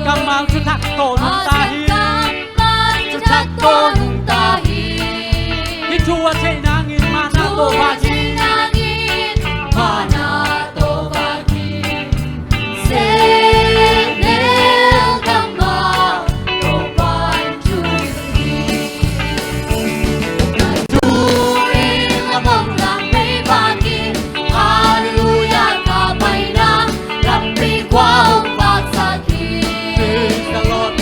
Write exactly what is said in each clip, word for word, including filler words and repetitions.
Kammal thuthak tawh nungta hi. Kammal thuthak tawh nungta hi. Hih thu a theih nangin mana tawh pha hi. Thu a theih nangin mana tawh pha hi. Sehnel kammal tawh pha hi. Halleluia, ka paina lampi kua hong vaksak hi. Praise the Lord.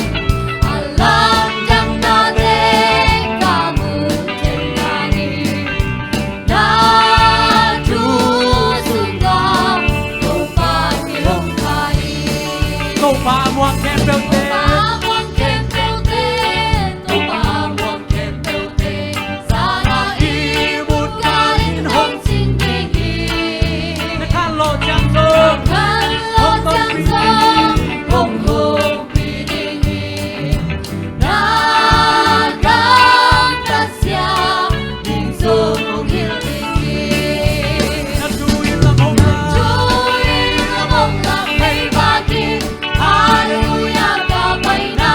A lamdang nate ka mu thei nangin, na thu sungah Topa ki hong pai. Topa muang khempeuhte. Topa muang khempeuhte. Topa muang khempeuhte. Sana ihmut kalin hong cing ding hi. Na khanlawh ciang zong. Na khanlawh ciang zong hong hopih ding hi. Na gamtatsia ding zong hong hilh ding hi. Na thu in lam hong lak. Na thu in lam hong lak, mei bak in. Halleluia, ka paina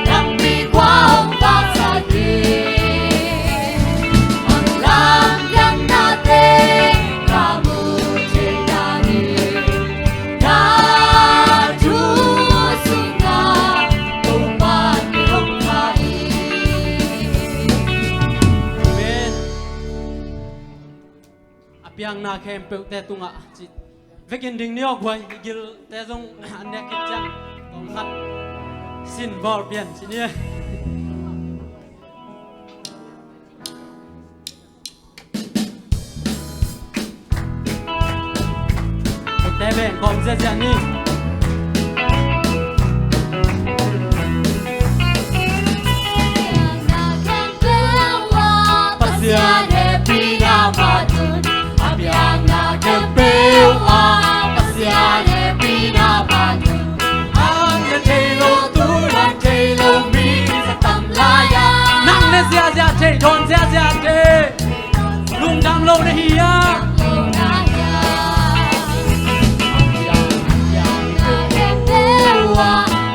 lampi kua hong vaksak hi. A lamdang nate ka mu thei nangin, na thu sungah Topa ki hong pai. Amen. A piangna khempeuhte tungah ci vekin ding ni aw guai, i gilte zong an nek khit ciang kong khat sin bawl pian ci ni. Te beng kawm ziahziah ni. Pasian hehpihna phat un, a piangna khempeuh ah Pasian hehpihna phat un. An ne thei lo, tu an thei lo mi za tam lai a. Nang ne ziahziah thei, dawn ziahziah thei. Lungdam lo na hi a.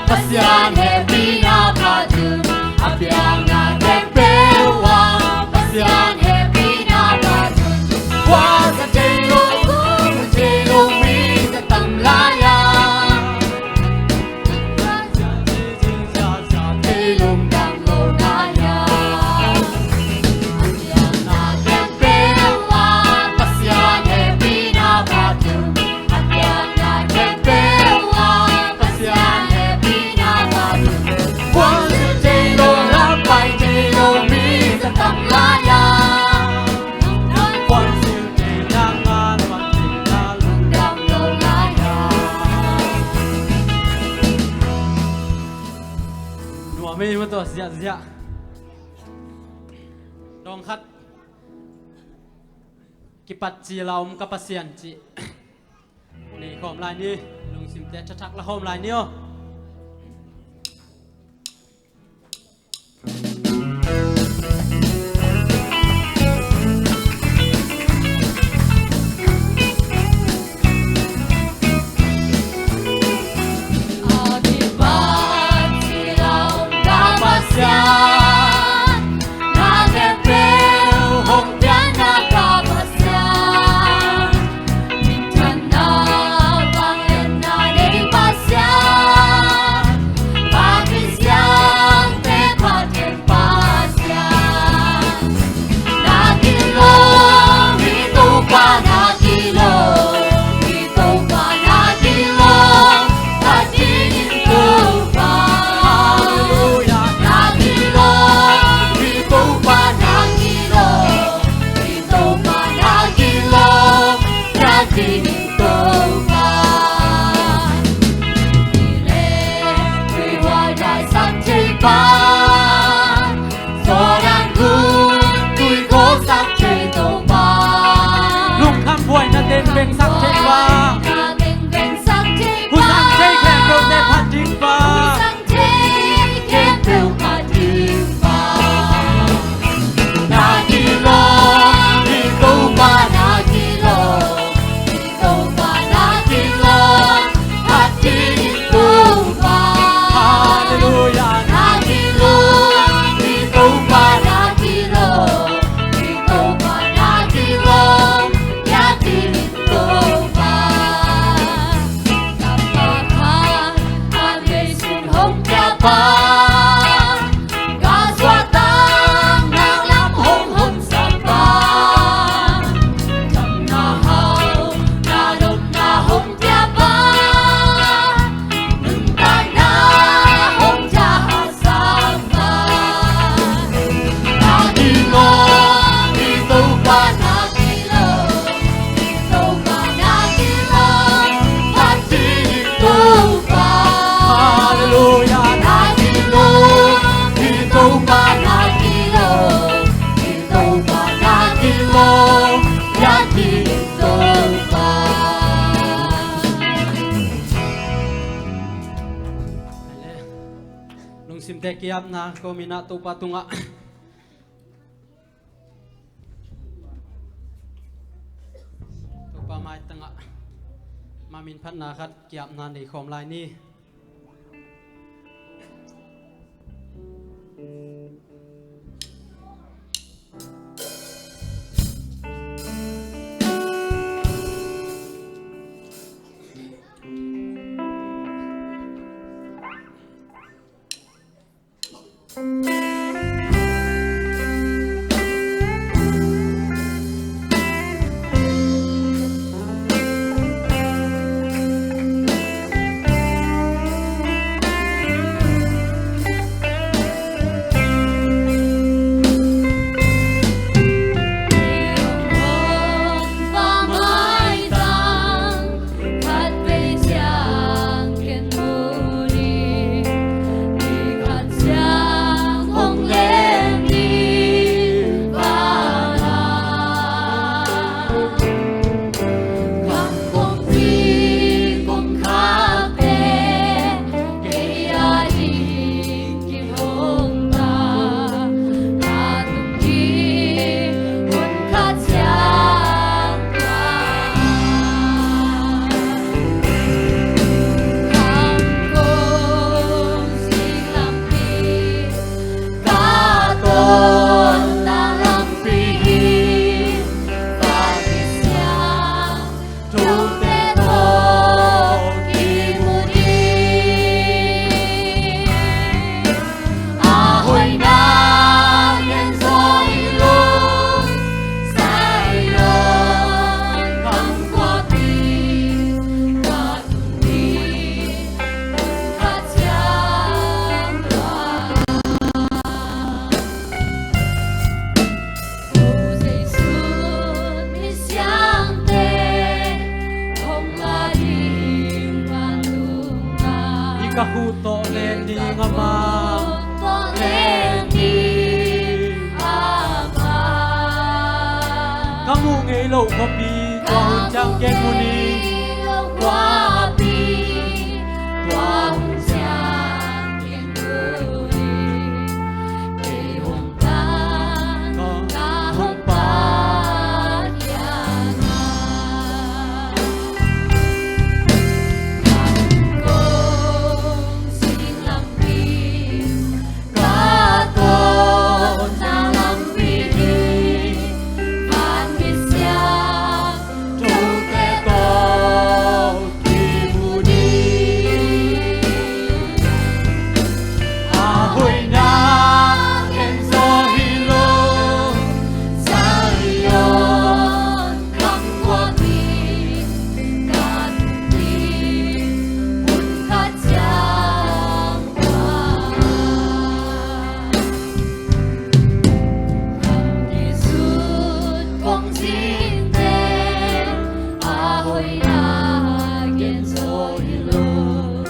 Pasian hehpihna phat un, a piangna khempeuh ah Pasian hehpihna phat un. Puansilh thei lo, puansilh thei lo mi za tam lai a. Thei lungdam lo na hi a. A piangna khempeuh ah Pasian hehpihna phat un. A piangna khempeuh ah Pasian hehpihna phat un. Puansilh thei lo, lampai thei lo mi za tam lai a. Puansilh thei nang a, puansilh na lungdam lo lai a. Nuam ei maw tua ziahziah. Dawng khat. Kipat cil a om ka Pasian cih nei khawm lai ni. Lungsimte thathak la khawm lai ni aw. A kipat cil a om ka Pasian, na khempeuh hong piakna ka Pasian, minthanna vangliatna nei Pasian. Pa, ka suahtakna lam hong honsa pa, damna hau, na dotna hong pia pa, nuntakna hong ja sa pa. Na kilawm, i Topa na kilawm, i Topa na kilawm, Pathian i Topa. Halleluia. Na kilawm, i Topa na kilawm, i Topa na kilawm, Pathian i Topa. Lungsimte kiapna ko minah Topa tungah. Topa maitangah ma min phatna khat kiapna nei khawm lai ni. I ka huh tawh len ding a ma. Ka muh ngei loh khuapi tua hun ciang ken mu ni.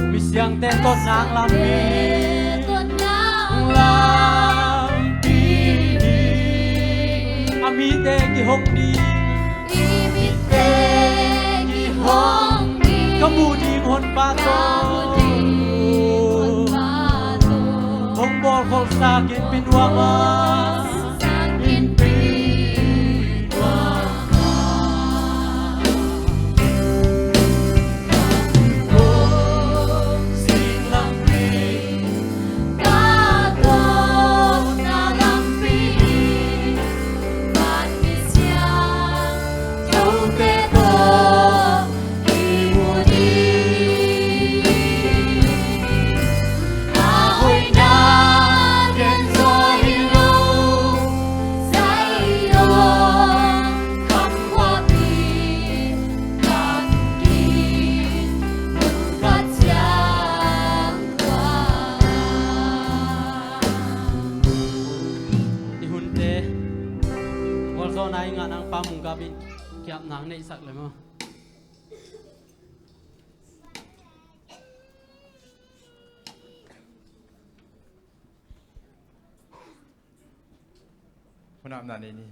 Misiangtho tawh nang lampi. A mite kihong ding. Ka muh ding Honpa tawh. Hong bawl kholhsa ginpi nuam a. Kiapna neihsak le maw? Hun apna nei ni.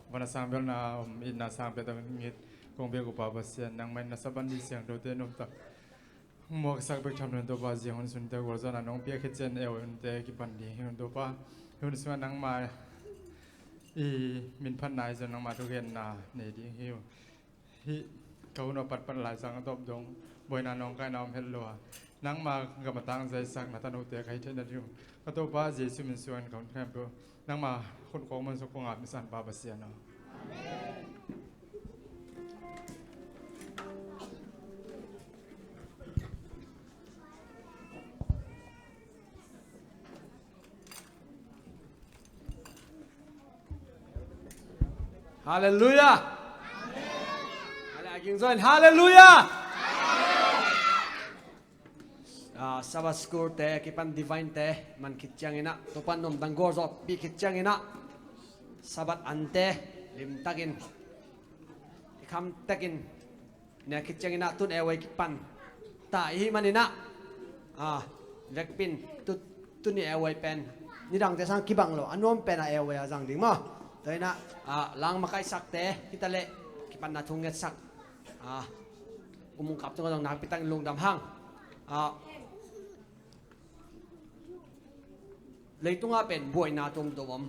Van a sang belna om, itna sang pia tawh ngit kong biak uh Pa Pasian, nangmah in na Sabbath ni siangthote nuamtak muaksak bek tham lo in Topa, zia hun sunte gualzawhna nong piak khit ciang ei hunte kipan ding hi un Topa. Hun sungah nangmah i min phatna i zon, nangmah thugenna nei ding hi uh. Hih ka hun a patpat lai sang a tawp dong buaina nawngkaina om het lo a, nangmah gam a tangzaisak na tanote ka hi theihna ding uh ka Topa Jesu min suangin ka hun khempeuh nangmah khut khawng mun sung kong ap na san Pa Pasian aw. Halleluiah. Halleluiah. Halleluiah. Ah, Sabbath school te kipan divine te man khit ciangin ah Topa nuamdang gualzawhpih khit ciangin ah Sabbath ante limtakin i khamtakin nek khit ciangin ah tun ei kipan ta i hih manin ah, ah, vekpi in tu, tuni ei pen nidangte sang kibang lo a nuam pen a ei a zang ding maw? Tua in ah, ah, lang makaihsakte hi ta leh kipatna thu ngetsak, ah, kum ung kap tungah zong nakpi takin lungdam hang. Ah, leitungah pen buaina tuamtuam om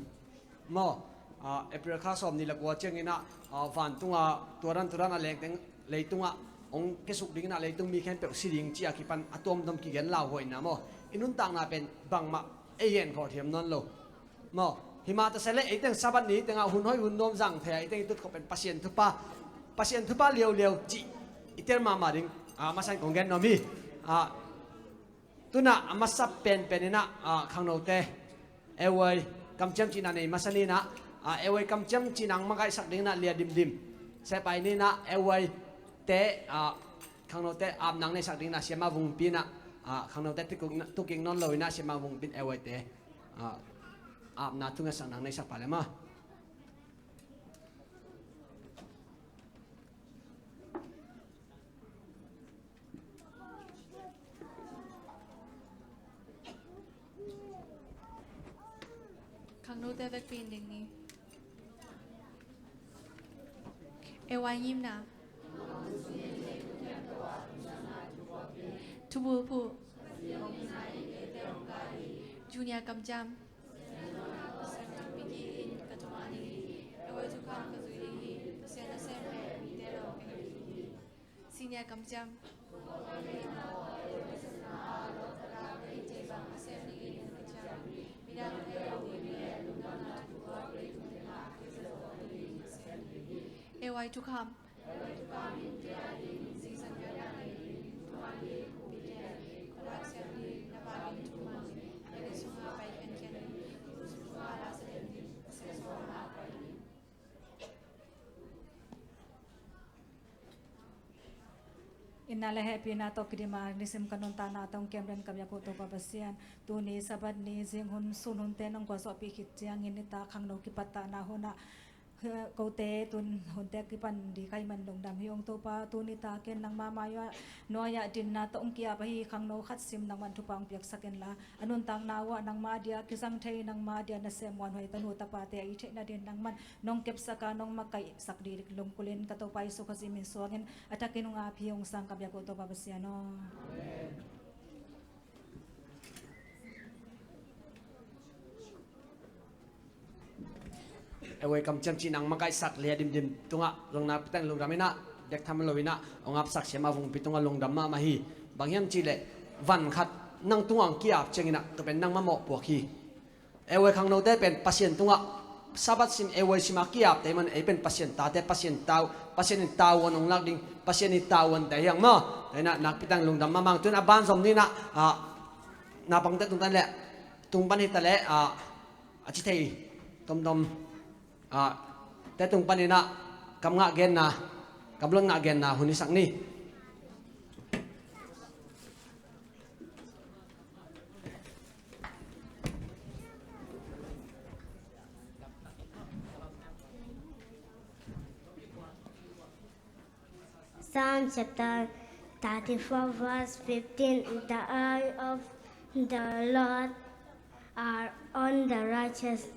maw? Ah, April kha sawm nih le kua ciangin ah, ah, vantungah tuaran tuaran a lengteng leitungah hong kiasuk dingin ah leitung mi khempeuh si ding ci-a kipan a tuamtuam kigen lauhuaina maw? I nuntakna pen bangmah ei gen khawh thiam nawn lo maw? Himah ta se leh eiteng Sabbath ni tengah hun hoih hun nuam zang thei a, eiteng i tut khawh pen Pasian thupha, Pasian thupha liauliau cih i tel mahmah ding, ah, masa in kong gen nuam hi. Ah, tun ah a masa penpen in ah, ah, khangnote ei kamciam cihna nei masa ni in ah, ah, ei kamciam cihna hong makaihsak dingin ah Lia Dim Dim, Sepai ni in ah eite, ah, khangnote apna hong neihsak dingin ah Siama Vungpi in ah, ah, khangnote tukik, tukik nawn lo in ah Siama Vungpi in eite, ah, apna thu ngetsakna hong neihsak pah le maw? Khangnote vekpi in ding ni. Ei ngimna. Thubulphuh. Junior kamciam. Pasian thukham ka zui ding hi. Pasian nasem pen mite lo ka hi ding hi. Senior kamciam. Ei thukham. Itna le hehpihna tawh kidim a nisim ka nuntakna tawh hong kem den ka biak uh Topa Pasian, tuni Sabbath ni zing hun sun hunte nong gualzawhpih khit ciangin nitak khangno kipattahna hun ah kote tun hunte kipan ding ka hih man lungdam hi ung Topa. Tuni takin nangma mai-ah nuai-ah dinna tawh hong ki-ap ahi khangno khat sim nangman thupha hong piaksak inla, a nuntakna uh ah nangma dia kizang thei, nangma dia nasem muanhuai tanu tapate a i theih nadin nangman nong kepsak a nong makaihsak ding lungkulin ka Topa Jesu Khazih min suangin a thakin hong ap hi ung sang ka biak uh Topa Pasian aw. Amen. Ei kamciam cihna hong makaihsak Lia Dim Dim tungah zong nakpi takin lungdam in ah, dek tham lo in ah hong apsak Siama Vungpi tungah lungdam mahmah hi. Bang hiam cih leh van khat nang tungah hong ki-ap ciangin ah tua pen nangma mawhpuak hi. Ei khangnote pen Pasian tungah Sabbath sim ei sim a ki-apte man ei pen Pasian tate, Pasian tau, Pasian in tau hong lak ding, Pasian in tau honte hi hang maw? Tua in ah nakpi takin lungdam mahmah. Tun a ban zom ni in ah, ah, naupangte tung tan leh tung pan hi ta leh, ah, a ci thei tomtom, ah, te tung panin ah kam ngah genna, kam lon ngah genna hun i sak ni. Psalm chapter thirty-four, verse fifteen. The eye of the Lord are on the righteous.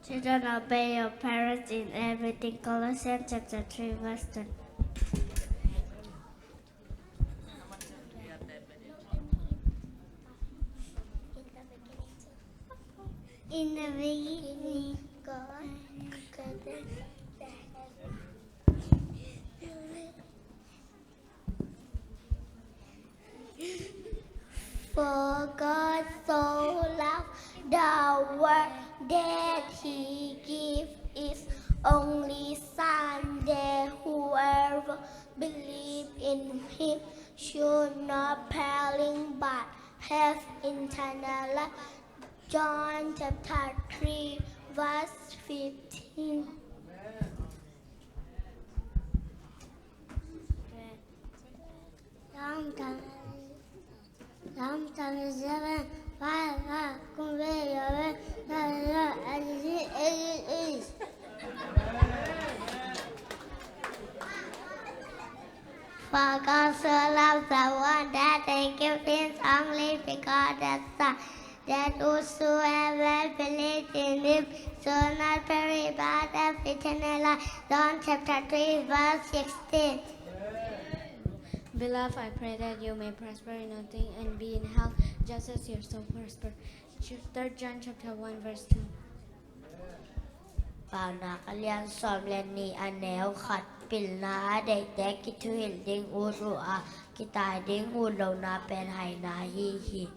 Children, obey your parents in everything. Colossians chapter three, verse ten. In the beginning, God created the heaven. For God so loved the world that he gave his only Son, that whoever believes in him should not perish but have eternal life. John chapter three, verse fifteen. Psalm twenty-seven, five, five, convey your way, the Lord as it is. For God so loved the world that he gave his only begotten Son, that whosoever believes in him should not perish but have eternal life. John chapter three, verse sixteen. Beloved, I pray that you may prosper in nothing and be in health, just as your soul prosper. Third John chapter one, verse two. Paunak a lian sawm le nih, a neu khat. Pilna a deihte kithuhilh ding ut uh a, kitai ding ut lohna pen haina ahi hi.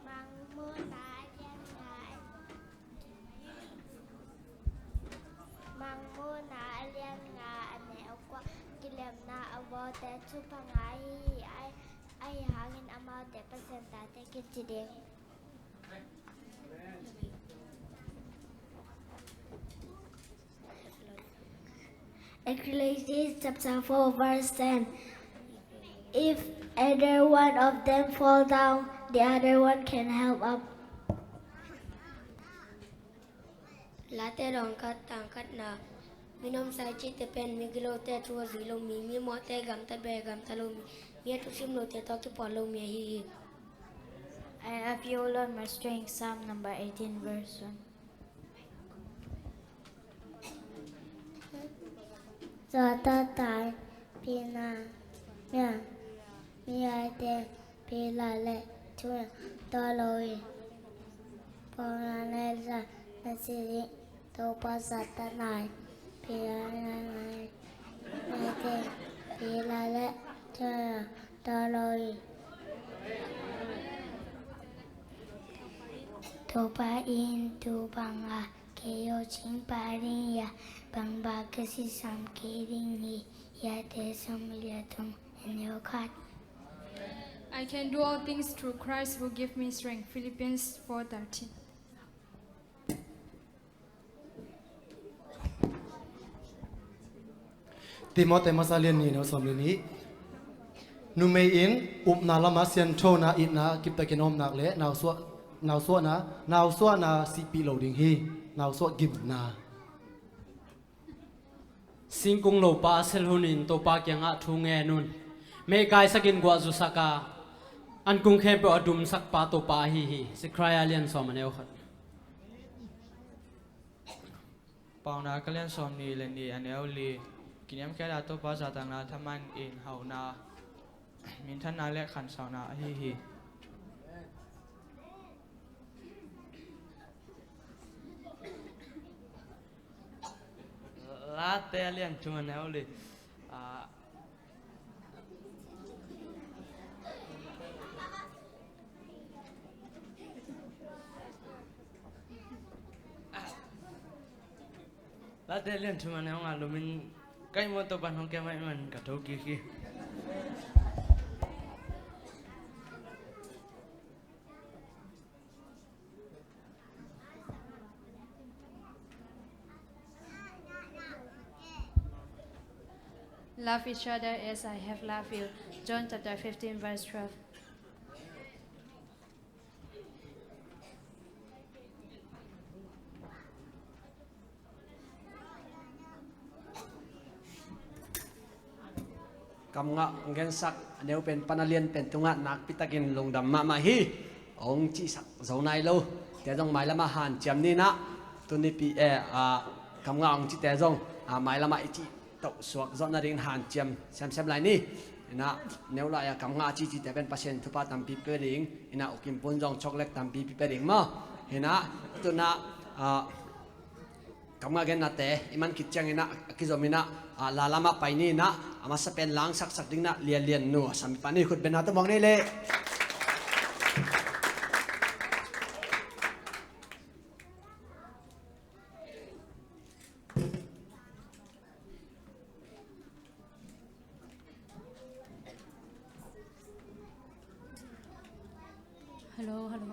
Mangmuhna a lian nga, Mangmuhna a lian nga, a neu kua. Kilemna a vawte thupha nga ahi hi. Ahi, ahi hangin amaute Pasian tate kici ding. Ecclesiastes chapter four, verse ten. If either one of them fall down, the other one can help up. Late dawng khat, tang khatna. Min omsa i cihte pen migilote thu a zui lo mi, mimawhte gamta bek a gamta lo mi, mi a thusim lote tawh kipawl lo mi ahi hi. I love you, Lord, my strength. Psalm number eighteen, verse one. Satan tai pina mia, mi aite pila le tun tolo i pona le sa na siri. Topa Satan ai pila le ngai, mi aite pila le tun tolo i. Topa in tu banga kei o ching pa ding ya, bang ba ka si sam kei ding hi. Ya te som ya tum en yo khat. I can do all things through Christ who give me strength. Philippians four thirteen. Timote masa lian nih, neu sawm le nih. Numei in upna lamah sianthona, itna, kiptakin omnak le nausuah, nausuahna, nausuahna sihpih lo ding hi. Nausuah gimna. Singkung lopa a sel hunin Topa kiangah thu ngen un. Mehkaisakin guah zusak a, an kung khempeuh a dumsakpa Topa ahi hi. Zechariah lian sawm, a neu khat. Paunak a lian sawm nih le nih, a neu li. Kiniamkhiat a Topa zahtakna thaman in hauhna, minthanna le khansauna ahi hi. Late a lian thum, a neu li. Ah, Late lian thum a neu nga lumin kai motor pan hong kia mai man ka tho kiki. Love each other as I have loved you. John chapter fifteen, verse twelve. Kamngah hong gensak a neu pen pan a lian pen tungah nakpitakin lungdam mahmah hi. Hong cihsak zo nai lo te zong mailamah hanciam ni in ah, tuni pi e, a, kamngah hong cite zong, a, mailamah i cih toh suak zawh nadingin hanciam semsem lai ni. In ah, neu lai-a kamngah a cihcihte pen Pasian thupha tampi pia ding. In ah, U Kim Pun zong chocolate tampi pia ding maw. In ah, tu in ah, a, kamngah gennate i man khit ciangin ah, a kizom in ah, a, la lamah pai ni in ah, a masa pen langsaksak ding in ah, Lianlian nu a samipa ni khut beng na tawh muang ni leh. Hello, hello.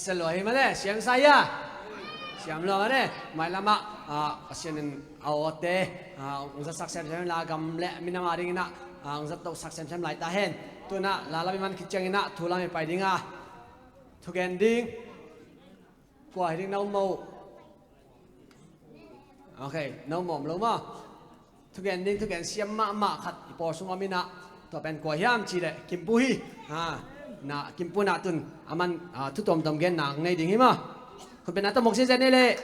Sa lua hi mane, siam sa ia. Siam lua mane, mailamah, ah, Pasian in a awte, ah, hong zatsak semsem la gam le minam a dingin ah, ah, hong zattoh sak semsem lai ta hen. Tuna lalam i man khit ciangin ah thulam i pai ding a, thugen ding. Kua hi ding na um maw? Ok, no mawm lo maw? Thugen ding, thugen siam mahmah khat i pawl sung om inah, tua pen kua hiam cih leh Kimpu hi. Ha, na Kimpu na tun a man, ah, thu tuamtuam gen nak nei ding hi maw? Khut beng na tawh mawk siasia ni leh.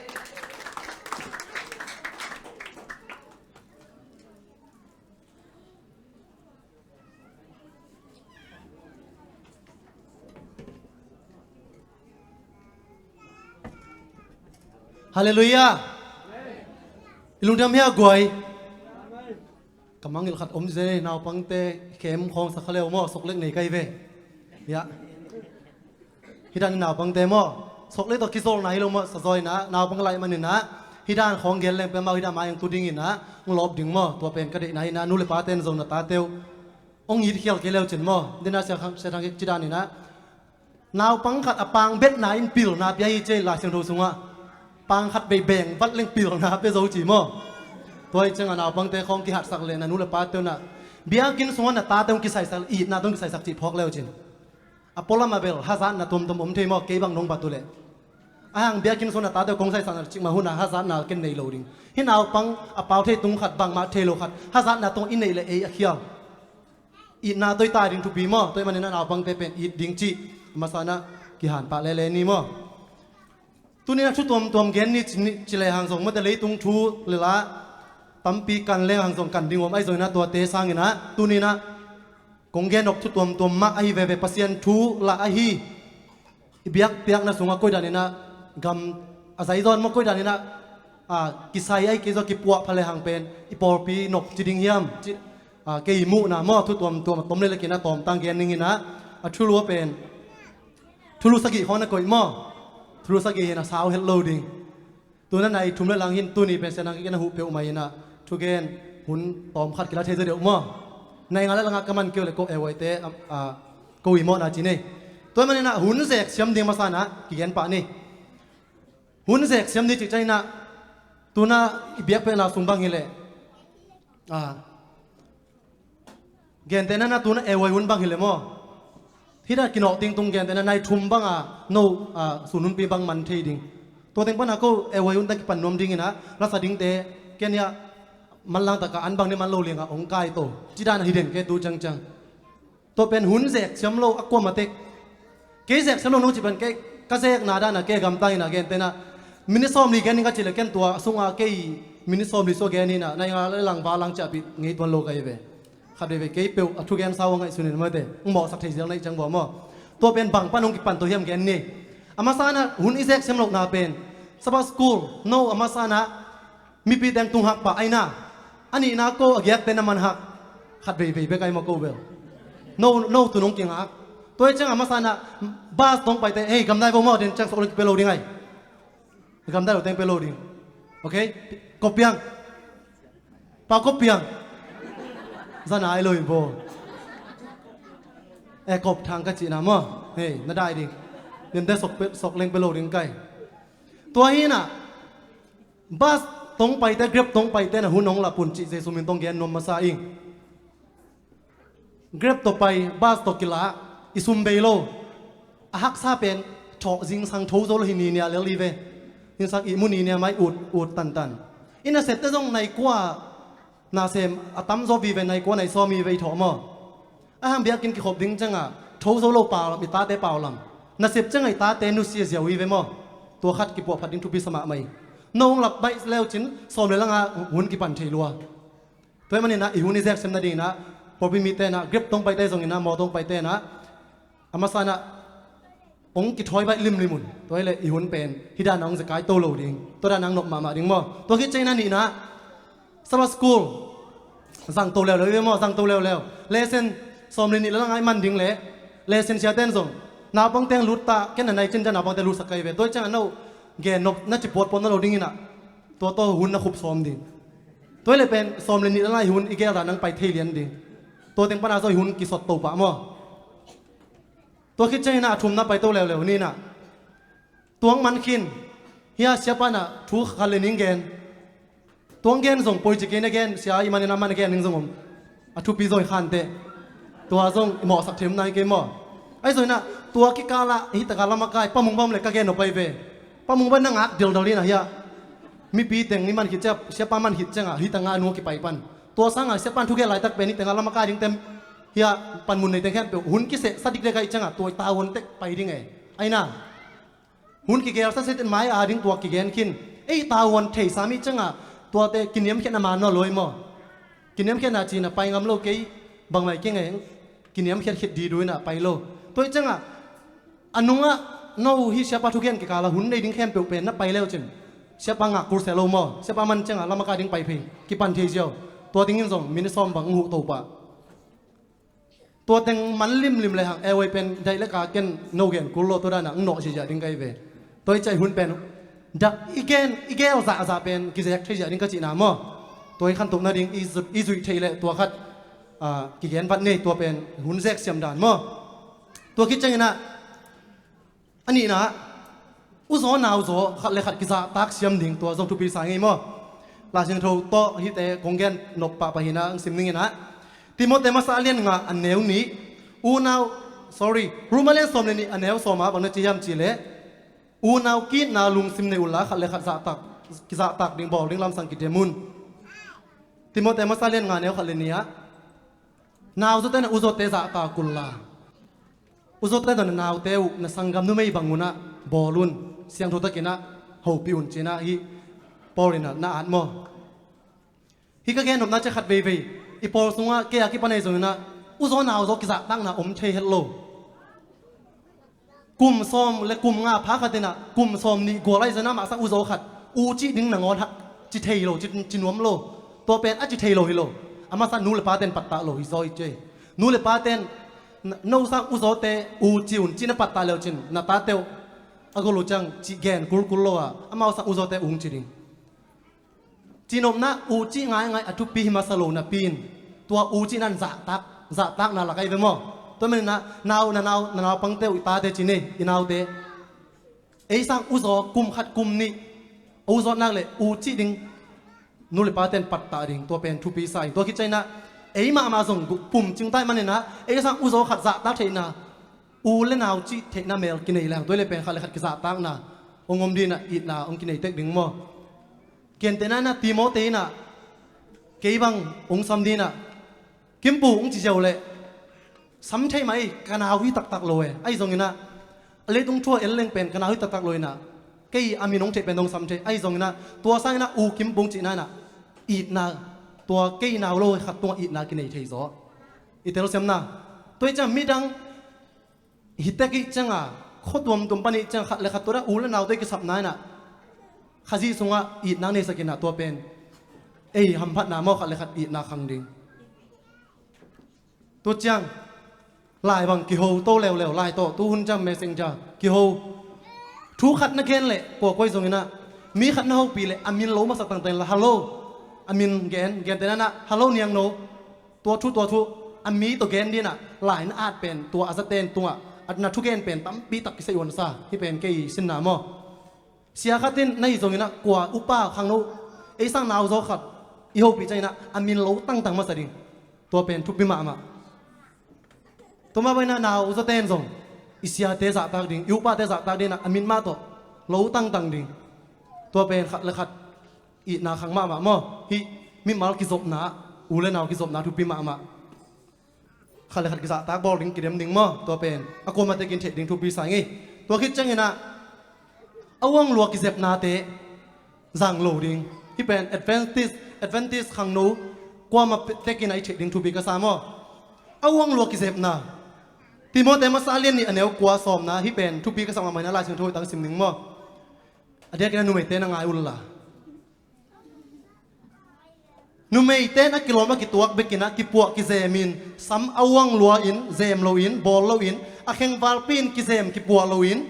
Halleluiah. I lungdam hia guai. Ka mangngilh khat om zen ei, naupangte khem khawng sa kha leu maw, sok lek nei kai ve. Ia. Hih dan in naupangte maw, sok lek tawh kizolna hi lo maw, sa zaw inah, naupang ka laih man inah, hih dan khawng gen leng peuhmah, hih dan mah hong tu ding inah, hong lawp ding maw, tua pen ka deihna inah, nu le pate in zong na tate uh hong it khial kei leu cin maw, dena sia khang, sia thang ci dan inah, naupang khat a pang betna in pilna pia hi ci ei Lai Siangtho sungah. Pang khat bei beng vat leng pilna pia zo ci maw. Tua hi ciangah naupangte khawng kihatsak le na nu le pate uh na, biakinn sungah na tate hong kisaisak, itna tawh hong kisaisak cih phawk leu cin. A pualam a bel hazatna tuamtuam om thei maw, kei bang nong bat uh leh. A hang biakinn sungah na tate uh kong saisakna cikmah hun ah hazatna ken nei lo ding. Hih naupang a pau thei tung khat, bangmah thei lo khat, hazatna tawh i neih leh ei a khial. Itna tawh i tai ding thupi maw, tua ahih manin a naupangte pen it ding cih masa inah kihan pah lele ni maw. Tuni inah thu tuamtuam gen ni ci, ni ci lehang zong mate leitung thu le la tampi kan lehang zong kan ding om ahi zong inah, tuate sang inah tuni inah kong gen nop thu tuamtuam mah ahi veve, Pasian thu lah ahi. I biakpiakna sungah koi dan inah gam a zai zaw maw, koi dan inah, ah, kisai ahi kei zaw, kipuah pha lehang pen i pawlpi nop ci ding hiam cih, ah, kei i muhna maw, thu tuamtuam a tom le lek inah tawmtang gen ning inah, a thulu a pen thulu sagih khawng na koih maw. Thulu sagih hi inah sau het lo ding. Tuna nai thum le lang hin, tuni pen sia nang kei na huh peuhmah inah, thugen hun tawm khat kila thei zaw deuh maw. Nai nga le langah ka man kei uh leh ko ewaite, ah, ah, ko i mawhna ci nei. Tua ahih man inah hun zek siam ding masa inah kigen pah ni. Hun zek siam ding cih ciang inah, tuna i biakpiakna sung bang hi leh, ah, gentehna inah tuna ehuai hun bang hi leh maw, hih dan kinawh tingtung gentehna nai thum bang a no, ah, sun hunpi bang man thei ding. Tua teng pan a ko ehuai hun tawh kipan nuam ding inah, lasa dingte ken hiah manlang taka an bang ni man lo liangah hong kai to ci dan a hi den kei tu ciangciang. Tua pen hun zek siam lo a kuamah tek. Kei zek siam lo nong cih pen kei ka zekna dan a kei gamtang inah gentehna minit sawmli gen ning ka cih leh ken tua sungah kei minit sawmli sua gen inah, nai nga le lang va lang ciahpih ngei tuan lo ka hi ve. Khat veivei kei peuh a thugen sau a ngaihsun in mate, hong mawhsak thei zel na hih ciang vua maw. Tua pen bang pan hong kipan to hiam gen ni. A masa inah hun i zek siam lohna pen Sabbath school no a masa inah mipi teng tung hak pah ahi inah, a nihna ko a giakte na man hak. Khat veivei bek ahi maw ko bel. No, no tu nong kingak. Tua hi ciangah a masa inah bus tawng paite, hei, gamdai vo maw, den ciang sok leng pe lo ding ahi. Gamdai lo teng pe lo ding. Ok? Kop piang. Pau kop piang. Zan ai lo hi bo. Eh, kop thang ka cihna maw. Hei, na dai ding. Den te sok pe, sok leng pe lo ding kai. Tua hi inah bus tawng paite, Grab tawng paite na hun hong lap un cih Jesu min tawh gen nuam masa ing. Grab tawh pai, bus tawh kila, i sum bei lo. A haksa pen thawh zingsang tho zo lo hi, ninia lel hi ve. Zingsang ihmu ninia mai ut, ut tantan. I nasepte zong nai kua nasem a tamzaw vive, nai kua nai sawm hi ve i thawh maw. A hang biakinn kikhop ding ciangah tho zo lo pau lam, i tate pau lam. Nasep ciangah i tate nusia ziau hi ve maw. Tua khat kipuahphat ding thupi sa mahmah hi. No hong lap baih leu cin sawm le langah hun kipan thei lua. Tua ahih man inah i hun i zek siam nading inah pawlpi mite inah, Grab tawng paite zong inah, maw tawng paite inah, a masa inah hong kithawi baih limlim un. Tua hi leh i hun pen hih dan a hong zekai to lo ding. Tua dan a hong nop mahmah ding maw. Tua khit ciang inah nihna Sabbath school zang to leuleu hi ve maw, zang to leuleu. Lesson sawm le nih le langah i man ding leh lesson siate in zong naupang teng lut ta, ken na nai cin ciang naupangte lutsak ka hi ve. Tua hi ciangah no gen nop na ci puatpuat na lo ding inah, tua tawh hun na khup sawm ding. Tua hi leh pen sawm le nih le langah i hun i gel dan a hong pai thei lian ding. Tua teng pan a zaw i hun kisot to pah maw. Tua khit ciang inah a thumna pai to leuleu ni inah, Tuang man khin. Hia siapa na thu khat le ning gen. Tuang gen zong poi ci kei na gen, sia i man ina man gen ning zong om. A thupi zong i khante. Tua zong i mawhsak thei om nai kei maw? Ahi zong ina, tua kikala, hi taka lamakai, pamung bam le ka gen nop pai ve. Pamung bam na ngak dildal ina hia. Mipi teng i man khit cia, siapa man khit cianga, hi tanga nu kipai pan. Tua sanga siapa thu gen laitak pen hi tanga lamakai ding tem. Hia, panmun nei teng khempeuh, hun kiseh, sa dik dek ahi cianga, tua i tavuan tek pai ding e. Aina. Hun kigel sa sit mai a ding tua kigen khin. Ei tavuan thei sami cianga, tuate kiniamkhiatna man naw loi maw? Kiniamkhiatna cina pai ngam lo kei, bangmai kei ngei, kiniamkhiat khit di duina pai lo. Tua i cianga, a nunga, no hi siapa thugen kikala hun nei ding khempeuh pen na pai leu cin. Siapa ngak kul se lo maw? Siapa man cianga, lamakai ding pai phei, kipan thei ziau. Tua dingin zong, min sawm bang nguh to pa. Tua teng man limlim le hang, e oi pen, daih le ka ken no gen kul lo, tua dana, ng nawh ziazia ding kai ve. Tua i cai hun pen, dak i gen, i gel zahzah pen, kizek thei zia ding ka cihna maw. Tua i khantohna ding, i zut, i zuih thei le, tua khat, a, kigen vat nei, tua pen, hun zek siam dan maw. Tua khit ciangina, a nihna, uzaw nauzaw, khat le khat kizahtak siam ding, tua zong thupi sa ngei maw. Lai Siangtho tawh hite kong gen nop pahpah hina, ang sim ningina. Timote masa a lian nga a neu nih, unau, sorry, Roma lian sawm le nih a neu sawma bang na ci hiam ci le, unau kitna lungsim nei unla khat le khat zahtak, kizahtak ding bawl ding lamsang kidem un. Timote masa lian nga neu khat le nih ah, nauzawte na uzawte zahtak unla. Uzawte na naute uh, na sanggam numei bang unah bawl un, siangtho takinah hopih un cinah hih Paul inah na at maw. Hih ka gen nopna cia khat veivei, i Paul sungah kei a kipan ei zonginah, uzaw nauzaw kizahtakna om thei het lo. Kum sawm le kum nga pha khatinah, kum sawm nih gual ahi zonginah mahsang uzaw khat, u cih ding nangawn hak, ci thei lo, ci, ci nuam lo. Tua pen a ci thei lo hi lo. A masa nu le paten pattah lo hi zaw hi cia. Nu le paten, no sang uzawte u ci un, ci na pattah leu cin, na tate uh, a gol uh ciang, ci gen kulkul lo a, amau sang uzawte ung ci ding. Cinopna u cih ngaingai a thupi hi masa lo napi in, tua u cih nan zahtak, zahtakna lak ahi ve maw? Tua maninah, nau, na nau, na naupangte uh i tate ci nei, i naute. Ei sang uzaw kum khat kum nih, a uzaw nak le u cih ding, nu le paten pattah ding, tua pen thupi sa in. Tua khit cianginah, ei mahmah zong pum cingtai maninah, ei sang uzaw khat zahtak theihna, u le nau cih theihna mel kinei leng, tua le pen khat le khat kizahtakna, ong om dinah, itna, ong kinei tek ding maw? Gentehna inah Timote inah, kei bang ong sam dinah, Kimpu ong ci ziau leh, sam thei mah ei, ka nau hi taktak lo e. Ahi zonginah, a leitung thua en leng pen ka nau hi taktak lo inah, kei a min ong theih pen dong sam thei. Ahi zonginah, tua sanginah u Kimpu ong cihna inah, itna, tua kei nau lo khat tungah itna kinei thei zaw. I telsiamna. Tua i ciang midang, hi tek ih cianga, khua tuamtuam pan ih ciang khat le khat tua dah u le naute kisapna inah, Khazih sungah itna neisak inah tua pen. Ei hamphatna maw khat le khat itna khang ding. Tua ciang, lai bang kiho to leuleu, lai tawh, tuhun ciang messenger, kiho. Thu khat na gen leh, kuakua i zonginah, mi khat na hopih leh, a min lo masak tangtang inla, hello. A min gen, gentehna inah, hello niangno. Tua thu, tua thu, a mi tawh gen dinah, lai na at pen, tua a zaten tungah, a na thugen pen, tampi tak kisei uansa, hih pen kei sinna maw. Sia khat in, na hi zonginah, kua upa khangno, ei sang nauzaw khat, i hopih cianginah, a min lo tangtang masa ding. Tua pen thupi mahmah. Tua mah banginah nauzaw ten zong, i siate zahtak ding, i upate zahtak dinah, a min mah tawh, lo tangtang ding. Tua pen khat le khat, itna khang mahmah maw. Hih mimal kizopna, u le nau kizopna thupi mahmah. Khat le khat kizahtak bawl ding kidem ding maw. Tua pen a kuamah tekin theih ding thupi sa ngei. Tua khit cianginah a uang lua kizepnate zang lo ding. Hih pen Adventist, Adventist khangno kuamah tekin a i theih ding thupi ka sa maw. A uang lua kizepna. Timote masa lian nih a neu kua sawmna hih pen thupi ka sa mahmah inah Lai Siangtho i tang sim ding maw. A diakinah numeite na ngai unla. Numeite na kilawm a kituak bekinah kipuah kizemin, sam a uang luain, zem loin, bawl loin, a khengvalpi in kizem kipuah loin,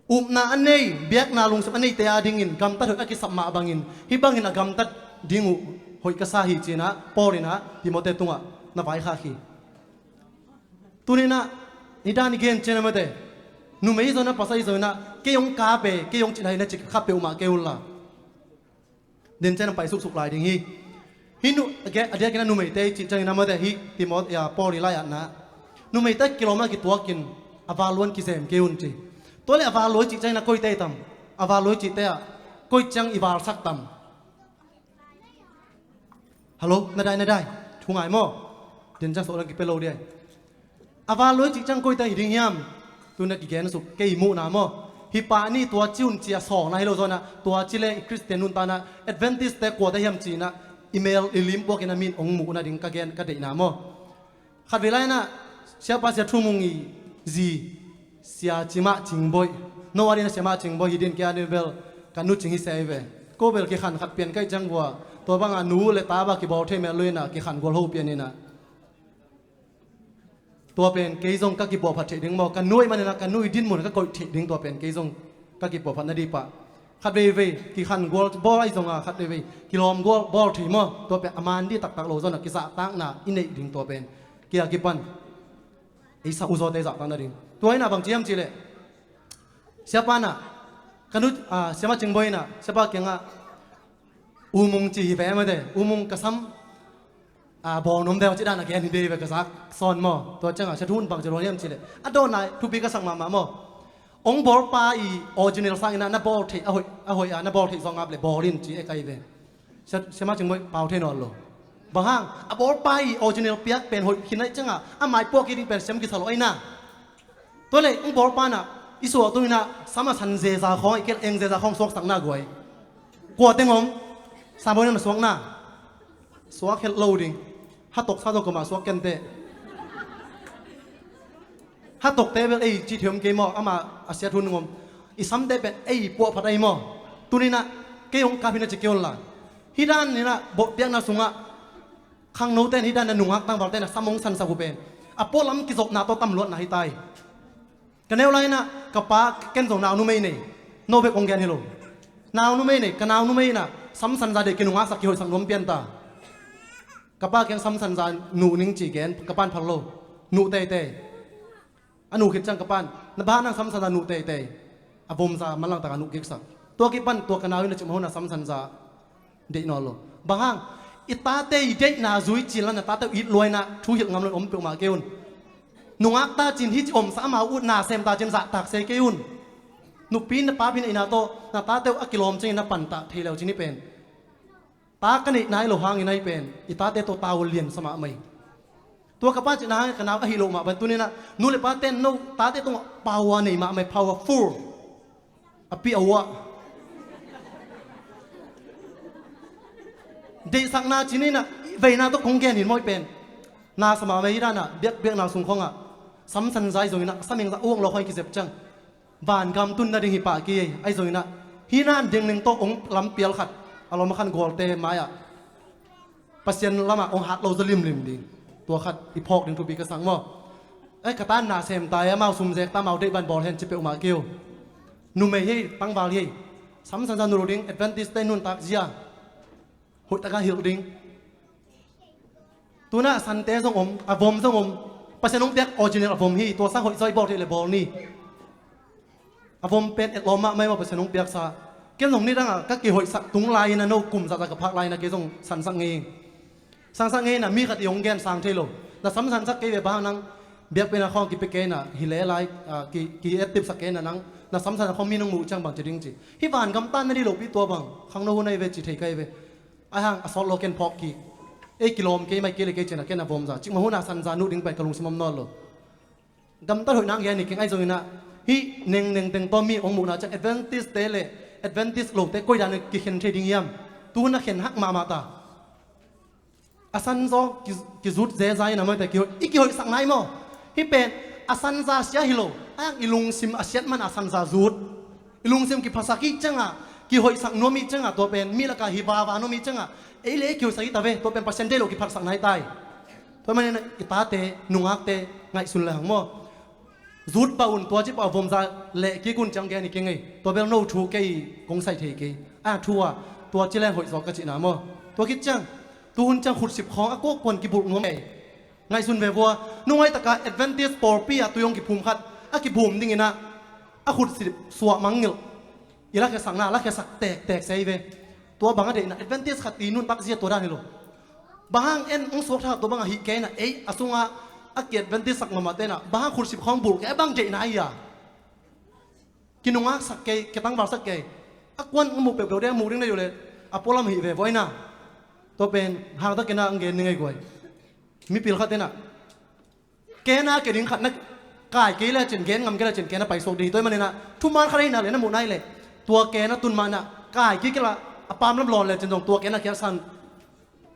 upna a nei, biakna lungsim a neite adingin, gamtat hoih a kisap mah bangin, hih bangin a gamtat ding uh hoih ka sa hi cinah, Paul inah, Timote tungah, na vaikhak hi. Tuninah, i dan i gen cian a mate. Numei hi zongin ah, pasal hi zongin ah, kei hong kap e, kei hong cih na hi na ci kha peuhmah kei un la. Dencian a pai suksuk lai ding hi. Hih nu, a ge-, a diakin a numeite i cih ciangin a mate hih Timote, a, Paul i lai-atna. Numeite kilawm a kituakin a val luan kizem kei un ci. Tua le a val luai cih ciangin a koite i tam. A val luai cihte ah koi ciang i valsak tam. Hello, na dai, na dai. Thu ngai maw? Dencian sawh dang kipia lo diai. A val luai cih ciang koite hi ding hiam? Tuna kigen suk kei muhna maw? Hih pa nih tua ci un ci a sawlna hi lo zawnah, tua ci le i Khristian nuntakna Adventist-te kuate hiam cinah i mel i lim puakin a min hong muhna ding ka gen ka deihna maw? Khatvei lai-inah Siapa Sia Thu Mung i zi Sia Cimah Cingboih, no a dinah Sia Mah Cingboih hi din, kei a dinah bel ka nu Cing hi sia hi ve. Ko bel kikhan khat pian kaih ciang vua, tua bangah nu le ta bang kibawl thei mel luinah kikhan gual ho pian inah. Tua pen kei zong ka kipuahphat theih ding maw? Ka nu ahih maninah ka nu i dinmun ka koih theih ding, tua pen kei zong ka kipuahphat nading pah. Khat veivei kikhan gual bawl ahi zongah khat veivei kilawm gual bawl thei maw? Tua pen a man dih taktak lo zonah kizahtakna i neih ding, tua pen kei a kipan ei sak uh zawte zahtak nading. Tua inah bang ci hiam cihleh, Siapa inah ka nu, ah, Sia Mah Cingboih inah Siapa kiangah U Mung ci hi ve mate, U Mung ka sam a, bawl nuam ve aw ci dan a gen hi dei ve ka zak sawn maw? Tua ciangah Sia Thu in bang ci ruang hiam cihleh, a dawnna thupi ka sak mahmah maw? Hong bawlpa i original sanginah na bawl theih a hoih, a hoih a na bawl theih zawng ap le bawl in ci e kai ve. Sia, Sia Mah Cingboih pau thei nawn lo. Bang hang? A bawlpa i original piak pen hoih khin ahih ciangah a maipuak i ding pen siam kisa lo aina. Tua le hong bawlpa inah i suah tu inah sam a san zeza khawng, i kel eng zeza khawng suaksakna guai. Kua teng om? Sa bawi na suakna. Suak helh lo ding. Hatok sa zong koma suak kenteh. Hatokte bel ei ci thiam kei maw? Ama a Sia Thu in ngom. I samte pen ei puahphat ahi maw? Tuninah kei hong kap hi na ci kei un la. Hih dan inah bawhpiakna sungah khangnote in hih dan a nungak tangvalte na sam hong sansak uh pen a pualam kizopna tawh tamluatna hi ta hi. Ka neu lai inah ka pa, ken zong nau numei nei. No bek hong gen hi lo. Nau numei nei, ka nau numei inah sam sanza deih kinungaksak kihoihsak nuam pian ta. Ka pa kiang sam sanza nuh ning ci gen, ka pan phal lo. Nuh teitei. A nuh khit ciang ka pan, na bang hang nang sam sanza nuh teitei? A vomza manlang taka nuh kiksak. Tua kipan tua ka nau in a cih mah hun a sam sanza deih nawn lo. Bang hang? I tate i deihna zui cil a na tate uh it luaina thu hilh ngam lo in om peuhmah kei un. Nungak ta cin hih ci omsa amau uh na sem ta cin zahtak sei kei un. Nupi na papi na ina tawh na tate uh a kilawm ciangin na pantah thei leu cin hi pen. Ta ka neih nai lo hangin ahi pen i tate tawh tau lian sa mahmah hi. Tua ka pa cihna hangin ka nau ahi lo mah pen tuninah nu le pate no tate tungah power nei mahmah hi, powerful. A pi a uah deihsakna cininah veina tawh kong gen hin mawh hi pen. Na sa mahmah hi danah biakbiakna sung khawngah samsan zai zonginah sameng zah uang lo khawng kizep ciang vangam tun nading hi pah kei. Ahi zonginah hih nan dingning tawh hong lampial khat a lawm a khan gualte mai-ah Pasian lamah hong hat lo zaw limlim ding. Tua khat i phawk ding thupi ka sang maw? Ai, ka tan na sem ta e, amau sum zek ta, amau deih ban bawl hen ci peuhmah kei uh. Numei hi, tangval hi. Samsan za nuh lo ding, Adventist te nuntak zia hoih taka hilh ding. Tunah sante zong om, a vom zong om. Pasian hong piak original a vom hi, tua sang hoih zaw i bawl theih le bawl ni. A vom pen etlawm mahmah hi maw Pasian hong piaksa. Ken zong nidangah ka kihoihsak tung lai-inah no kum zahzah ka phak lai-inah kei zong sansak ngei hi. Sansak ngei inah mi khat i hong gen sang thei lo. Na sam sansak kei ve bang hang nang biakpiakna khawng kipia kei inah hi le lai, ah, ki, ki ettipsak kei inah nang na sam sansak khawng mi nong muh ciang bang ci ding ci. Hih vangam tan na dih lohpi tua bang khangno hun ahi ve ci thei ka hi ve. Ahi hang a sawt lo ken phawk kik. Ei kilawm kei mai kei le kei cinah ken a vom za. Cikmah hunah sanza nuh ding pai ka lungsim om nawn lo. Gamtat hoih nang gen hi keng ahi zonginah hih nengneng teng tawh mi hong muhna ciang Adventist te le Adventist lote koi dan kikhen thei ding hiam? Tuhun a khen hak mahmah ta. A sanzaw ki, kizut zeza in a mawite kihoih, i kihoihsak nai maw? Hih pen a sanza sia hi lo. Ahi hang i lungsim a siat man a sanza zut. I lungsim kiphatsak ih ciangah, kihoihsak nuam ih ciangah, tua pen mi lakah hi vava nuam ih ciangah ei le ei kihoihsak ih ta ve, tua pen Pasian deih loh kiphatsak nai tai. Tua manin i tate nungakte ngaihsun le hang maw? Zut pah un, tua ci pah a vomza leh kik un ciang gen hi kei ngei. Tua bel no thu kei kong sai thei kei. A thu a tua ci leng hoih zawk ka cihna maw? Tua khit ciang tuhun ciang khutsip khawng a kawkkuan kibulh nuam ei. Ngaihsun ve vua, nungai taka Adventist pawlpi ah tui hong kiphum khat a kiphum dinginah a khutsip suah mangngilh. I lakhiasakna lakhiasak tektek sei ve. Tua bang a deihna Adventist khat i nuntak zia tua dan hi lo. Bang hang en hong suak tha tua bang a hih kei na ei a sungah a ki-Adventist sak mahmah tena bang hang khutsip khawng bulh kei a bang deihna ai a. Kinungaksak kei, kitangvalsak kei. A kuan hong muh peuhpeuh ding a muh ding na hi uh le a pualam hih ve vawi na. Tua pen hangtak kena hong gen ni ngei guai. Mipil khat tena kena ke ding khat na kai kei le cin gen ngam kei le cin kena pai suak ding hi. Tua hi maninah thuman khat ahina le na muh nai le tua kena tun manah kai kei kei la a pam lam lawn le cin zong tua kena khiatsan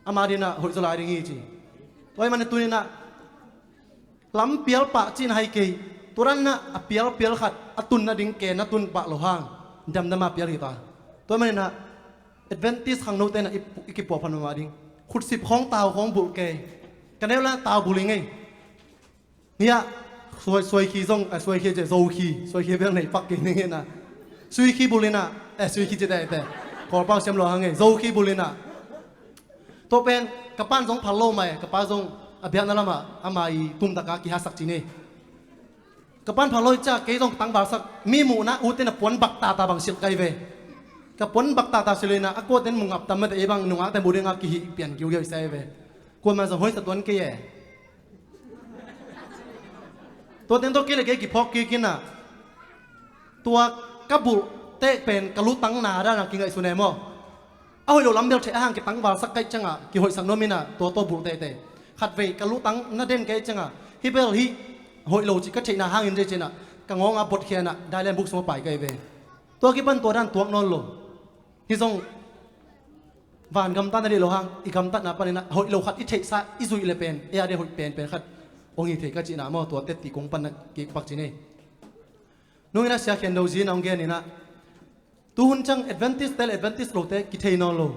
ama dinah hoih zaw lai ding hi ci. Tua hi manin tuninah lam pial pah cin hai kei. Tua danah a pial pial khat a tun nading kena tun pah lo hang damdama pial hi ta. Tua hi maninah Adventist khangno tenah i, i kipuahphan mahmah ding. Khutsip khawng tau khawng bulh kei. Ka neu la tau bulh i ngei. Hiah suai, suai khi zong, a suai khi ce, zo khi, suai khi bel nei pak kei ning ina. Sui khi bulina, eh, sui khi ce dai te. Kawlpau siam lo hang e, zo khi bulina. Tua pen ka pan zong phal lo mai, ka pa zong a biakna lama ama i tumtaka kihasak ci ni. Ka pan phal lo i ca kei zong tangvalsak mi muhna ute na puan bak tata bang silh kai ve. Ka puan bak tata silh ina a kuaten mu ngap tam mate ei bang nungakte mu dinga kihih pian kiugiau i sai ve. Kuaman zong hoih sa tuan kei e. Tua teng tawh kei le kei kiphawk kik inah tua ka bulh teh pen ka lutang na dana kingaihsun e maw? A hoih lo lam bel theh a hang kitangvalsak kaih ciangah kihoihsak nuam inah tua tawh bulh tehteh. Khatvei ka lutang na den kaih ciangah hih bel hih hoih lo cih ka theihna hangin dei cinah ka ngawngah botkhia inah dailen buk sungah pai kai ve. Tua kipan tua dan tuak nawn lo. Hih zong van gamtatna dih lo hang i gamtatna paninah hoih lo khat i theihsa i zuih le pen ei a dih hoih penpen khat hong hi thei ka cihna maw? Tua tetti kong panna kikpak ci ni. Nungin a sia khian do zin a hong gen inah tuhun ciang Adventist te le Adventist lote kithei nawn lo.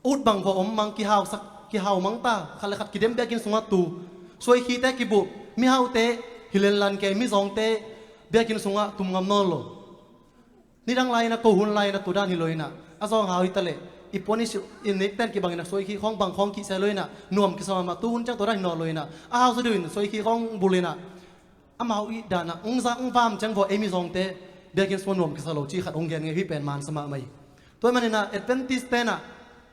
Ut bang va om mang kihausak kihau mangta khat le khat kidem biakinn sungah tu suaikhite kibuh mihaute hi lenlan kei mizawngte biakinn sungah tum ngam nawn lo. Nidang lai-inah ko hun lai-inah tudan hi lo inah a zawng hau hi taleh i puan i silh i nikten kibang inah suaikhi khawng bang khawng kihsai lo inah nuam kisa mahmah tuhun ciang tudan hi nawn lo inah a hausa deuh in suaikhi khawng bul inah amau i danah ungza ungvam ciang vawh ei mizawngte biakinn sungah nuam kisa lo ci khat hong gen ngei hi pen mansa mahmah hi. Tua hi maninah Adventist tenah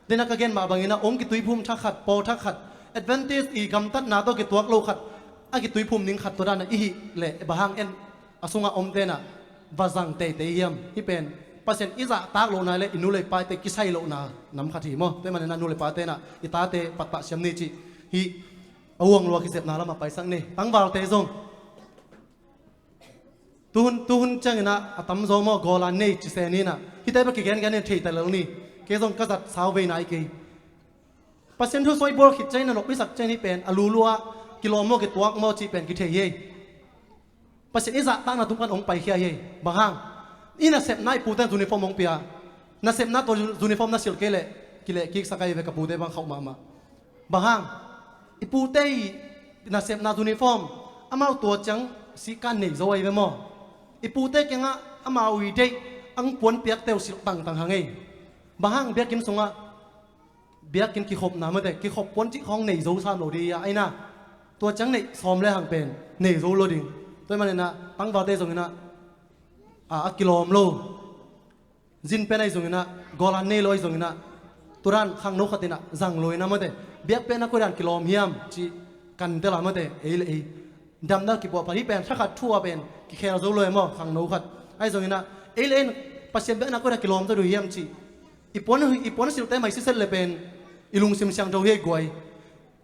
Dena ka gen mah banginah ong kituiphum thakhat pawl thakhat Adventist i gamtatna tawh kituak lo khat a kituiphum ning khat tua dana i hih leh bang hang en a sungah om tenah va zang teitei hiam? Hih pen Pasian i zahtak lohna le i nu le i paite kisai lohna nam khat hi maw? Tua hi maninah nu le pa tenah i tate pattah siam ni cih hih a uang lua kisepna lamah paisak ni. Tangvalte zong Tuhun, tuhun cianginah a tamzaw maw gawlan nei cise ninah hihte bek kigengen in theita lel ni. Kei zong ka zat sau vei nai kei. Pasian thu sawi bual khit ciangin a nop i sak ciangin hih pen a lulua kilawm maw kituak maw cih pen kithei hi. Pasian i zahtakna tung kan hong paikhia hi. Bang hang i nasepna i puten uniform hong pia. Nasepna tawh uniform na silh kei leh kileh kiksak ahi ve ka pute bang khauh mahmah. Bang hang i pute i nasepna uniform amau tua ciang sihkan nei zo ahi ve maw? I pute kiangah amau i deih ang puan piakte uh silh tangtang hang ei. Bang hang biakinn sungah biakinn kikhopna mate kikhop puan cih khawng nei zo sam lo dih a aina tua ciang neih sawm le hang pen nei zo lo ding. Tua hi maninah tangvalte zonginah a, a kilawm lo. Zin pen ahi zonginah gawlan nei lo ahi zonginah turan khangno khatinah zang lo inah mate biak pen a koidan kilawm hiam cih kan tela mate ei le ei damdal kipuahphat hih pen thakhat thu a pen kikhel zo lo e maw? Khangno khat ahi zonginah ei le ei Pasian biakna koidan kilawm zo duh hiam cih i puan, i puan silhte mai siset le pen i lungsim siangtho hi ei guai.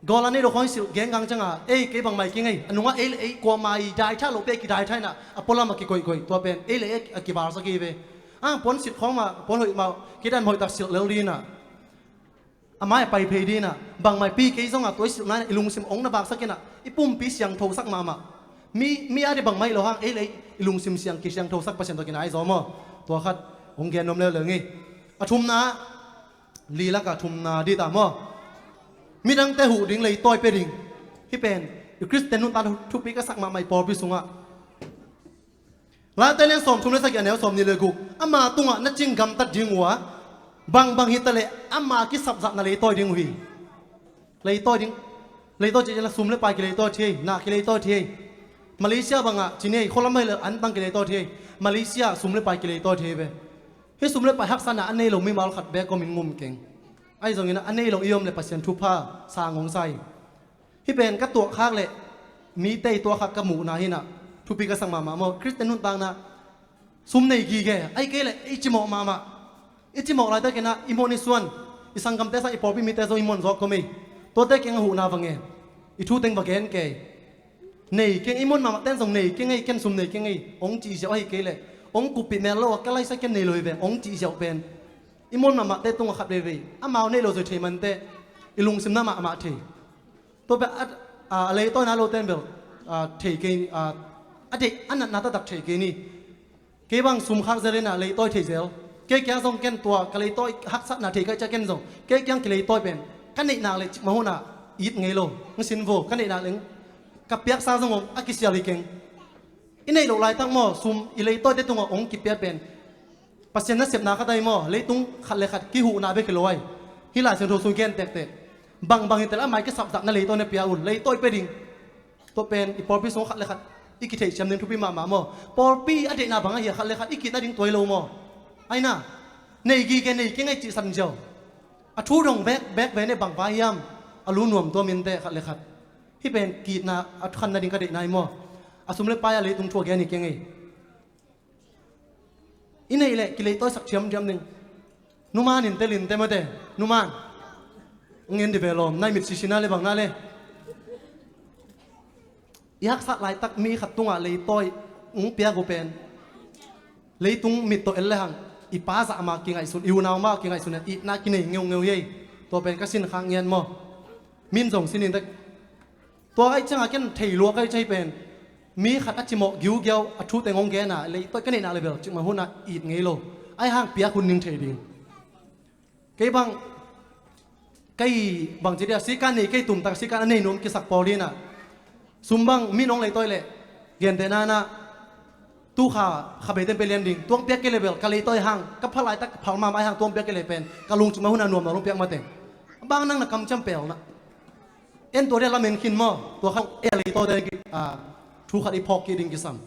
Gawlan nei lo khawng i silh gengang cianga ei kei bangmai kingei a nungah ei le ei kuama i daithah loh pia kidaithah inah a pualam a kikoihkoih tua pen ei le ei a kivalsak hi ve. A puan silh khawng mah puan hoih mah kei dan hoihtak silh lel dinah a mai a pai phei dinah bangmai pi kei zongah tua i silhna inah i lungsim ong na vaksak inah i pumpi siangthosak mahmah. Mi, mi a dih bangmai lo hang ei le ei i lungsim siang kisiangthosak Pasian tawh kinai zaw maw? Tua khat hong gen nuam leuleu ngei. A thumna lilaka thumna dih ta maw? Midangte huh ding leitawi pia ding. Hih pen i Khristian nuntak thupi ka sak mahmah i pawlpi sungah Late lian sawm thum le sagih a neu sawm nih le guk ama tungah na cing gamtat ding uh a bangbang hi taleh ama kisapzahna leitawi ding uh hi. Leitawi ding. Leitawi cih ciangin sum le pai kileitawi thei na kileitawi thei. Malaysia bangah ci nei khualam hei le antang kileitawi thei. Malaysia sum le pai kileitawi thei ve. Hih sum le pai haksatna a nei lo mimal khat bek om in ngum keng. Ahi zongin a nei lo i om le Pasian thupha sang hong sa hi. Hih pen ka tuahkhak le mite i tuahkhak ka muhna hi-in ah thupi ka sak mahmah maw. Khristian nuntakna sum nei gige, ahih kei leh i cimawh mahmah. I cimawh laitakin ah i muan i suan, i sanggamte sang i pawlpi mite zong i muan zawk kha mei. Tuate kiangah huhna va ngen, i thu teng va gen kei. Nei keng, i muan mahmah ten zong nei keng ei, ken sum nei keng ei hong cih ziau, ahih kei leh hong kuppih mel lo a ka laisa ken nei lo hi ve hong cih ziau pen i muan mahmahte tungah khat veivei amau neih lo zoi thei manteh i lungsimna mahmah thei. Tua pen a, a, a leitawina lote in bel, a, thei kei, a, a deih a natna taktak thei kei ni. Kei bang sum khak zel in ah leitawi thei zel. Kei kiang zong ken tua ka leitawi haksatna thei ka hih ciang ken zong kei kiang kileitawi pen ka neih nak leh cikmah hun ah it ngei lo. Hong sin vo, ka neih nak leh ka piaksa zong om, a kisial hi keng. I neih loh laitak maw, sum i leitawite tungah hong kipia pen Pasian nasepna khat ahi maw, leitung khat le khat kihuhna bek hi lo ahi. Hih Lai Siangtho sung gen tektek, bangbang hi ta leh a mai kisap zah na leitawi na pia un, leitawi pia ding. Tua pen i pawlpi sung khat le khat i kitheihsiam ding thupi mahmah maw. Pawlpi a deihna bang ahi a, khat le khat i ki-itna ding tua hi lo maw. Ahi na, nei gige, nei keng ei cihsan ziau. A thu dong bek bek ve ne, bang vai hiam, a lu nuam tuam inteh khat le khat. Hih pen ki-itna a khan nading ka deihna hi maw. A sum le pai a leitung thu a gen hi keng ei. I neih leh kileitawisak thiamthiam ding. Numan in tel in te mate, numan. Ngen di ve lawm, na i mit sisina le bang na le. I haksat laitak mi khat tungah leitawi hong piak uh pen leitung mit tawh en le hang i pa zah mah kingaihsun, i unau mah kingaihsun, itna kinei ngeungeu hi ei. Tua pen ka sin khak ngiat maw. Min zong sin in tek. Tua ka hih ciangah ken thei lua ka hih ciang hih pen mi khat a cimawh giugiau a thu teng hong gen a, leitawi ka neih nak leh bel cikmah hun ah it ngei lo. Ahi hang piak hun ning thei ding. Kei bang, kei bang ci dia, sikan nei kei tum tak, sikan a nei nuam kisak pawl hi-in ah. Sum bang min hong leitawi leh, gentehna in ah, tu kha, kha bei ten pe lian ding, tua hong piak kei leh bel ka leitawi hang, ka phal laitak phal mahmah ahi hang tua hong piak kei leh pen ka lungcim a hun a nuam na hong piak mateng. Bang nang na kamciam pel na. En tua dia lamen khin maw, tua kha e a leitawi te, a, thu khat i phawk kik ding kisam.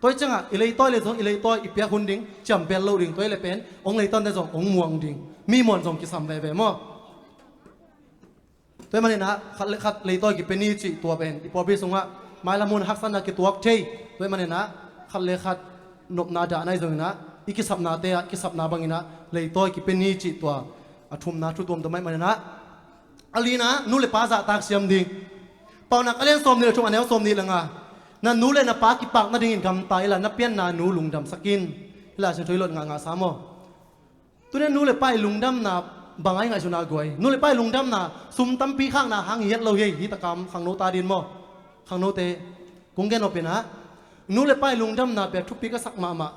Tua hih ciangah i leitawi leh zong i leitawi i piak hun ding, ciampel loh ding, tua hi leh pen hong leitawi te zong hong muang ding, mi muan zong kisam veve maw. Tua hih manin ah khat le khat leitawi kipia ni cih tua pen i pawlpi sungah mailam hun haksatna kituak thei. Tua hih manin ah khat le khat nopna dahna ahi zongin ah i kisapnate ah kisapna bangin ah leitawi kipia ni cih tua a thumna thu tuamtuam ahih manin ah, a lina, nu le pa zahtak siam ding. Paunak a lian sawmnih le thum, a neu sawmnih le nga. Na nu le na pa kipak nadingin gamta inla, na pianna nu lungdamsak in. Hih Lai Siangtho i lot ngahngah sa maw. Tuni-in nu le pa i lungdamna bang a i ngaihsutna guai. Nu le pa i lungdamna sum tampi khakna hang hi het lo hi ei, hih takam khangnote adingin maw. Khangnote kong gen nop in ah, nu le pa i lungdamna pen thupi ka sak mahmah.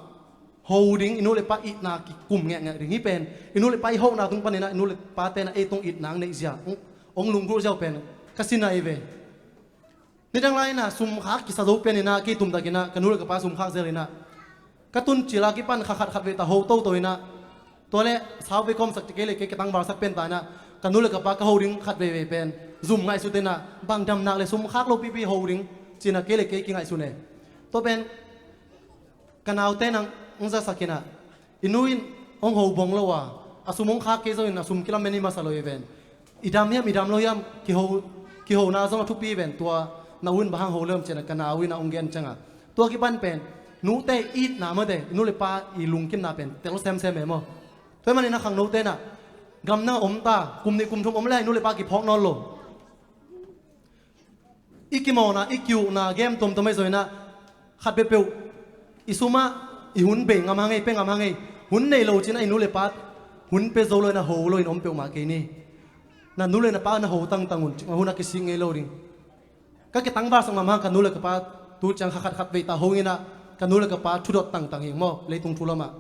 Ho ding, i nu le pa itna kikum ngekngek ding. Hih pen i nu le pa i hona tung panin ah i nu le pate in ah ei tung itna hong neih zia, hong, hong lunggulh zia uh pen ka sin ahi ve. Nidang lai-in ah sum khak kisa zo pian in ah, kei tumtakin ah ka nu le ka pa sum khak zel in ah, ka tun cil a kipan kha khat khat vei ta ho toto in ah, tua leh sau vei kawmsak ci kei leh kei ka tangvalsak pian ta in ah, ka nu le ka pa ka ho ding khat veivei pen zum ngaihsut in ah, bang damnak le sum khak lo pipi ho ding ci-in ah kei le kei kingaihsun e. Tua pen ka naute in ah hong zasak in ah, i nu in hong ho bawng lo a, a sum hong khak kei zongin a sum kilamen hi masa lo hi ven. I dam hiam, i dam lo hiam, kiho, kihona zong a thupi hi ven. Tua na u in bang hang ho lo hiam ci-in ah ka nau in ah hong gen ciangah, tua kipan pen nute itna mate, i nu le pa i lungkimna pen tel semsem e maw. Tua hih manin ah khangnote in ah, gam na om ta, kum nih kum thum om leh i nu le pa kiphawk nawn lo. I kimawhna, i ki-ukna game tuamtuam ahi zongin ah, khat peuhpeuh i sum ah i hun bei ngam hang ei, pia ngam hang ei. Hun nei lo ci-in ah i nu le pa hun pia zo lo in ah, ho lo in om peuhmah kei ni. Na nu le na pa na ho tangtang un, cikmah hun ah kisik ngei lo ding. Ka kitangvalsak mahmah ka nu le ka pa tu ciang kha khat khat vei ta ho in ah, ka nu le ka pa thudot tangtang hi ing maw, leitung thu lamah.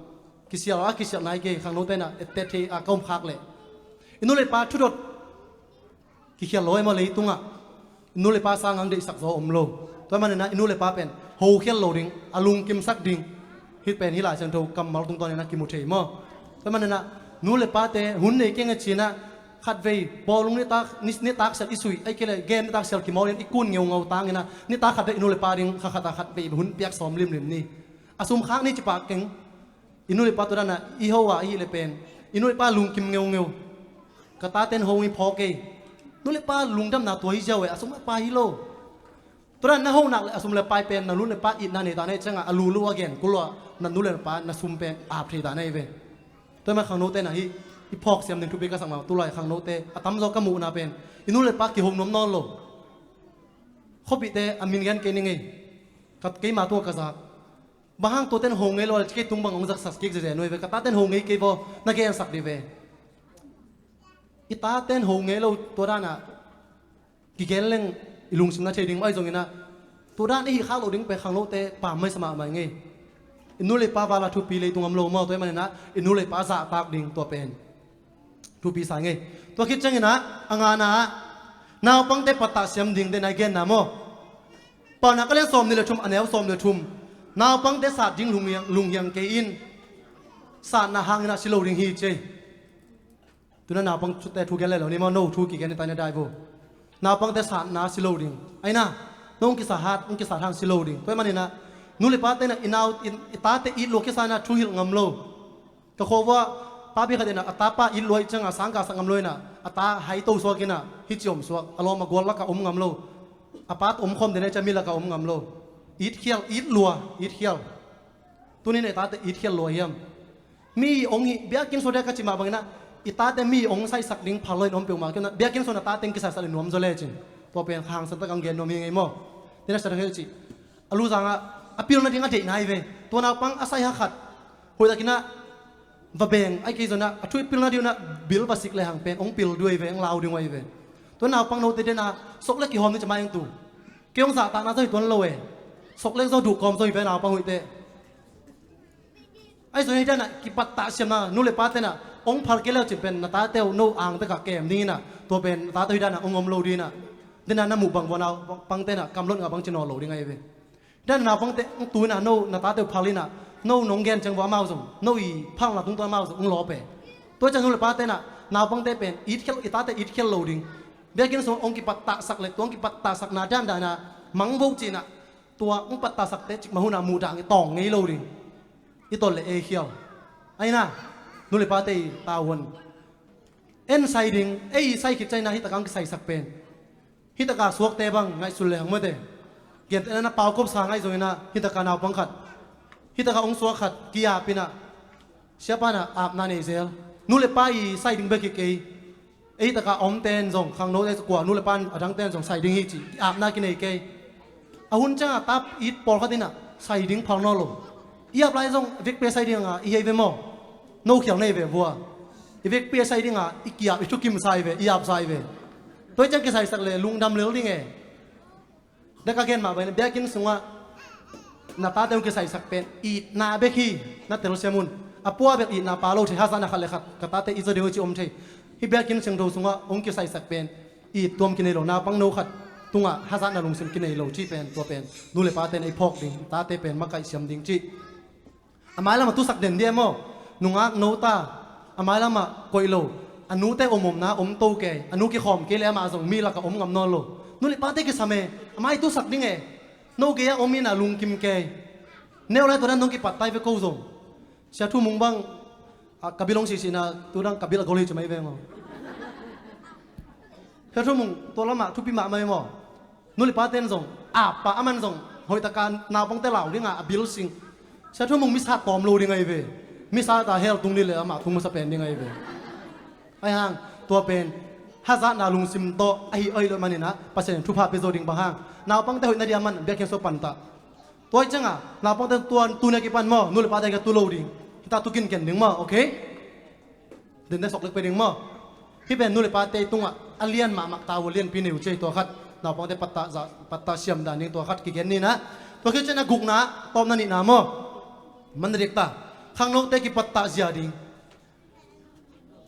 Kisial a kisial nai kei, khangnote in ah ettet thei a ka om khak leh. I nu le pa thudot kikhial lo e maw leitungah. I nu le pa sang hang deihsak zaw om lo. Tua hih manin ah i nu le pa pen ho khial lo ding, a lungkimsak ding. Hih pen hih Lai Siangtho kammal tungtawn in ah kimu thei maw. Tua hih manin ah nu le pate hun nei keng e ci-in ah, khat vei bawlung nitak, ni, nitak sial i sui, ahih kei leh game nitak sial kimawl in i kun ngeungau tang in ah, nitak khat vei i nu le pa ding kha khat ah khat vei hun piak sawm limlim ni. A sum khak ni ci pah keng. I nu le pa tua dan a i ho a i hih le pen, i nu le pa lungkim ngeungeu. Ka taten ho ngi phaw kei. Nu le pa lungdamna tua hi ziau e, a sum a pai hi lo. Tua dan na ho nak le a sum le pai pen na nu le pa itna nei ta na hi ciangah a lulu a gen kul lua na nu le pa na sum pen ap thei ta na hi ve. Tua man khangnote na hi i phawk siam ding thupi ka sak ma, tulai khangnote a tamzaw ka muhna pen i nu le pa kihong nuam nawn lo. Khuapihte a min gen kei ni ngei. Ka, keima tungah ka zak. Bang hang tuaten ho ngei lo a le ci kei tung bang hong zaksak kik zeze nuai ve, ka taten ho ngei kei vaw na gensak dih ve. I taten ho ngei lo tua danah kigen leng i lungsim na thei ding maw, ahi zonginah tua dan i hih khak loh ding pen khangnote pam maisa mahmah ngei. I nu le pa vala thupi leitung om lo maw, tua hi maninah i nu le pa zahtak ding tua pen thupi sa ngei. Tua khit cianginah a ngana ah naupangte pattah siam ding den a i genna maw? Paunak a lian sawm nih le thum, a neu sawm le thum. Naupangte sat ding lunghiang, lunghiang kei in, satna hanginah si lo ding hi ci. Tuna naupangte thu gen le lo ni maw, no thu kigen ni tai na dai vo. Naupangte satna si lo ding. Aina, no hong kisa hat, hong kisa hang si lo ding. Tua hi maninah nu le pate inah i nau, i, i tate it lua kisa inah thu hilh ngam lo. Ka khuavua papi khat inah a tapa it lua ih ciangah sangkah sak ngam lo inah a ta hai to suak inah hih ci om suak, a lawm a gual lakah om ngam lo. A pa omkhawm den a cia mi lakah om ngam lo. It khial, it lua, it khial. Tuninah i tate it khial lua hiam? Mi ong hi biakinn suak dek ka cih mah banginah i tate mi ong saisak ding phal lo in om peuhmah kei inah biakinn suak na tate ong kisaisak le nuam zaw lecin. Tua pen khang santak ang gen nuam hi ngei maw? Tena sa dang hel cih a luzangah a pilna ding a deihna hi ve. Tua naupang a sai ha khat hoihtakinah va beng ai kei zonah a thu i pilna ding unah bil va sik le hang pen ong pil duai ve, ong lau ding uai ve. Tua naupang note dena sok le kihawm ni cama eng tu. Kei ong zahtakna zo hi tuan lo e. Sok le zo duh kawm zo hi ve naupang hoihte. Ai zong hi danah kipattah siamna nu le pa tenah ong phal kei leu cin pen na tate uh no ang tekah kem dinginah tua pen na tate uh hi danah ong om lo dinah. Dena na muh bang vua naupang tenah kamlot ngah bang ci naw lo ding ahi ve. Dan naupangte ong tu inah no na tate uh phal inah no nong gen ciang vua amau zong no i phalna tungtawn amau zong ong lawp e. Tua ciang nu le pa tenah naupangte pen it khial, i tate it khial lo ding. Biakinn sung ong kipattahsak le tua ong kipattahsakna dandanah mangvo cinah tua ong pattahsakte cikmah hunah muhdah ngi tawng ngei lo ding. I tawh le ei khial. Aina nu le pate i tavuan en sai ding, ei i sai khit cianginah hih takah ong kisaisak pen hih takah suakte bang ngaihsun le hang mawte. Gentehna na paukop sa ngaih zonginah hih takah naupang khat, hih takah ong suak khat ki-ap inah siapa inah apna nei zel. Nu le pa i sai ding bek hi kei. Ei takah omten zong khangnote kua nu le pa in a dangten zong sai ding hi cih apna kinei kei. A hun ciangah tap it pawlkhat inah sai ding phal naw lo. I ap lai zong vekpi a sai dinga i hei ve maw? No khial nei ve vua. I vekpi a sai dinga i ki-ap, i thukim sai ve, i ap sai ve. Tua i ciang kisaisak le lungdam lel ding e. Daka gen mah bangin biakinn sungah na tate ong kisaisak pen itna bek hi. Na telsiam un a pua bek itna pa lo thei, hazatna khat le khat ka tate it zaw ding uh ci om thei. Hih biakinn siangtho sungah ong kisaisak pen it tuam kinei lo, naupang no khat tungah hazatna lungsim kinei lo cih pen tua pen nu le pate in ei phawk ding, tate pen makaih siam ding cih. A mailamah tusak den dia maw? Nungak no ta a mailamah koih lo. A nute omomna om to kei, a nu kikhawm kei le amah zong mi lakah om ngam nawn lo. Nu le pate kisam e. A mai tusak ding e. No gei-ah om inah lungkim kei. Neu lai tua dan dong kipattai ve ko zong. Sia Thu Mung bang a, ka bil hong sisihna tudang ka bil a gol hi ci mai veng aw. Sia Thu Mung tua lamah thupi mahmah hi maw? Nu le paten zong a pa a man zong hoihtaka naupangte lau dinga a bil sing. Sia Thu Mung misa tawm lo ding ahi ve. Misa ta hell tung dih le amah tung masa pen ding ahi ve. Ahi hang tua pen hazatna lungsim tawh ahi ahi lo maninah Pasian in thupha pia zo ding bang hang naupangte hoihna dia man biakinn sua pantah. Tua hi cianga naupangte tua tuna kipan maw, nu le pate ka tu lo ding. Hita tu kinken ding maw, okay? Dente sok lek pe ding maw? Hih pen nu le pate tungah a lian mahmah tau lianpi nei uh ci hi. Tua khat naupangte pattah za, pattah siam dan ding tua khat kigen ninah. Tua khit cian a gukna tawpna nihna maw? Man na dik ta. Khangnote kipattah zia ding.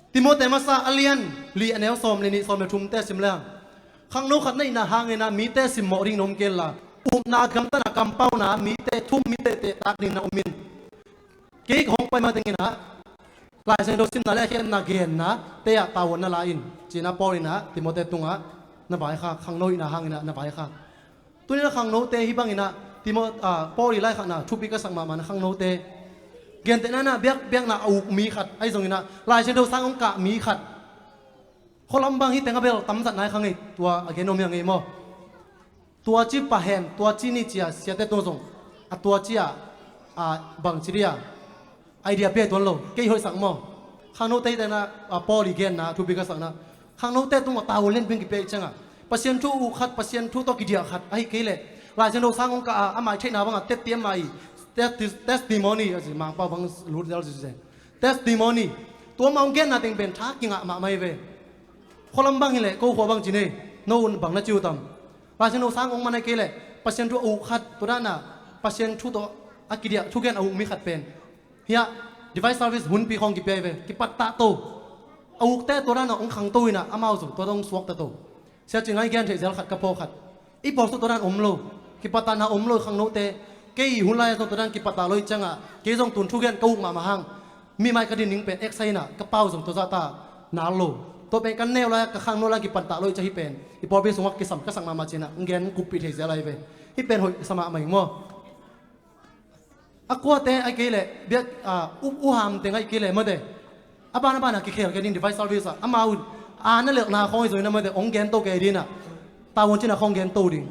Timote masa a lian li a neu sawm le nih, sawm le thumte sim leng khangno khat na hihna hanginah mite simmawh ding na om kei inla, upna gamtatna kampauna mite thum mite tehtak ding na om in. Kei ka hong pai ma dinginah Lai Siangtho simna le a khiatna genna te ah tavuan na la in, cinah Paul inah Timote tungah na vaikhak, khangno hihna hanginah na vaikhak. Tuninah khangnote hih banginah Timo, ah, Paul i laikhakna thupi ka sak mahmahna khangnote, gentehna in ah biak, biakna a uk mi khat ahi zongin ah, Lai Siangtho sang hong kah mi khat, khualam bang hih teng a bel tamzat nai kha ngei, tua a gen om hi a ngei maw. Tua ci pah hen, tua ci ni ci a siate tung zong a tua ci a, a bang ci dia idea pia tuan lo, kei hoihsak maw. Khangnote tena, a, Paul i genna thupi ka sakna, khangnote tung a tau len ping kipia i cianga, Pasian thu uk khat, Pasian thu tawh kidiah khat ahi kei leh Lai Siangtho sang hong kah a, a mai theihna banga testi a mai, testi-, testimony a ci, Mangpau bang lut zel ci, testimony. Tua mah hong genna teng pen tha kingah mahmah hi ve. Khualam bang hi leh ko khua bang ci nei, no un bang na ci uh tam. Lai Siangtho sang hong man ahi kei leh Pasian thu a uk khat, tua dana Pasian thu tawh a kidiah thugen a uk mi khat pen hiah Divine Service hunpi khawng kipia hi ve, kipattah to. A ukte tua dana hong khangto inah amau zong tua dong suakta to. Sia ci ngai gen theih zel khat ka phawk khat. I pawl sung tua dan om lo. Kipattahna om lo khangnote. Kei hun lai-ah zong tua dan kipattah lo i ciangah, kei zong tun thugen ka uk mahmah hang, mi mai ka din ning pen eksa inah ka pau zong tua zahta nal lo. Tua pen ka neu lai-ah ka khangno lai-ah kipattah lo i ciah hih pen i pawlpi sungah kisam ka sak mahmah cinah ng gen kuppih thei zel lai ve. Hih pen hoih sa mahmah ing maw. A kuate ahi kei leh biak, a, u, uham teng ahi kei leh mate, a ban a banah kikhel kei ding Divine Service ah, amau a na lelhna khawng i zong inah mate hong gen to kei dinah, tavuan cinah khawng gen to ding.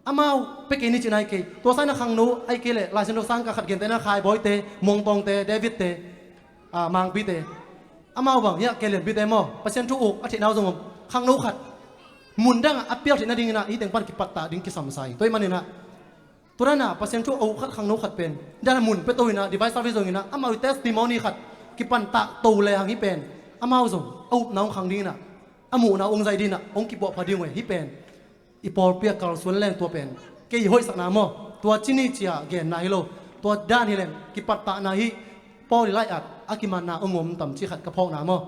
Amau pia kei ni cin ahi kei. Tua sanah khangno ahi kei leh Lai Siangtho sang kah khat gentehna Khai Bawite, Mongtawngte, Davidte, a, Mangpite, amau bang hiah kei lianpite maw, Pasian thu uk a theihna uh zong om. Khangno khat mun dangah a pial theih nadinginah hih teng pan kipattah ding kisamsa hi. Tua ih maninah tua dana Pasian thu a uk khat khangno khat pen dana mun pia to inah Divine Service zong inah amau i testimony khat kipattah to lehang hih pen amau zong a upna hong khang dinginah, a muhna hong zaih dinginah hong kipuahpha ding uh hi. Hih pen i pawlpi a kalsuan leng tua pen kei hoihsakna maw. Tua ci ni cia genna hi lo. Tua dan hi leng kipattahna hi. Paul i lai-at a kimanna om om tam ci khat ka phawkna maw.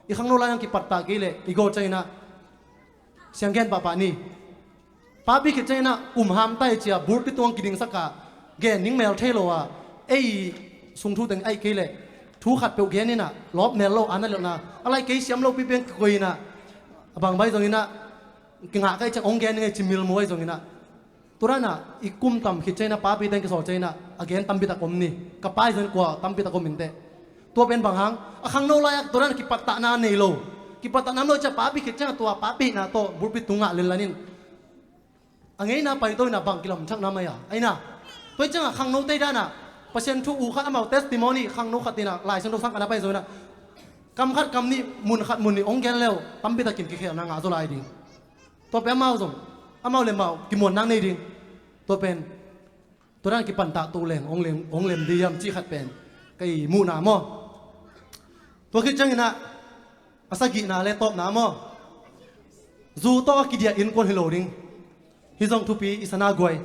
I khangno lai-ang kipattah kei leh i gawl cianginah siang gen pahpah ni. Papi khit cianginah um hamtai cia bulpi tuang kidingsak a gen ning mel thei lo a, ei sung thu teng ahi kei leh thu khat peuh gen inah lawp mel lo a na lelhna a lai kei siam lo pipiang kikoi inah a bang bai zonginah kingah ka i ciang hong gen ning ei ci milmu ahi zonginah. Tua danah i kum tam khit cianginah papi teng kisawl cianginah a gen tampi tak om ni. Ka pai zong kua tampi tak om inteh. Tua pen bang hang a khangno lai-ah tua danah kipattahna nei lo. Kipattahna om lo cia papi khit ciangah tua papihna tawh bulpi tungah lenlan in a ngeina paito inah bang kilamthakna mai a aina. Tua i ciangah khangno tei danah Pasian thu uk khat amau testimony khangno khat inah Lai Siangtho sang kana pai zonginah kam khat kam nih mun khat mun nih hong gen leu tampi takin kikhelna ngah zaw lai ding. Tua pen amau zong amau le amau kimuan nang nei ding. Tua pen tua dan kipattah to leng hong lem, hong lem ding hiam cih khat pen ka i muhna maw. Tua khit cianginah a sagihna le tawpna maw, zu tawh a kidiah innkuan hi lo ding. Hih zong thupi i sana guai.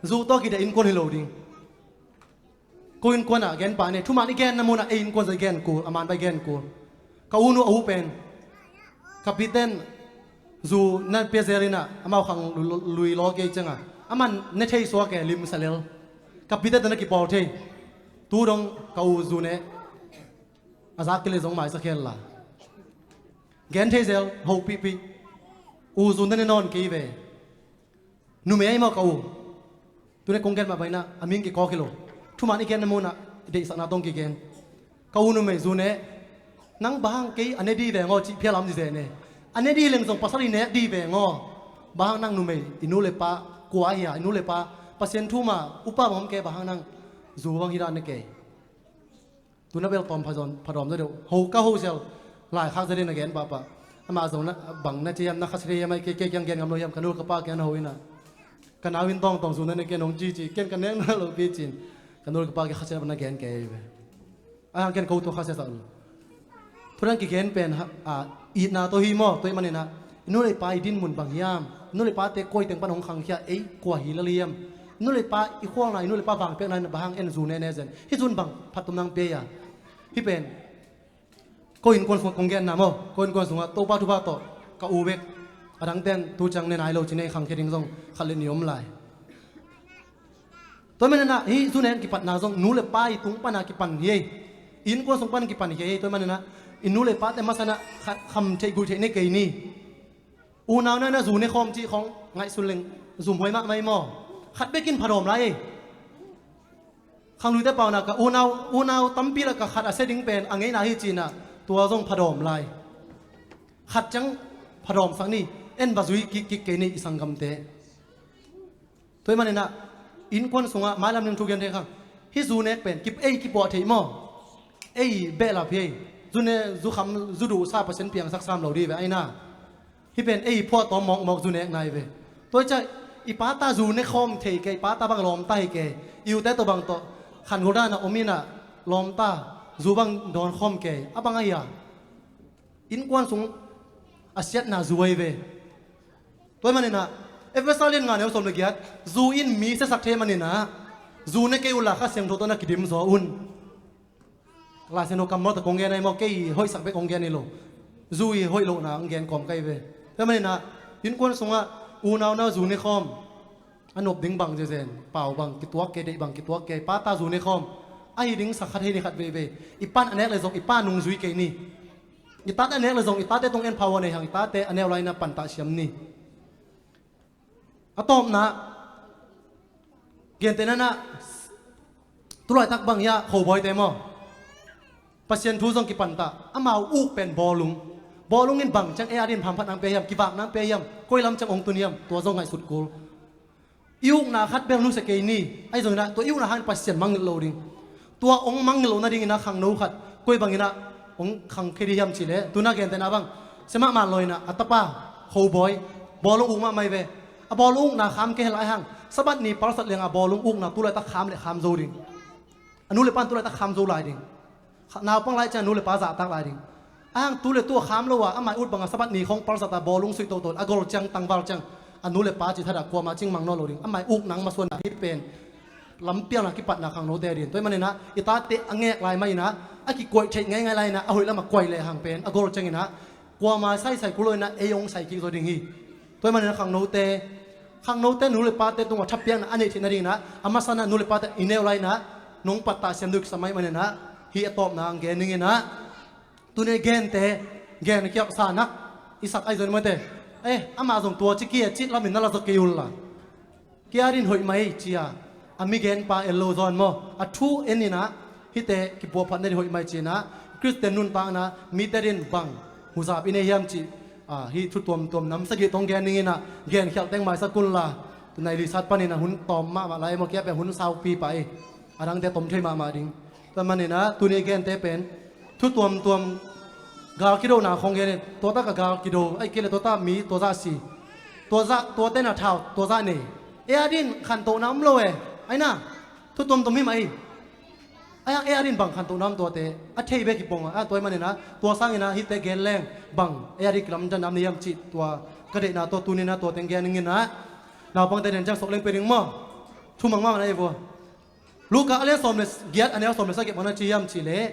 Zu tawh a kidiah innkuan hi lo ding. Ko innkuan ah gen pah ni, thuman i genna munah ei innkuan zong i gen kul, a man bai gen kul. Ka u nu a u pen ka piten zu na pia zel inah amau khang lu-, lui law kei cianga a man ne thei suak e, lim sa lel. Ka pite tana kipawl thei. Tu dong ka u zu ne a zak kei le zong maisa khel la. Gen thei zel hopihpih. U zu na ne nawn kei ve. Numei ahi maw ka u. Tune kong gen mah bainah a ming kikawk hi lo. Thuman i genna munah deihsakna tawng kigen. Ka u numei zu ne. Nang bang hang kei a ne dih veng aw cih phial lam dih zene. A ne dih leng zong pasal i nek dih veng aw. Bang hang nang numei i nu le pa kua ahi a, i nu le pa Pasian thu ma upa bang om kei, bang hang nang zu bang hi dah ne kei. Tuna bel tawm phadawm, phadawm zaw deuh ho ka ho sial. Laikhak zaw deuh na gen pahpah. Amah zong na bang na ci hiam, na khasia thei hiam, ai kei, kei kiang gen ngam lo hiam, ka nu ka pa kiang na ho inah. Ka nau in tawngtawng zu na ne kei nong ci ci, ken ka nek na lo pi cin. Ka nu ka pa kiang khasia na gen kei ve. A hang ken ko tua khasia sak lo. Thudang kigen pen ha, a, itna tawh hi maw, tua ih maninah i nu le i pa i din mun bang hiam? I nu le i pate koi teng pan hong khangkhia, ei kua hi lel hiam? I nu le i pa i khualna, i nu le i pa vangpiakna in bang hang en zu ne ne zen? Hih zun bang phattum nang pia a? Hih pen ko innkuan sungah kong genna maw, ko innkuan sungah Topa thupha tawh ka u bek, a dangten tu ciang ne nai lo ci, nei khangkhia ding zong khat le nih om lai. Tua maninah hih zu nen kipatna zong nu le pa i tung pana kipan hi ei. Innkuan sung pan kipan hi ei. Tua maninah i nu le pate masanah kha-, kham theih guih theih ne kei ni. Unau na na zu ne khawm cih khawng ngaihsun leng zumhuai mahmah hi maw. Khat bekin phadawm lai ei. Khangluite pauna ka unau, unau tampi laka khat a sia ding pen a ngeina hi cinah tua zong phadawm lai. Khat ciang phadawmsak ni, en va zui kikkik kei ni i sanggamte. Tua hi maninah innkuan sungah mailam ning thugen thei khang. Hih zu nek pen kip ei kipuah theih maw? Ei behlap hi ei. Zu ne, zu kham, zu duhsa Pasian piangsak sam lo dih ve aina. Hih pen ei phuahtawm mawkmawk zu nek nai ve. Tua hi ciah i pata zu ne khawm thei kei, i pata bang lawmta hi kei. I ute tawh bang tawh khan gol danah om inah lawmta zu bang dawn khawm kei. A bang ahi a innkuan sung a siatna zu ahi ve. Tua hi maninah Efesa lian nga neu sawm le giat, zu in mi siasak thei maninah zu ne kei unla Kha Siangtho tawh na kidim zaw un. Lai Siangtho kammal tawh kong gen ahi maw, kei hoihsak bek kong gen hi lo. Zu i hoih lohna kong gen kawm ka hi ve. Tua hi maninah innkuan sungah unau na zu ne khawm a nop ding bang zezen, pau bang kituak kei, deih bang kituak kei, pata zu ne khawm ahi ding sa khat hei ni khat veivei. I pan a nek le zong i pa nung zui kei ni. I tate a nek le zong i tate tung en phawa nei hang, i tate a neu lai na pantah siam ni. A tawpna gentehna na tulaitak bang hiah Khobawite maw? Pasian thu zong kipantah, amau uk pen bawlung. Bawlung in bang ciang ei a din hamphat nang pia hiam, kivak nang pia hiam, koi lam ciang ong tun hiam, tua zong ngaihsut kul. I ukna khat bel nusia kei ni, ahi zonginah tua i ukna hangin Pasian mangngilh lo ding. Tua ong mangngilh lo nadinginah khangno khat koi banginah ong khang khe dih hiam cihleh, tuna gentehna bang Sia Mah Man Lawi inah a tapa Khobawi bawlung uk mahmah hi ve. A bawlung ukna kham kei hel ai hang, Sabbath ni palsat liangah a bawlung ukna tulaitak kham le kham zo ding. A nu le pa in tulaitak kham zo lai ding. Naupang lai ciang a nu le pa zahtak lai ding. A hang tu le tu a kham lo a, amai ut bangah Sabbath ni khong palsat a bawlung suih toto a gol ciang tangval ciang a nu le pa cih thadah kuama cingmang nawn lo ding. Amai uk nang masuanah hih pen lampialna kipatna khangnote a din. Tua hi maninah i tate a ngek lai mah inah a kikuaih theih ngaingai lai inah a hoih lamah kuaih lehang pen a gol cianginah kuama saisai kul lo inah ei ong sai kik zaw ding hi. Tua hi maninah khangnote, khangnote nu le pate tungah thapiakna a neih theih nadinginah a masana nu le pate i neu lai inah nong pattah siam duh kisa mai maninah hih a tawpna ang gen dinginah tuni gente gen kiapsa nak i sak ahi zon mate. Eh, amah zong tua ci kia cih lamin na la zaw kei unla. Kia din hoih mai cia a mi genpa en lo zawn maw? A thu en inah hihte kipuahphat nadin hoih mai cinah Khristian nuntakna mite din bang huzap i nei hiam cih, ah, hih thu tuamtuam nam sagih tong gen dinginah genkhialh teng maisak unla. Tunai lisat paninah hun tawm mahmah lai maw, kia pia hun saupi pah i a dangte tom thei mahmah ding. Tua maninah tuni gente pen thu tuamtuam gal kidona khong gen in, tuata ka gal kido ai kile tuata mi tuazah si, tuazah tuate na thau tuazah nei. Ei a din khantohna om lo e. Aina thu tuamtuam hi mah i. Ai hang ei a din bang khantohna om tuate a thei bek hi pong a, tua hi maninah tua sanginah hihte gen leng bang ei a din kilamdanna om ni hiam cih tua ka deihna tawh tuninah tua teng gen dinginah naupangte den ciang sok leng pe ding maw? Thumang mahmah na ei vua. Luka a lian sawm le giat a neu sawm le sagih bang na ci hiam cihleh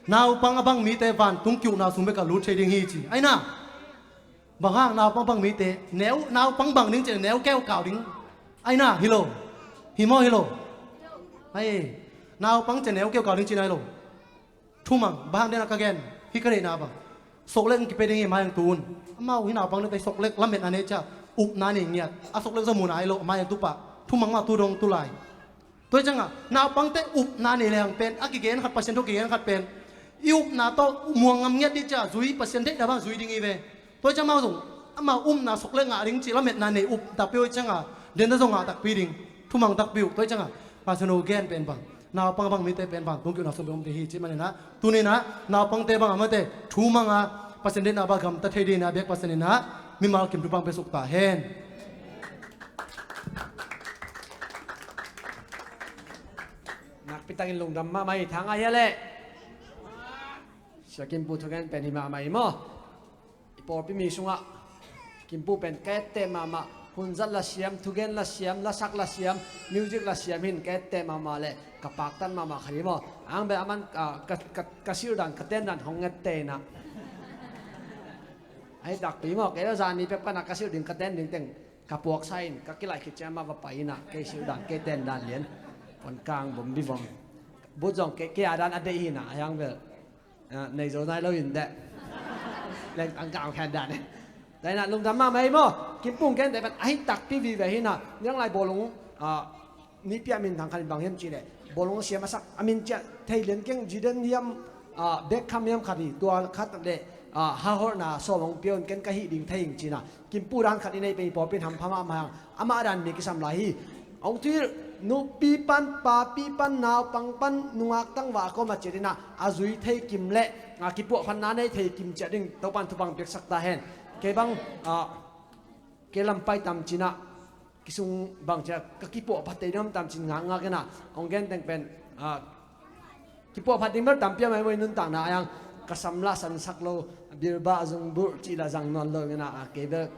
naupang a bang mite vantung ki-ukna sung bekah lut thei ding hi ci. Aina bang hang naupang bang mite neu, naupang bang ding cihleh neu keukau ding. Aina hi lo. Hi maw hi lo? Ai, naupang cihleh neu keukau ding cihna hi lo. Thumang bang hang dena ka gen hi ka deihna bang. Sohlek in kipe ding hi mai ang tu un. Amau hi naupang ding tei sohlek lametna nei cia upna nei ngiat a sohlek zaw muna hi lo mai ang tu pah. Thumang mah tu dong tu lai. Tua hi cianga naupangte upna nei lehang pen a kigen khat, Pasian thu kigen khat pen i upna tawh muang ngam ngiat dih cia zui, Pasian deihna bang zui ding hi ve. Tua hi cianga amau zong amau upna sok le ngah ding cih lametna nei up takpi uh hi cianga denda zong ngah takpi ding, thumang takpi uh. Tua hi cianga Pasian thu gen pen bang naupang bang mite pen vantung ki-ukna sung bek om ding hi cih maninah tuninah naupangte bang a mate thumanga Pasian deihna bang gamta thei dinah biak Pasian inah mimal kim thupha pia suk ta hen. Nakpi takin lungdam mahmah hi. Thang a hia leh Sia Kimpu thugen pen hi mahmah hi maw? I pawlpi mi sungah Kimpu pen ka etteh mahmah. Hunzat la siam, thugen la siam, lasak la siam, music la siam hin ka etteh mahmah le ka paktat mahmah khat hi maw? Ang bel aman ka, ka, ka, ka sildan ka tendan hong etteh inah ahi takpi maw? Kei la zani pek panah ka sil ding ka ten ding teng ka puaksa in ka kilai khit ciang mah va pai inah kei sildan kei tendan lian. Konkang bom bi vom. But zong kei, kei a dan a deih hinah ahi ang bel. Ah, nei zo nai lo in deh. Leng tang kang khen dan eh. Daina lungdam mahmah hi maw? Kimpung kente pen ahi takpi vive hinah niang lai bawlung Ah, nipi a minthang khat in bang hiam cih leh, bawlung siam a sak a min ciah thei lian keng, Jayden hiam, ah, Beckham hiam khat hi, tua khat leh, ah, halhorhna sawm hong pia un, ken ka hih ding thei ing ci-in ah, Kimpu dan khat i neih pen i pawlpi in hampha mahmah hang, amah dan mi kisam lai hi. Hong thuhilh, nupi pan, papi pan, naupang pan, nungak tangval kawm a ciah in ah, a zui thei kim leh, ah, kipuahphatna nei thei kim ciah ding Topa'n thupha piaksak ta hen. Kei bang, ah, kei lam pai tam ci-in ah, kisung bang ciah ka kipuahphat thei ding om tam ci-in ngakngak in ah, hong gen teng pen, ah, kipuahphat ding bel tampi a mai maw, i nuntakna ah hiang ka sam lah sansak lo, Bilbah Zungbulh cih lah zang nawn lo in ah, ah, kei bel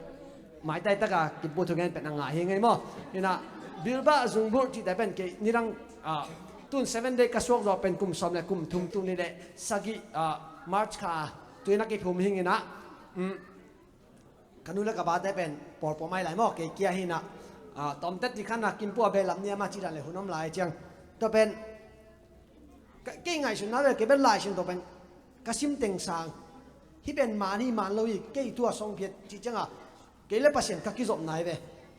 maitai tak a Kimpu thugen pen a ngah hi ing ei maw. In ah, Bilbah Zungbulh cihte pen kei nidang, ah, tun Seven Day ka suak zawh pen kum sawm leh kum thum, tuni leh sagih, ah, March kha tu-in ah kiphum hi ing in ah, um, ka nu leh ka pate pen pawlpawh mai lai maw, kei kia hi in ah, ah, tawmte ti khan ah Kimpu a behlap ni a, amah cih dan leh hun om lai ciang. Tua pen ka, kei ngaihsutna bel, kei bel Lai Siangtho pen ka sim teng sang, hih pen man hi man lo hi, kei thu a song phiat cih ciang a, kei leh Pasian ka kizopna hi ve.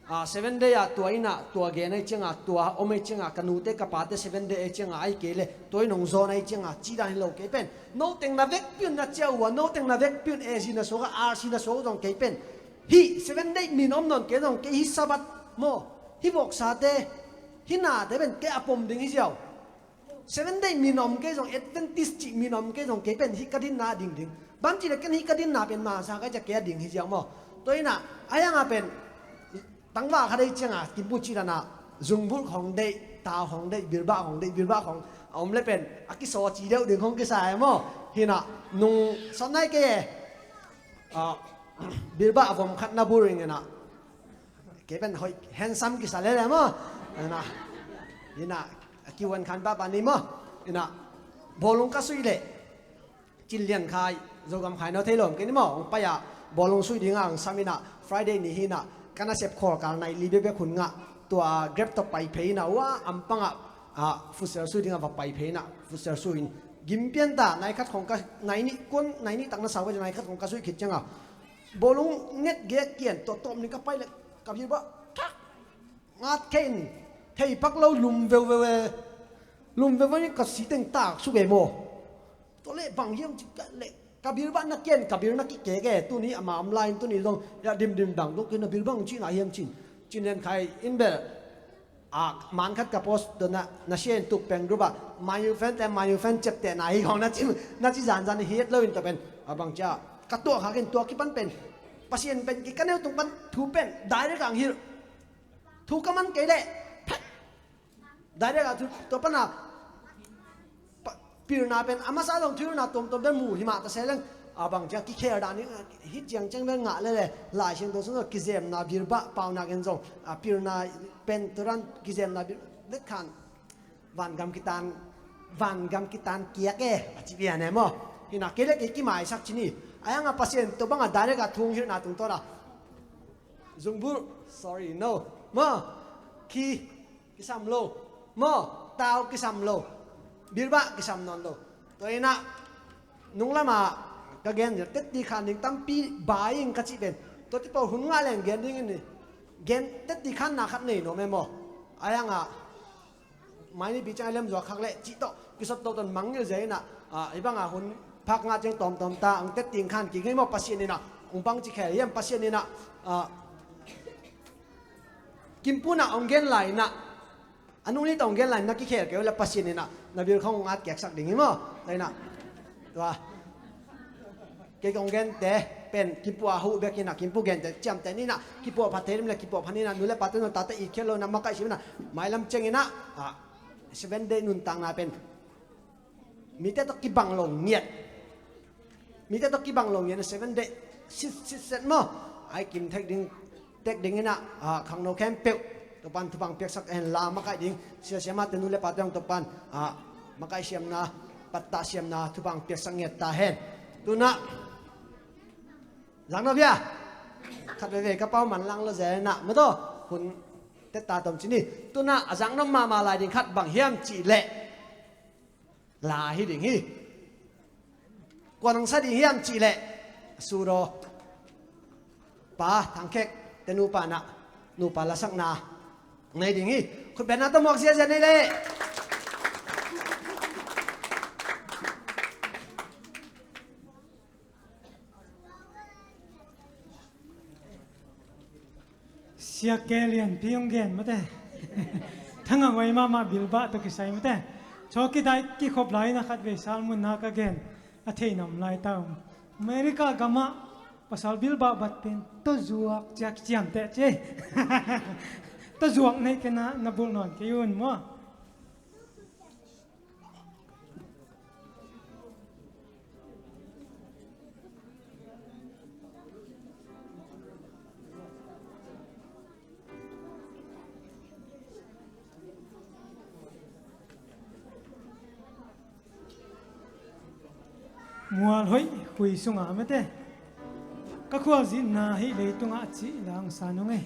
Ah, Seven Day ah tua in ah, tua gen ahih ciang a, tua om ahih ciang a, ka nute ka pate Seven Day ahih ciang a, ahih kei leh tua in hong zawn ahih ciang a, cih dan hi lo. Kei pen no teng na vekpi un na ciah uh a, no teng na vekpi un A Z na suak a, R C na suak uh zong kei pen hih Seven Day min om nawn kei zong, kei hih Sabbath maw, hih vawksate, hih nate pen kei a pom ding hi ziau. Seven Day min om kei zong, Adventist cih min om kei zong, kei pen hih ka dinna a ding ding. Bang cih leh ken hih ka dinna pen masa ka hih ciang kei a ding hi ziau maw. Tua in ah, a hiang a pen tangval khat ahih ciang a, Kimpu cih dan a, Zungbulh khawng deih, Tau khawng deih, Bilbah khawng deih, Bilbah khawng a om leh pen a kisawci deuh ding khawng kisa e maw. Hi in ah, nung sawt nai kei e. Ah, Bilbah a vom khat na bul ing in ah, kei pen hoih, handsome kisa lel e maw. In ah, in ah, a kihuan khan pahpah ni maw. In ah, bawlung ka suih leh, Cin Lian Khai, Zogam Khai na thei lo om kei ni maw, hong pai a, bawlung suih ding a hong sam in ah, Friday ni hi in ah, ka nasep khawl kal nai li bekbek hun ngah, tua Grab tawh pai phei in ah, ua ampang ah, ah, futsal suih ding a va pai phei in ah, futsal suih in, gim pian ta, nai khat khawng ka, nai nih, kuan nai nih tak na sau ka, nai khat khawng ka suih khit ciang a, bawlung nget gek kian, tua tawm ni ka pai leh, ka Bilbah thak ngat khe in, thei pak lo, lum veuveu e, lum veuveu in ka si teng tak suk e maw. Tua leh bang hiam cih ka leh, ka Bilbah na kian, ka Bilbah na kikek e, tuni amah om lai in, tuni zong ya dimdim dang dong kei, na Bilbah hong cih na hiam cin. Cin Lian Khai in bel, ah, man khat ka post tua na, na share in tuk peng group ah, Man U fan te, Man U fan ciaptehna hi khawng na ci, na ci zanzan hi het lo in, tua pen, ah, bang ciah, ka tuah khak in, tua kipan pen, Pasian pen kei ka neu tung pan thu pen direct a hong hilh. Thu ka man kei leh, phat, direct a thu, tua pan a, pa, pilna pen a masa zong thuhilhna tuamtuam bel mu hi mah ta se leng, a bang ciang kikhel dan hi, hih ciang ciang bel ngah lel e, Lai Siangtho sung zong kizemna Bilbah, Paunak in zong, a, pilna pen tua dan kizemna Bilbah, bek khan, vangam kitan, vangam kitan kiak e, a ci pian e maw. Hi in ah, kei leh kei kimaisak ci ni. A hiang a Pasian tua bang a direct a thu hong hilhna tungtawn a, Zungbulh, sorry, no. Maw, khi kisam lo. Maw, Tau kisam lo. Bilbah kisam nawn lo. Tua in ah, nung lam ah ka gen, tetti khan ding tampi bai ing ka cih pen, tua ti pawl hun ngah leng gen ding in ni. Gen, tetti khanna khat nei nuam e maw. A hiang a, mai nipi ciang a lem zuak khak leh cih tawh kisot tohtoh in mangngilh zel in ah, ah, hih bang a hun phak ngah ciang tawmtawm ta, hong tetti khan kik hi maw. Pasian in ah hong bangci khel hiam, Pasian in ah, ah, Kimpu in ah hong gen lai in ah, a nung ni tawh hong gen lai in ah, kikhel kei uh leh Pasian in ah na bil khawng hong at keksak ding hi maw. Tua in ah, tua, kei kong gente pen Kimpu a huh bek in ah, Kimpu gente ciamteh ni in ah, kipuahphat thei ding leh kipuahphat ni in ah, nu leh pate, nu tate i khial lo in ah, makaih siam in ah, mailam ciang in ah, ah, Seven Day nuntakna pen mite tawh kibang lo ngiat. Mite tawh kibang lo ngiat in ah, Seven Day sit, sit set maw. Ai kim thek ding, tek ding in ah, ah, khangno khempeuh Topa'n thupha piaksak hen la, makaih ding sia siamahte, nu leh pate hong Topa'n, ah, makaih siamna, pattah siamna thupha piaksak ngiat ta hen. Tu in ah, zaknop hia? Khat veivei ka pau man lang lo zel in ah, maw, tua hun tetta tom ci ni. Tu in ah, a zaknop mahmah lai ding khat bang hiam cih leh, la hi ding hi. Kuan hong sa ding hiam cih leh, Sudo, Pa Thang Khek te nupa in ah, nupa lasakna Nei ding hi. Khut bengna tawh muak ziazia nei leh. Sia Ke Lian Pi hong gen mate. Thangah ngoi mahmah bilbah tawh kisai mate. Chaw kidai kikhop lai na khatvei salmunna ka gen a theihna om lai ta uh. America gamah pasal bilbah bat pen tawzuak ciak ciamteh ci. Tawzuak neih kei na na bulh nawn kei un maw. Mual hoih khui sungah mate. Ka khualzinna hih leitungah cih la hong san ung ei.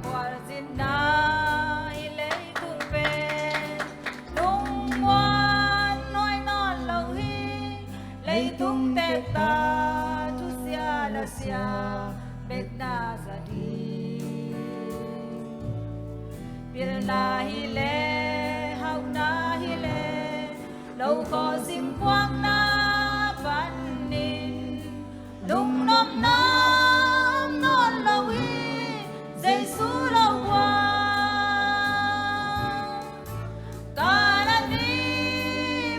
Khualzinna hih leitung pen lungmuan nuai nawn lo hi. Leitung tekta thusia lasia betna zat hi. Pilna hileh hauhna hileh lo khawh simkuakna panin lungnopna om nawn lo hi. Jesu lo buang Kalvari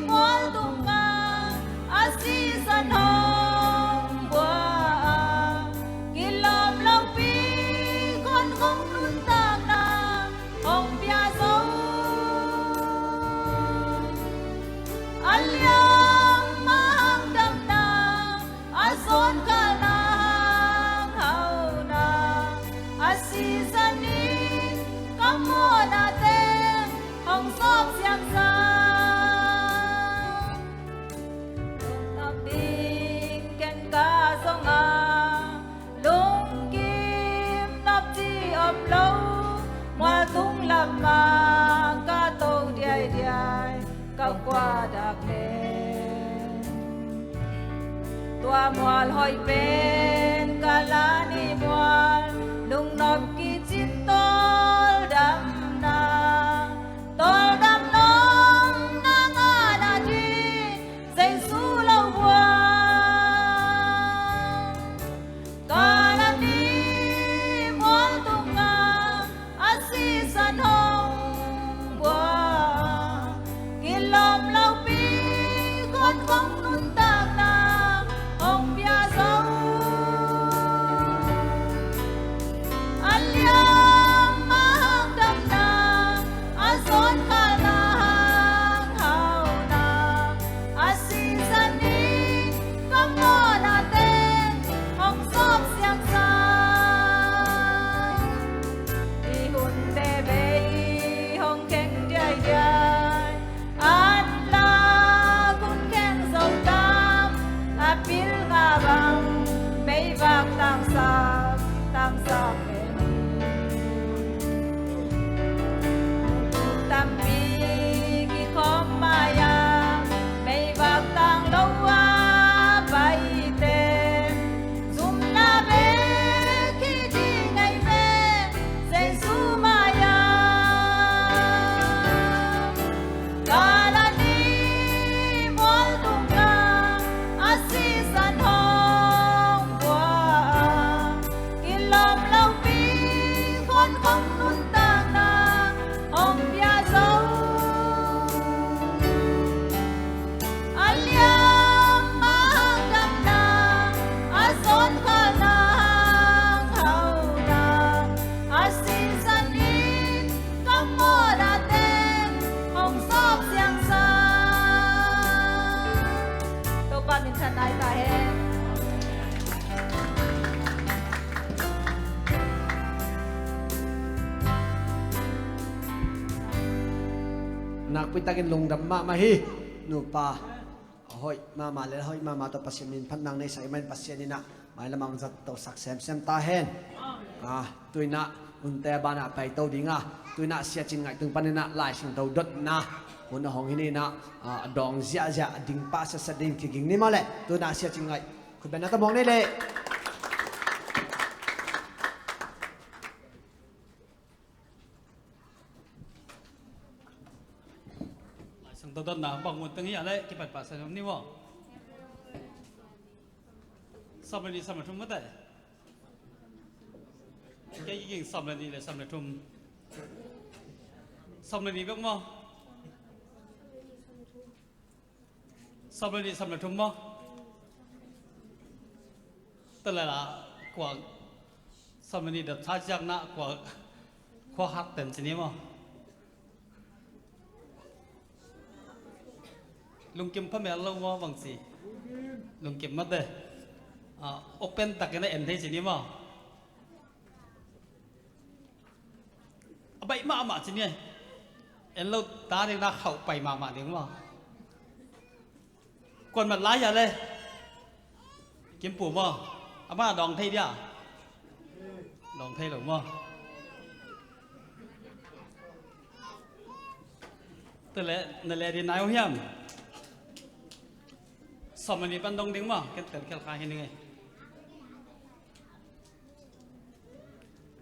mual tungah a sisan hong bua a, kilawm lopi khuan khong nuntakna hong pia zo. A liang mah hang damna, a sawnkhalna hang hauhna, a sisan in ka mawhna teng hong sawp siangsa. Lungnuam ding ken ka zong a, lungkim nop ci om lo, mual tung lamah ka to diaidiai, ka kua dak leh. Tua mual hoih pen Kalvari mual, lungnop kicin tawldamna, tawldam nong na ngah nading Jesu lo buang. Kalvari mual tungah a sisan hong bua, kilawm lopi khuan khong nuntakna hong pia zo. A liang mah hang damna, a sawnkhalna hang hauhna, a sisan in ka mawhna teng hong sawp siangsa. I hunte bei hong kheng diaidiai, an lak hun kheng zo tam, a pilna bang meivak tangsak tangsak. Tampi kikhawm mai-a, meivak tang lo a paite, zumna bek hi ding ahi ve, Jesu mai-a. Kalvari mual tungah a sisan hong bua, kilawm lopi khuan khong nuntakna hong pia zo. A liang mah hang damna, a sawnkhalna hang hauhna, a sisan in ka mawhna teng hong sawp siangsa. Topa minthanna hi ta hen. Nakpi takin lungdam mahmah hi, nupa. Hoih mahmah le hoih mahmah tawh Pasian min phatna nei sak i manin Pasian in ah mailam ah hong zat tosak semsem ta hen. Ah, tu in ah hunte banah paito ding a, tu in ah Sia Cin Ngaih tung panin ah Lai Siangtho dotna hun a hong hi in ah, ah, a dawng ziahziah a ding pah setset ding kiging ni maw leh, tu in ah Sia Cin Ngaih khutbetna tawh muak ni leh. Lai Siangtho dotna bang mun teng hi a leh kipat pah sa ni maw? Sawm le nih, sawm le thum mate. Kei kiging sawm le nih le sawm le thum. Sawm le nih bek maw? Sawm le nih, sawm le thum maw? Tua leh la kua sawm le nih dot tha ciang na kua khua hak ten ci ni maw? Lungkim pha mel lo maw bang ci? Lungkim mate. Ah, open takin a en thei ci ni maw? A baih mahmah ci ni. En lo ta ding na khauh pai mahmah ding maw? Kuan mat lai a le. Kimpu maw? Amah dawng thei dia? Dawng thei lo maw? Tua leh na le ding nai uh hiam? Sawm le nih pan dong ding maw? Ken tel khial kha hi ning ei.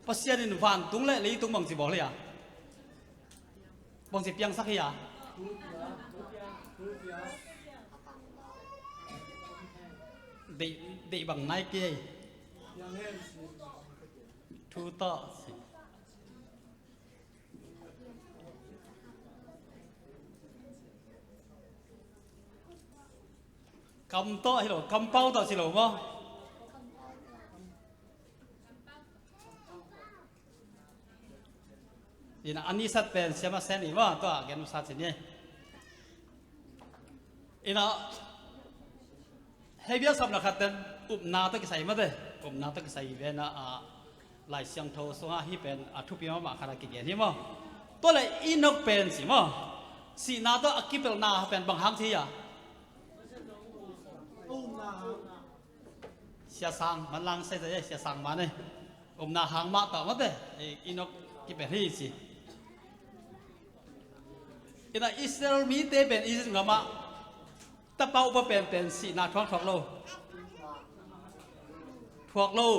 Pasian in vantung le leitung bangci bawl hi a? Bangci piangsak hi a? Deih, deih bang nai kei. Thu tawh si. Kam tawh hi lo, kampau tawh si lo maw? Ina, a nisat pen siama sen i maw, tua gen masa ci ni. Ina, hei bia sawm le khat ten upna tawh kisai mate, upna tawh kisai hi ve na, a, Lai Siangtho sungah hih pen a thupi mahmah khat a kigen hi maw? Tua le Enok pen ci maw? Sihna tawh a kipelhna pen bang hang ci hi a? Sia Sang, manlang sai zai, Sia Sang man ei. Upna hang mah tawh mate, ei, Enok kipelh hi ci. Ina Israel mite pen Egypt ngamah tapa upa penpen sihna thuak thuak lo. Thuak lo.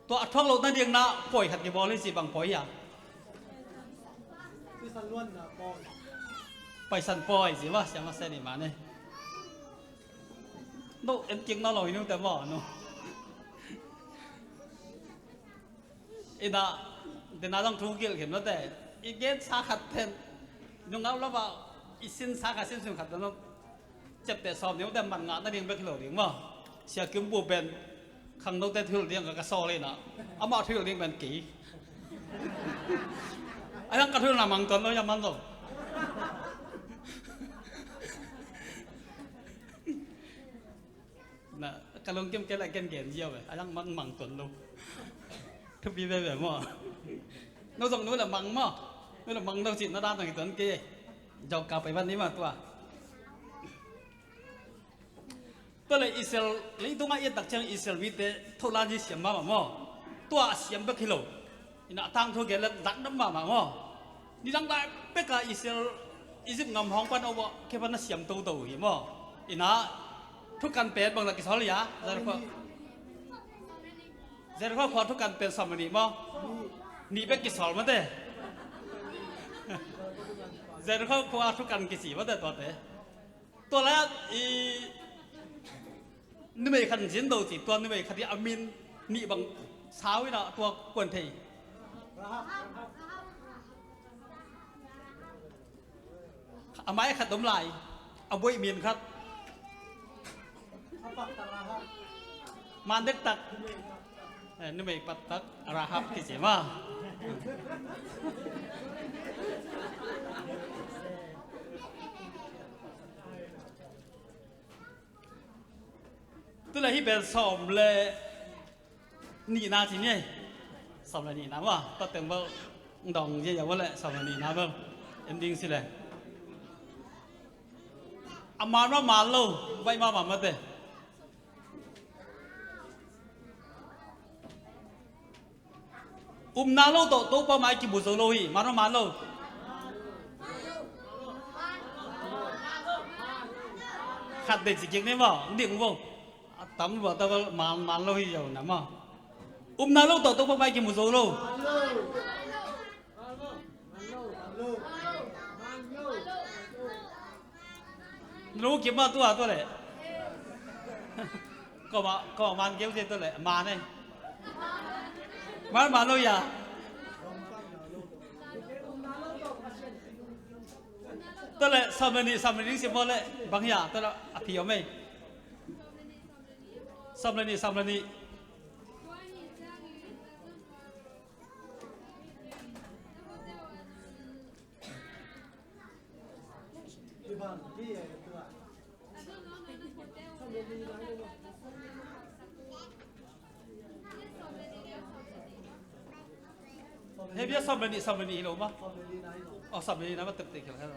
Tua a thuak lo nading na pawi khat kibawl hi ci, bang pawi hi a? Paisan pawi ci va, siama sen i man ei. No, en kik na lo hi nung te maw, no. Ina, dena zong thu gilh khin mate. I gen sa khat pen nungau lama i sin sa khat sin sun khat na ciapteh sawm ding mate, man ngah nading bek hi lo ding maw? Sia Kim Bu pen khangnote thuhilh ding ka, ka sawl ina. Amah thuhilh ding pen kei. A yang ka thuhilhna mang tuan lo, ya man zong. Na, ka lungkim kei la ken gen ziau ve. A yang mang mang tuan lo. Thupi veve maw? No zong nu la mang maw? Nu la mang no cih na dan zong hi tuan kei. Zong ka pai van ni maw tua. Tua le Israel, leitungah i et tak ciang Israel mite tholan hi siam mahmah maw? Tua a siam bek hi lo. Ina tangthu gen le zakdam mahmah maw? Nidang lai bek a Israel Egypt ngam hong pan over khe pan na siam toto uh hi maw? Ina thukan pen bang na kisawl hi a? Jericho. Jericho khua thukan pen sawm le nih maw? Nih bek kisawl mate. Jericho khua thukan kici mate tuate. Tua lai-ah i numei khat in zin do ci, tua numei khat i a min nih bang sau ina tua kuan thei. A mai khat om lai, a buaih min khat. Man dektak. Eh, numei pattak Rahab kici maw. Tu le hih pen sawm le nihna ci ni. Sawm le nihna maw, tua teng bel dong ziahziah maw le, sawm le nihna bel en ding ci le. A man mah man lo, baih mah mah mate. Upna lo tawh Topa mai kimu zo lo hi, man mah man lo. Khat dei ci kik ni maw, ding vo. A tam lua ta val man, man lo hi zo na maw. Upna lo tawh Topa mai kimu zo lo. Lu kim ma tua tua le. Ko ma, ko man keu se tua le, man e. Man, man lo ya. Tua le, sawm le nih, sawm le nih sim maw le, bang ya, tua le, a phi om e. Sawm le nih, sawm le nih. Hei bia sawm le nih, sawm le nih hi lo ma. Oh, sawm le nih na ma tep te khel khel.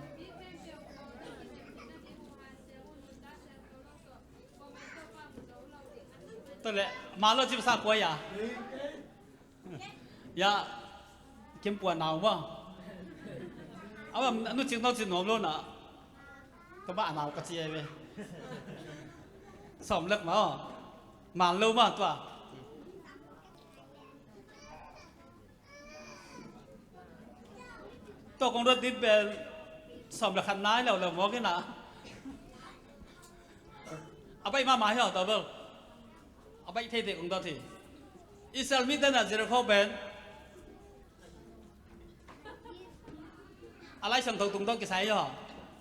Tua le, man lo ci sa kua ya. Ya, kim pua nau ma. Aw, nu cing nau cing nuam lo na. Tua ba nau ka ci ai ve. Sawm lek ma. Man lo ma tua. Tua kong dot ding pen sawm le khat nai lo lo mawk ina. A baih mahmah hi aw, tua bel. A baih theithei kong dot hi. Israel mite na Jericho pen a Lai Siangtho tung tawh kisai hi aw.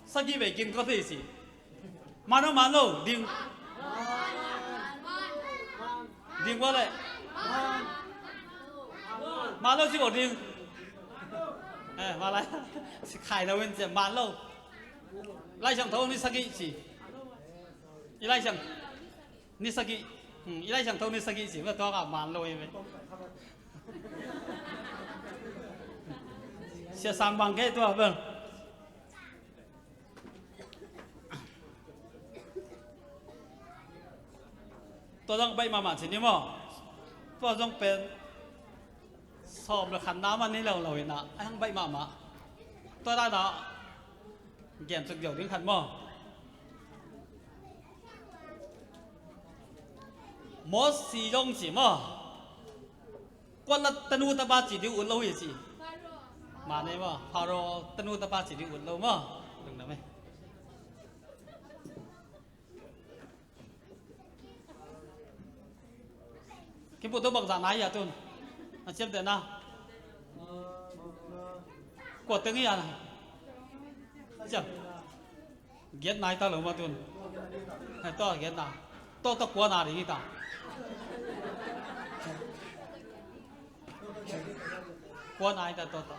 Sagih vei kin kawt hi ci. Man lo, man lo, ding. Ding bawle. Man lo ci bawh ding. Eh, man lai. Khai lo in ci, man lo. Lai Siangtho ni sagih ci. I Lai Siang, ni sagih. Hmm, i Lai Siangtho ni sagih ci, ma tua ka man lo i ve. Sia sang bang ke tua bel. Tua zong baih mahmah ci ni maw. Tua zong pen sawm le khat na man ni lo lo ina, a hang baih mahmah. Tua dana gen suk deuh ding khat maw. Mawsi zong ci maw. Kuat la tanu tapa ci ding ut lo hi ci. Mane maw, Pharaoh tanu tapa ci ding ut lo maw. Lungdam e. Kipu to bangzah nai a tun. A ciamteh na. Kua teng hi a na. Ciam. Giat nai ta lo ma tun. Hai to giat na. To to kua na ding hi ta. Kua na hi ta to to.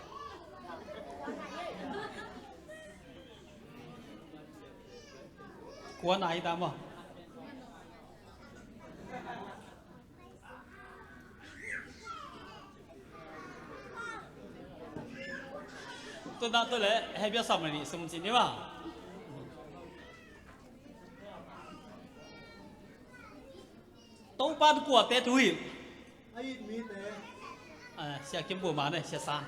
Kua na hi ta maw. Tuna tu le hei bia sawm le nih sung ci ni maw. Topa kuate thuhilh. A it mite. Ah, Sia Kim Bu ma ne, Sia San.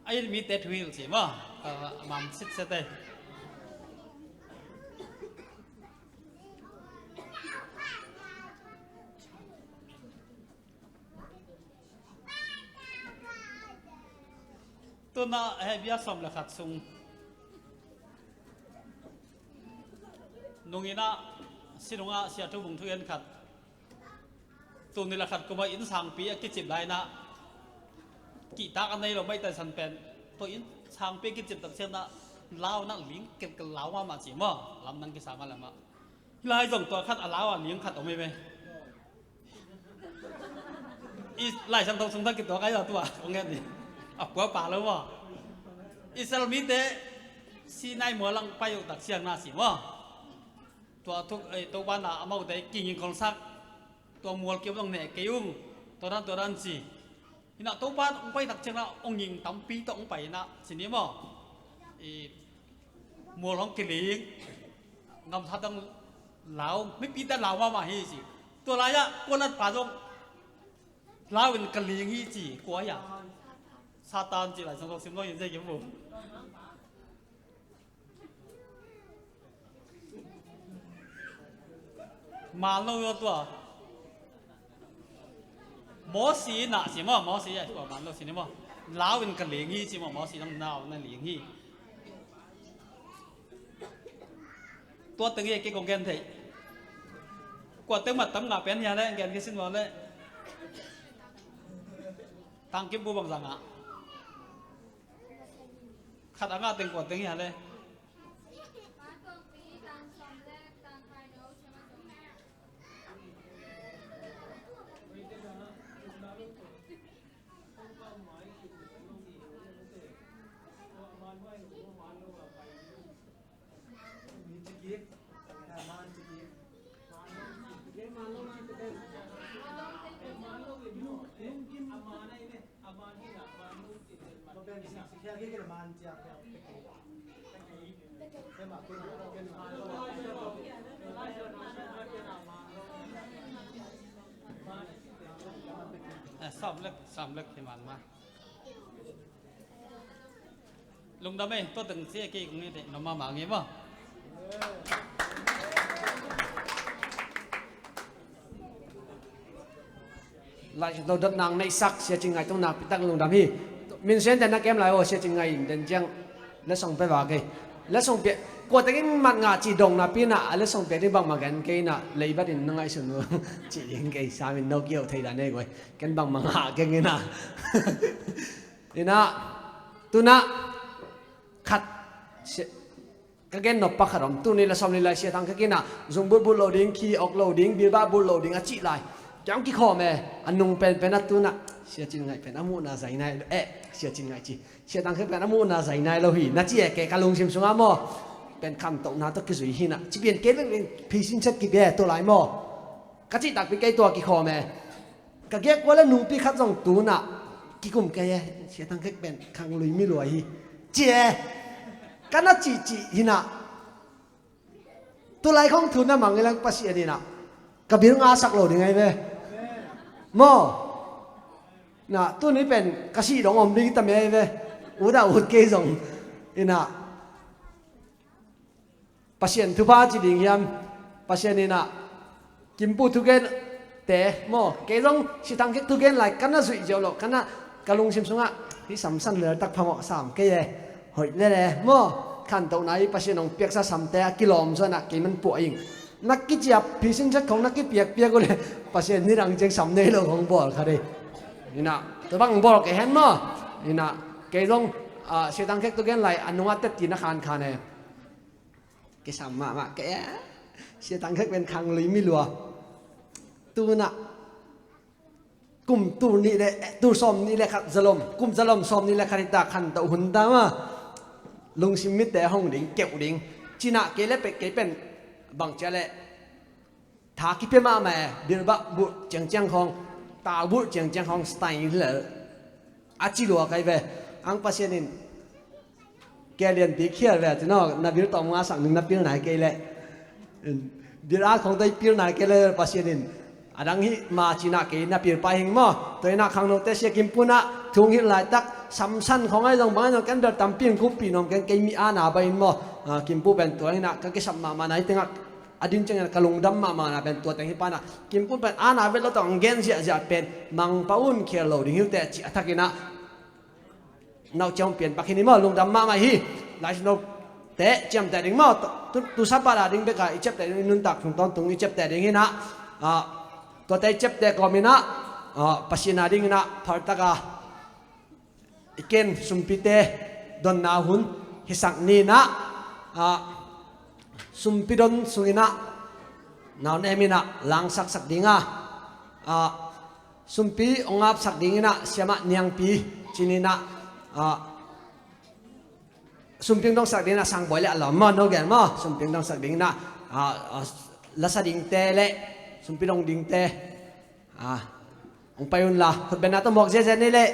A it mite thuhilh ci maw. Ah, mam sitset e. Tuna hei bia sawm le khat sung nungin ah, si nungah Sia Thu Bung thugen khat. Tuni le khat kum a inn sangpi a kicip lai-in ah, kihtak a nei lo maitaisan pen, tua inn sangpi a kicip tak ciangin ah, lau in ah ling kelkel lau mahmah ci maw, lamdang kisa mah lamah. Hih lai zong tua khat a lau a ling khat om hi ve. I Lai Siangtho sung tawh kituak ai lo tua kong ngen ni. A puapa lo maw. Israel mite Sinai mual ah pai uh tak ciang na ci maw. Tua thuk, eh, Topa in ah amaute kingin kong sak. Tua mual kiam zong neh kei ung. Tua dan, tua dan ci. Hi in ah Topa hong pai tak ciang ah hong ging tampi tawh hong pai in ah ci ni maw. I mual hong kiling. Ngam that dang lau, mipi ta lau mahmah hi ci. Tua lai-ah kua natpa zong lau in ka ling hi ci, kua hi a? Satan ci Lai Siangtho sim zong in zia kim bu. Manlo tua. Mosi na ci maw, Mosi a tua manlo ci ni maw. Lau in ka ling hi ci maw, Mosi nang nau na ling hi. Tua teng hi kei kong gen thei. Kua teng mat tam ngah pen hi a le, gen kei sin maw le. Tangkim bu bang za ngah. Khat a ngah teng kua teng hi a le. Eh, samlek, samlek hi man ma. Lungdam ei, tua teng sia kei kong nge te, noma ma nge ma. Lai Siangtho dot nang neihsak Sia Cin Ngai tungah nakpi tak lungdam hi. Min Sen te na kem lai aw, Sia Cin Ngai in den ciang lesson pia va kei. Lesson pia, kua tengin mat ngah ci dong napi inah, a lesson pia ding bangmah gen kei inah, leibat in na ngaihsun uh. Ci ding kei, samin no kiau thei dan ei guai. Ken bangmah ngah keng inah. Inah, tunah, khat, Sia, ka gen nop pakhat om, tuni le sawm ni lai Sia Thang Khek inah, zung bulbul lo ding, khi awk lo ding, bilbah bulh lo ding a cih lai. Kiang kikhawm e, a nung penpen a tunah, Sia Cin Ngai pen a muhna zai nai, eh, Sia Cin Ngai ci. Sia Thang Khek pen a muhna zai nai lo hi, na ci e kei ka lungsim sungah maw. Pen khantohna tawh kizui hinah, ci pian kei pen phi sin chet kibia e tua lai maw. Ka cih takpi kei tua kikhawm e. Ka giak kua le nupi khat zong tunah kikum kei e, Sia Thang Khek pen khanglui mi lua hi. Ci e. Ka na cihcih hinah. Tulai khong thu na mang ilang Pasian inah ka bil ngasak lo ding ai ve. Maw. Na, tuni pen ka sih dong om ding ta me ai ve. Ut a ut kei zong. Inah. Pasian thupha ci ding hiam? Pasian inah. Kimpu thugen te maw, kei zong Sia Thang Khek thugen lai ka na zuih ziau lo, ka na ka lungsim sungah hih samsan lel tak phamawh sam kei e, hoih lel e maw, khantohna i Pasian hong piaksa samte a kilawm suanah kei man puah ing. Na kiciap phisin chat khong na kipiakpiak uh le Pasian nidang ciang sam nei lo khong bawl kha dei. Inah tua bang bawl kei hen maw. Inah kei zong, ah, Sia Thang Khek thugen lai a nungah tetti na khankhan e. Kisam mahmah kei a. Sia Thang Khek pen khanglui mi lua. Tunah kum tul nih le, eh, tul sawm nih le khat zalom, kum zalom sawm nih le khat hita khantoh hun ta ma. Lungsim mitte hong ding, keuh ding. Cinah kei le pek kei pen bang cia le. Tha kipia mahmah e, bilbah bulh ciangciang khawng, tau bulh ciangciang khawng style hi lel. A ci lua kai ve. Ang Pasian in kia lianpi khial ve, ci no, na bil tawm nga sak ning na pil nai kei leh. Bil a khawng tei pil nai kei leh Pasian in. A dang hih ma cinah kei na pil pai hing maw. Tua inah khangnote sia Kimpu inah thung hilh laitak samsan khawng ai zong bang ai zong ken bel tampi in kumpi nuam ken kei mi a na bai in maw. Ah, Kimpu pen tua inah ka kisap mahmah nai tengah a din ciangin ka lungdam mahmah na pen tua teng hi pana. Kimpu pen ana vet lo tawh ang gen ziahziah pen mangpa un khial lo ding hi uh teh cih a thakinah. Nau ciang pian pak hi ni maw, lungdam mahmah hi. Lai Siangtho te ciamteh ding maw, tu, tu, tu Sabbath a ding beka i ciapteh ding, i nuntak thung tawntung i ciapteh ding hinah. Ah, tuate i ciapteh kawminah, ah, Pasian a dinginah phaltaka i ken sumpite donna hun hisak ninah, ah, sumpi don sunginah nau na eminah langsaksak dinga, ah, sumpi ong apsak dinginah siamah niangpi cininah, ah, sumpi ong dongsak dinginah sangbawi le a lawm maw, no gen maw, sumpi ong dongsak dinginah, ah, ah, lasa dingte le sumpi dong dingte. Ah, hong pai unla, khutbenna tawh muak ziazia ni leh.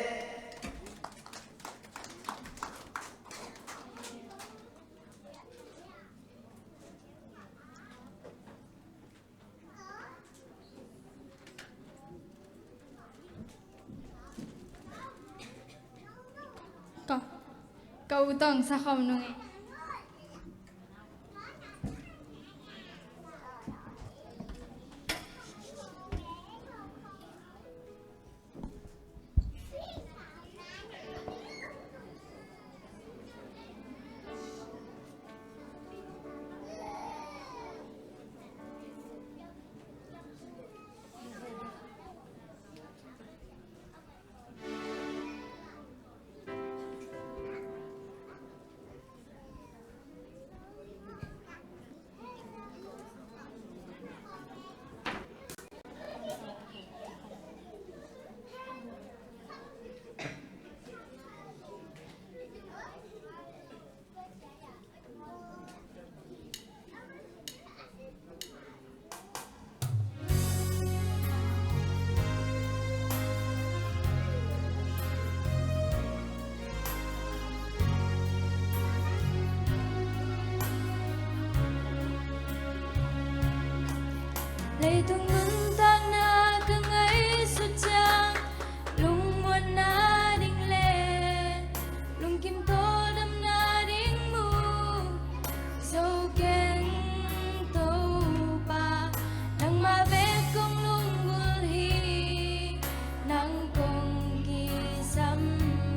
Ka u tawng sa khawm nung e. Leitung nuntakna ka ngaihsut ciang, lungmuanna ding le lungkim tawldamna ding mu zo keng Topa, nangmah bek kong lunggulh hi. Nang kong kisam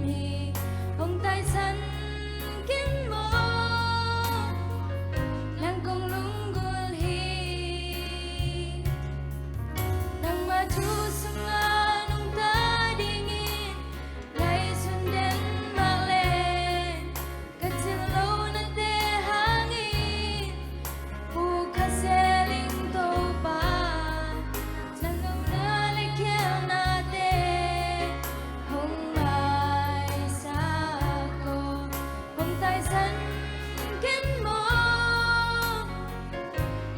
hi, hong taisan ken maw? Nang kong lunggulh hi. Nangmah thu sungah nungta dingin ngaihsun den mah leng, ka cin lohnate hangin pukha se ling Topa, na nopna le khialhnate hong maisak aw, hong taisan ken maw?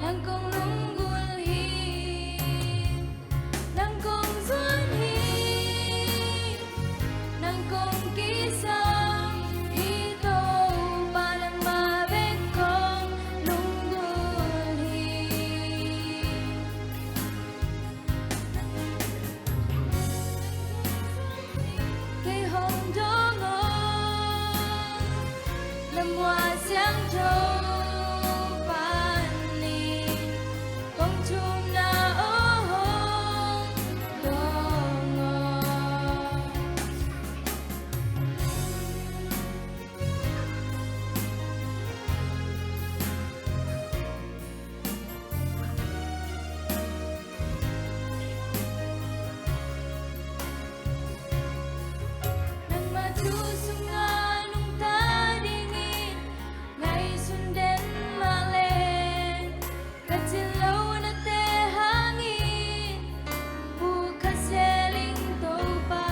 Nang kong lunggulh hi. Nang kong zuan hi, nang kong kisam hi Topa, nangmah bek kong lunggulh hi. Kei hong dawng aw, na mual siangtho panin kong thumna aw hong dawng aw. Nangmah thu sungah nungta dingin ngaihsun den mah leng, ka cin lohnate hangin pukha se ling Topa,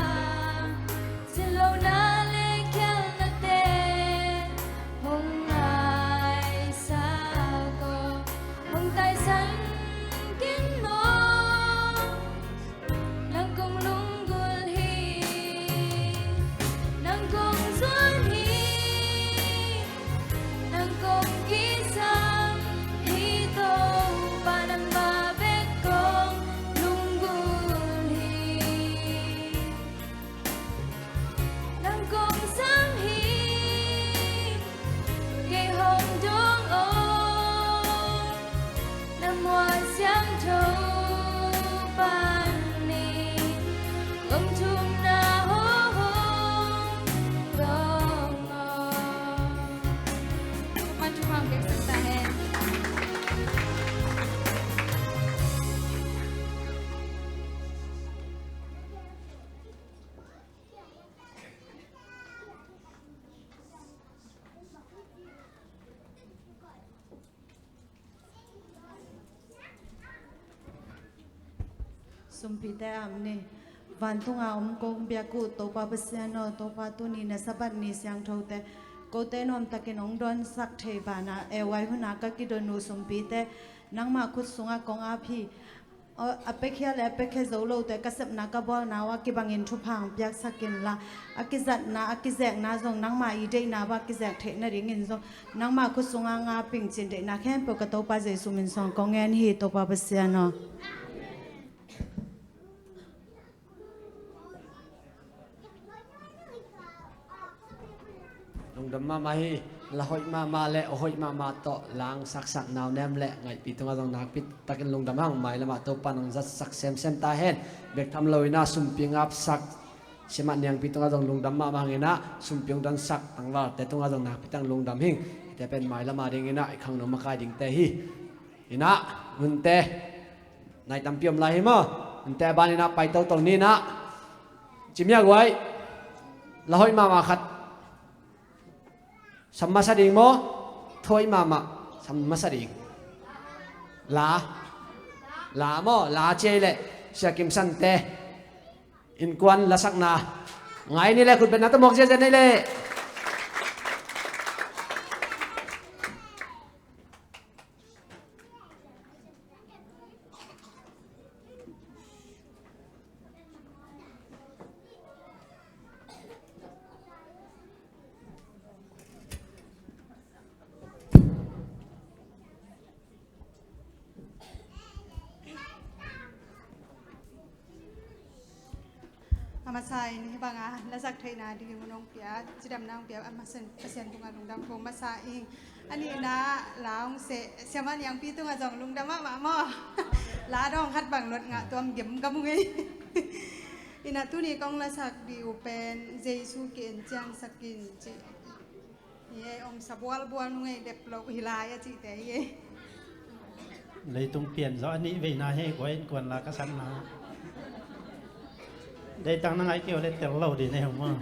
cin lohna le khialhnate hong maisak aw, hong taisan ken maw? Nang kong lunggulh hi, nang kong zuan hi, nang kong kisam hi Topa, nangmah bek kong lunggulh hi. Nang kong sam hi, kei hong dawng aw, na mual siangtho panin kong thumna aw hong dawng aw. Tuman thupha hong piaksak ta hen. Sumpite am ni. Vantunga om kong biak uh Topa Pasian aw, Topa tuni na Sabbath ni siangthote kote nuamtakin hong dawnsak thei banah, ei vai huna ka kidon uh sumpite nangmah khut sungah kong ap hi. A, a piakhia le a piakhia zo lote ka sepna ka bawlna uh a kibangin thupha hong piaksak inla, a kizatna a kizekna zong nangmah i deihna bang a kizek theih nadingin zong nangmah khut sungah nga pingcin, deihna khempeuh ka Topa Jesu min suang kong ngen hi, Topa Pasian aw. Lungdam mahmah hi. La hoih mahmah le aw hoih mahmah tawh la hong saksak nau nem le ngaihpi tungah zong nakpi takin lungdam hang. Mailamah Topa nong zatsak semsem ta hen. Bek tham lo in ah sumpi ngapsak Sia Mat Niangpi tungah zong lungdam mahmah hang in ah, sumpi hong donsak tangvalte tungah zong nakpi takin lungdam hing. Hihte pen mailamah ding in ah i khangno makai dingte hi. In ah, hunte nai tampi om lai hi maw? Hunte a ban in ah pai toto ni in ah. Ci mia guai. La hoih mahmah khat sam masa ding maw? Thu hoih mahmah sam masa ding. La. La maw? La ci ei leh Sia Kim Sante innkuan lasakna ngai ni leh, khutbetna tawh muak ziahziah ni leh. A masa in hih banga lasak theihna ding hun hong pia, cidamna hong pia a masa in Pasian tungah lungdam ko masa ing. A nihna la hong seh Sia Mat Niangpi tungah zong lungdam mahmah maw? La dawng khat bang luat ngah tuam gem ka mu ngei. In ah tuni kong lasak ding uh pen Jesu ki-en ciansak in cih. Hi ei, om sa bualbual nung ei, dep lo hi lai a cihte hi ei. Leitung pian zawh a nih veina hi ei, kua innkuan la ka sakna. Deihtak na ngai kei uh leh tel lo ding nei hong maw?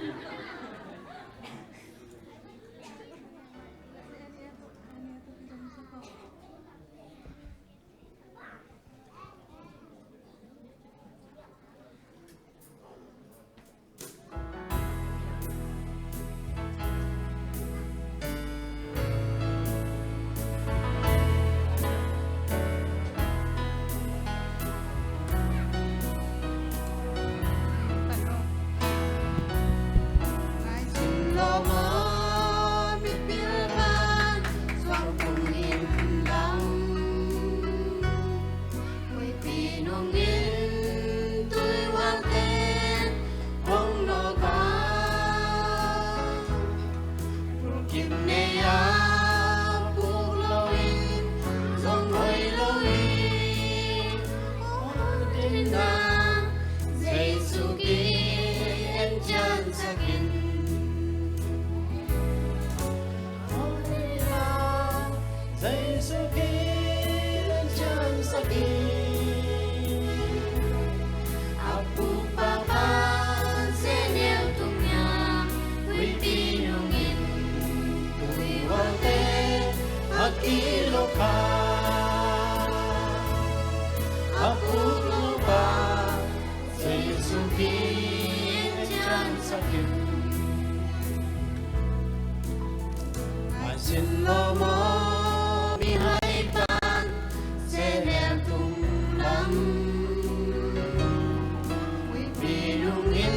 Huipi nungin tuihualte hong nawk a, pulkip nei a puk loin zong hoih lo hi. Hong dinna Jesu ki-en ciansak in. Jesu ki-en ciansak in. A pu pa pa sehnel tung a, huipi nungin tuihualte a kilawh a, a puk lo pa Jesu ki-en ciansak in. Maisin lawm aw mihai pan sehnel tung lam, huipi nungin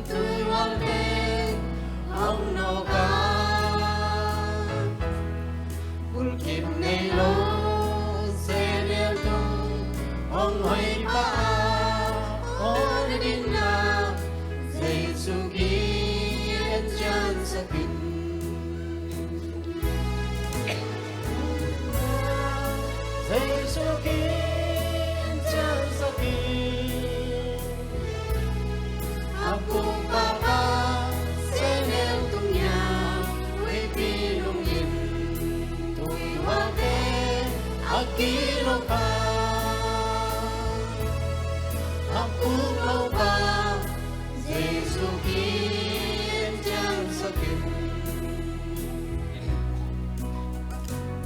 tuihualte hong nawk a, pulkip nei lo sehnel tung hong hoih pah a, aw na dinna Jesu ki-en ciansak in. Jesu ki-en ciansak in. A pu pa pa sehnel tung a, huipi nungin tuihualte a kilawh a, a puk lo pa Jesu ki-en ciansak in.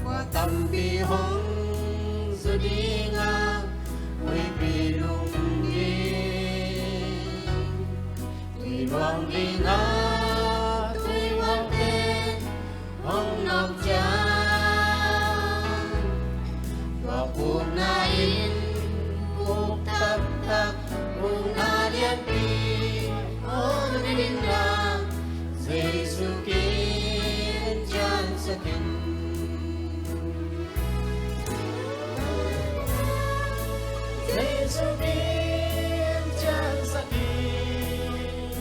Khua tampi hong zu ding a, huipi lungding tui luang ding a, tuihualte hong nawk ciang, tua pukna in puk taktak, pukna lianpi hong dinna Jesu ki-en ciansak in. Jesu ki-en ciansak in.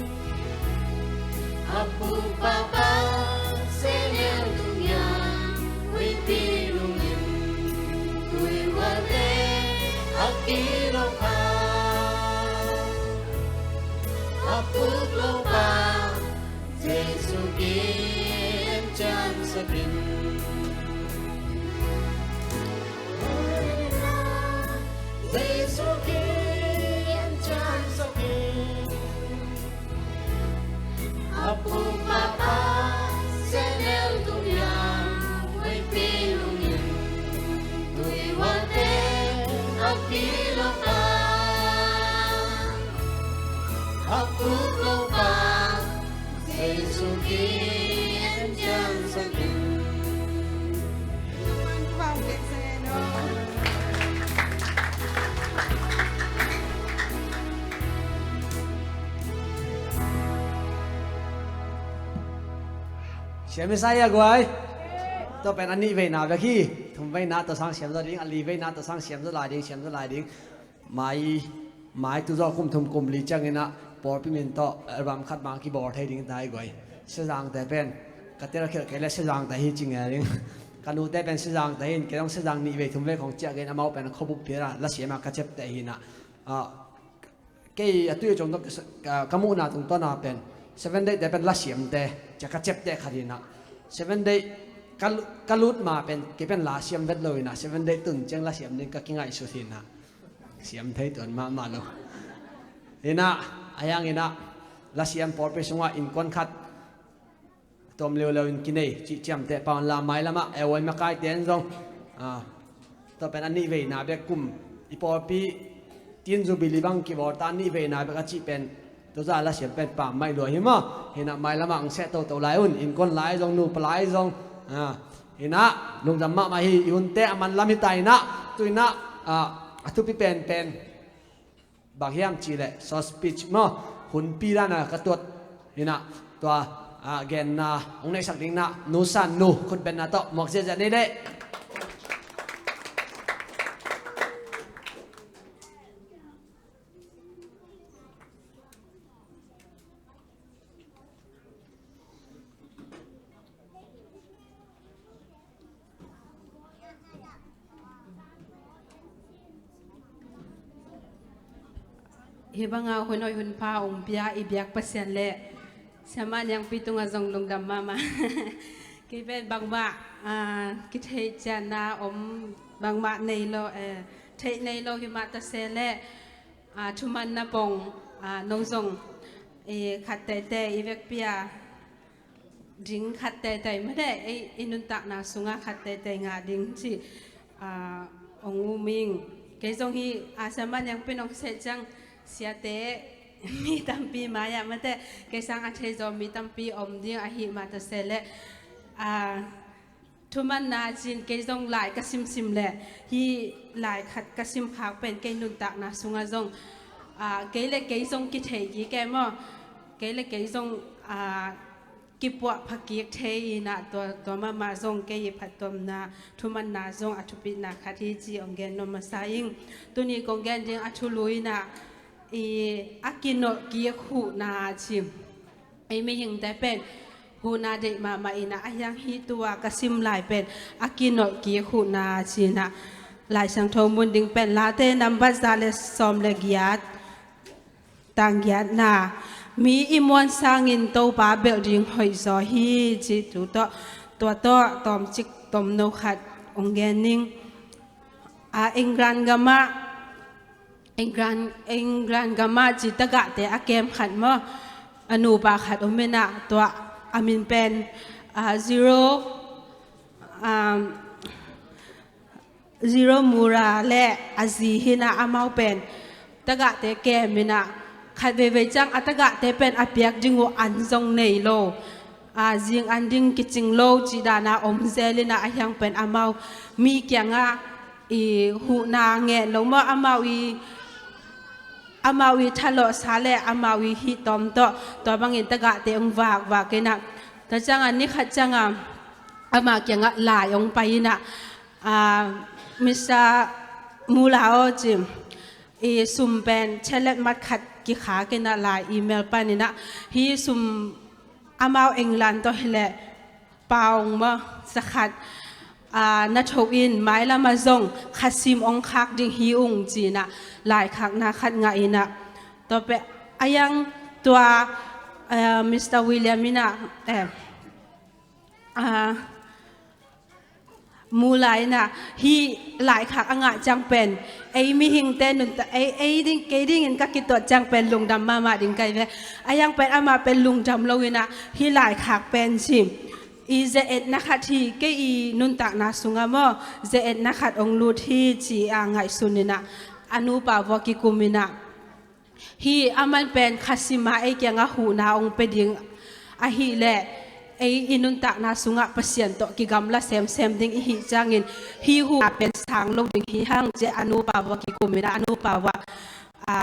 A pu pa pa lo pa, a puk lo pa, Jesu ki en cian sakin. Jesu ki en cian sakin. A puk papa, senel tu yang, wei pi lungin, tui wate, a pi lo pa, a puk lo pa, Jesu ki en cian sakin. Siam i sa hia guai. Tua pen a nih veina bek hi. Thum veina tua sang siam zaw ding, a li veina tua sang siam zaw lai ding, siam zaw lai ding. Mai, mai tu zawh kum thum kum li ciangin ah pawlpi min tawh album khat bang kibawl thei ding ta hi guai. Siazangte pen ka tel khialh kei le Siazangte hi ci nge ding. Ka nute pen Siazangte hi in, kei zong Siazang nih vei thum vei khong ciah kei in, amau pen khuabup phial a lasiam a ka ciapteh hi in ah. Ah, kei a tui a ciang tawh ka, ka muhna tungtawn a pen Seven Day te pen lasiamte ci a ka ciapteh khat hi in ah. Seven Day ka lu-, ka lut ma pen kei pen lasiam vet lo hi in ah, Seven Day tun ciang lasiam ding ka kingaihsut hi in ah. Siam thei tuan mahmah lo. Hi in ah, a hiang in ah, lasiam pawlpi sungah innkuan khat tuam leuleu in kinei cih ciamteh pah un la, mailam ah e uai makaite in zong, ah, tua pen a nih veina bek kum i pawlpi tin Jubilee bang kibawl ta, a nih veina bek a cih pen tua zah lasiam pen pammaih lua hi maw. Hi in ah mailam ah ang seh toto lai un, innkuan lai zong, nupa lai zong, ah, hi in ah lungdam mahmah hi. I hunte a manlam hi ta hi in ah, tu in ah, ah, a thupi penpen bang hiam cih leh short speech maw, hunpi dan a ka tuat hi in ah, tua, ah, genna hong neihsak ding in ah Nu San Nu khutbetna tawh muak ziahziah ni leh. Hih banga hun hoih hun pha hong pia i biak Pasian le Siamah Niangpi tungah zong lungdam mahmah. Kei pen bangmah, ah, kitheih ciatna om bangmah nei lo, eh, theih nei lo hi mah ta se le, ah, thumanna pong, ah, nong zong, eh, khat teitei i vekpi a ding khat teitei mah le, ei, i nuntakna sungah khat teitei ngah ding cih, ah, hong um ing. Kei zong hih, ah, Siamah Niangpi in hong seh ciang siate mi tampi mai-ah mate, kei sang a thei zaw mi tampi om ding ahih mah ta se le, ah, thumanna cin kei zong lai ka simsim le, hih lai khat ka simkhak pen kei nuntakna sungah zong, ah, kei le kei zong kitheih kik e maw, kei le kei zong, ah, kipuah phakik thei in ah, tua, tua mahmah zong kei i phattuamna thumanna zong a thupitna khat hi ci hong gen nuam masa ing. Tuni kong gen ding a thulu in ah, i a kinolh kik huhna ci. Ei mihingte pen huhna deih mahmah in ah, a hiang hih tua ka sim lai pen a kinolh kik huhna ci in ah, Lai Siangtho mun ding pen Late nambat za le sawm le giat, tang giatna, mi i muan sangin Topa belh ding hoih zaw hi ci. Tu tawh, tua tawh tawmcik tomno khat hong gen ning. A, England gamah, England, England gamah ci tagahte a kem khat maw, a nupa khat om in ah, tua a min pen, a, Zero, um, Zero Mura le a zi hi in ah, amau pen tagahte kem in ah, khat veivei ciang a tagahte pen a piak ding uh an zong nei lo, a, zing an ding kicing lo cih dan a om zel in ah, a hiang pen amau mi kiangah i huhna ngen lo maw, amau i, amau i thalawhsa le amau i hih tawm tawh, tua bangin tagahte hong vakvak in ah, tua ciang a ni khat ciang a ama kiangah lai hong pai in ah, ah, Mister Mula aw ci, i sum pen chelet mat khat kikhak in ah, lai email pan in ah, hih sum amau England tawh hi leh pound maw, za khat, a, na tho in, mailam ah zong khasim ong khak ding hi ung ci-in ah, laikhakna khat ngah in ah. Tua pen a yang tua, eh, Mister William in ah, eh, a, Muller in ah, hih laikhak a ngah ciang pen, ei mihingte nuntak, ei, ei ding, kei dingin ka kituat ciang pen lungdam mahmah ding ka hi ve. A yang pen amah pen lungdam lo in ah, hih laikhak pen ci, i ze-etna khat hi, kei i nuntakna sungah maw, ze-etna khat ong lut hi ci-a ngaihsun in ah, a nupa vua kikum in ah, hih aman pen khasim a ei kiangah huhna ong pia ding ahih leh, ei i nuntakna sungah Pasian tawh kigamla semsem ding i hih ciangin, hih huhna pen sang lo ding hi hang ci-a a nupa vua kikum in ah, a nupa vua, a,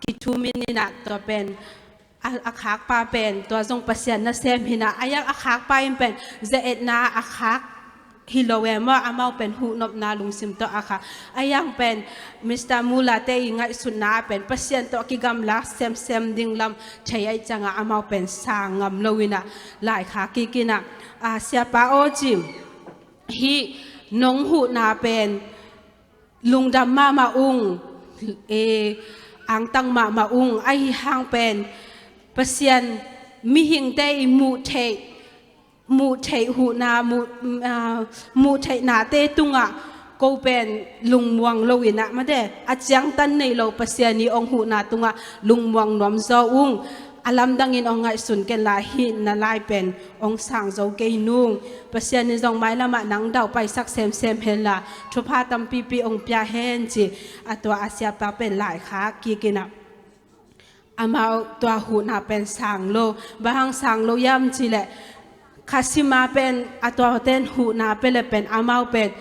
kithum in ah, tua pen a, a khakpa pen, tua zong Pasian nasem hi in ah, a yang a khakpa in pen ze-etna a khak hi lo e maw, amau pen huhnopna lungsim tawh a khak. A yang pen Mister Muller te i ngaihsutna ah pen Pasian tawh kigamla semsem ding lam thei ahih ciangah amau pen sang ngam lo in ah, laikhak kik in ah, a, siapa aw ci, hih nong huhna pen lungdam mahmah ung, e, angtang mahmah ung, ahi hang pen Pasian mihingte i muh theih, muh theih huhna, muh, a, muh theihnate tungah ko pen lungmuang lo in ah, mate, a ciangtan nei lo Pasian i ong huhna tungah lungmuang nuam zaw ung. A lamdangin ong ngaihsun ken la, hih na lai pen ong sang zo kei nung. Pasian in zong mailam ah nang daupaisak semsem hen la, thupha tampipi ong pia hen ci, a tua a siapa pen laikhak kik in ah, amau tua huhna pen sang lo. Bang hang sang lo hiam cih leh, khasim a pen a tuate'n huhna pia leh pen amau pen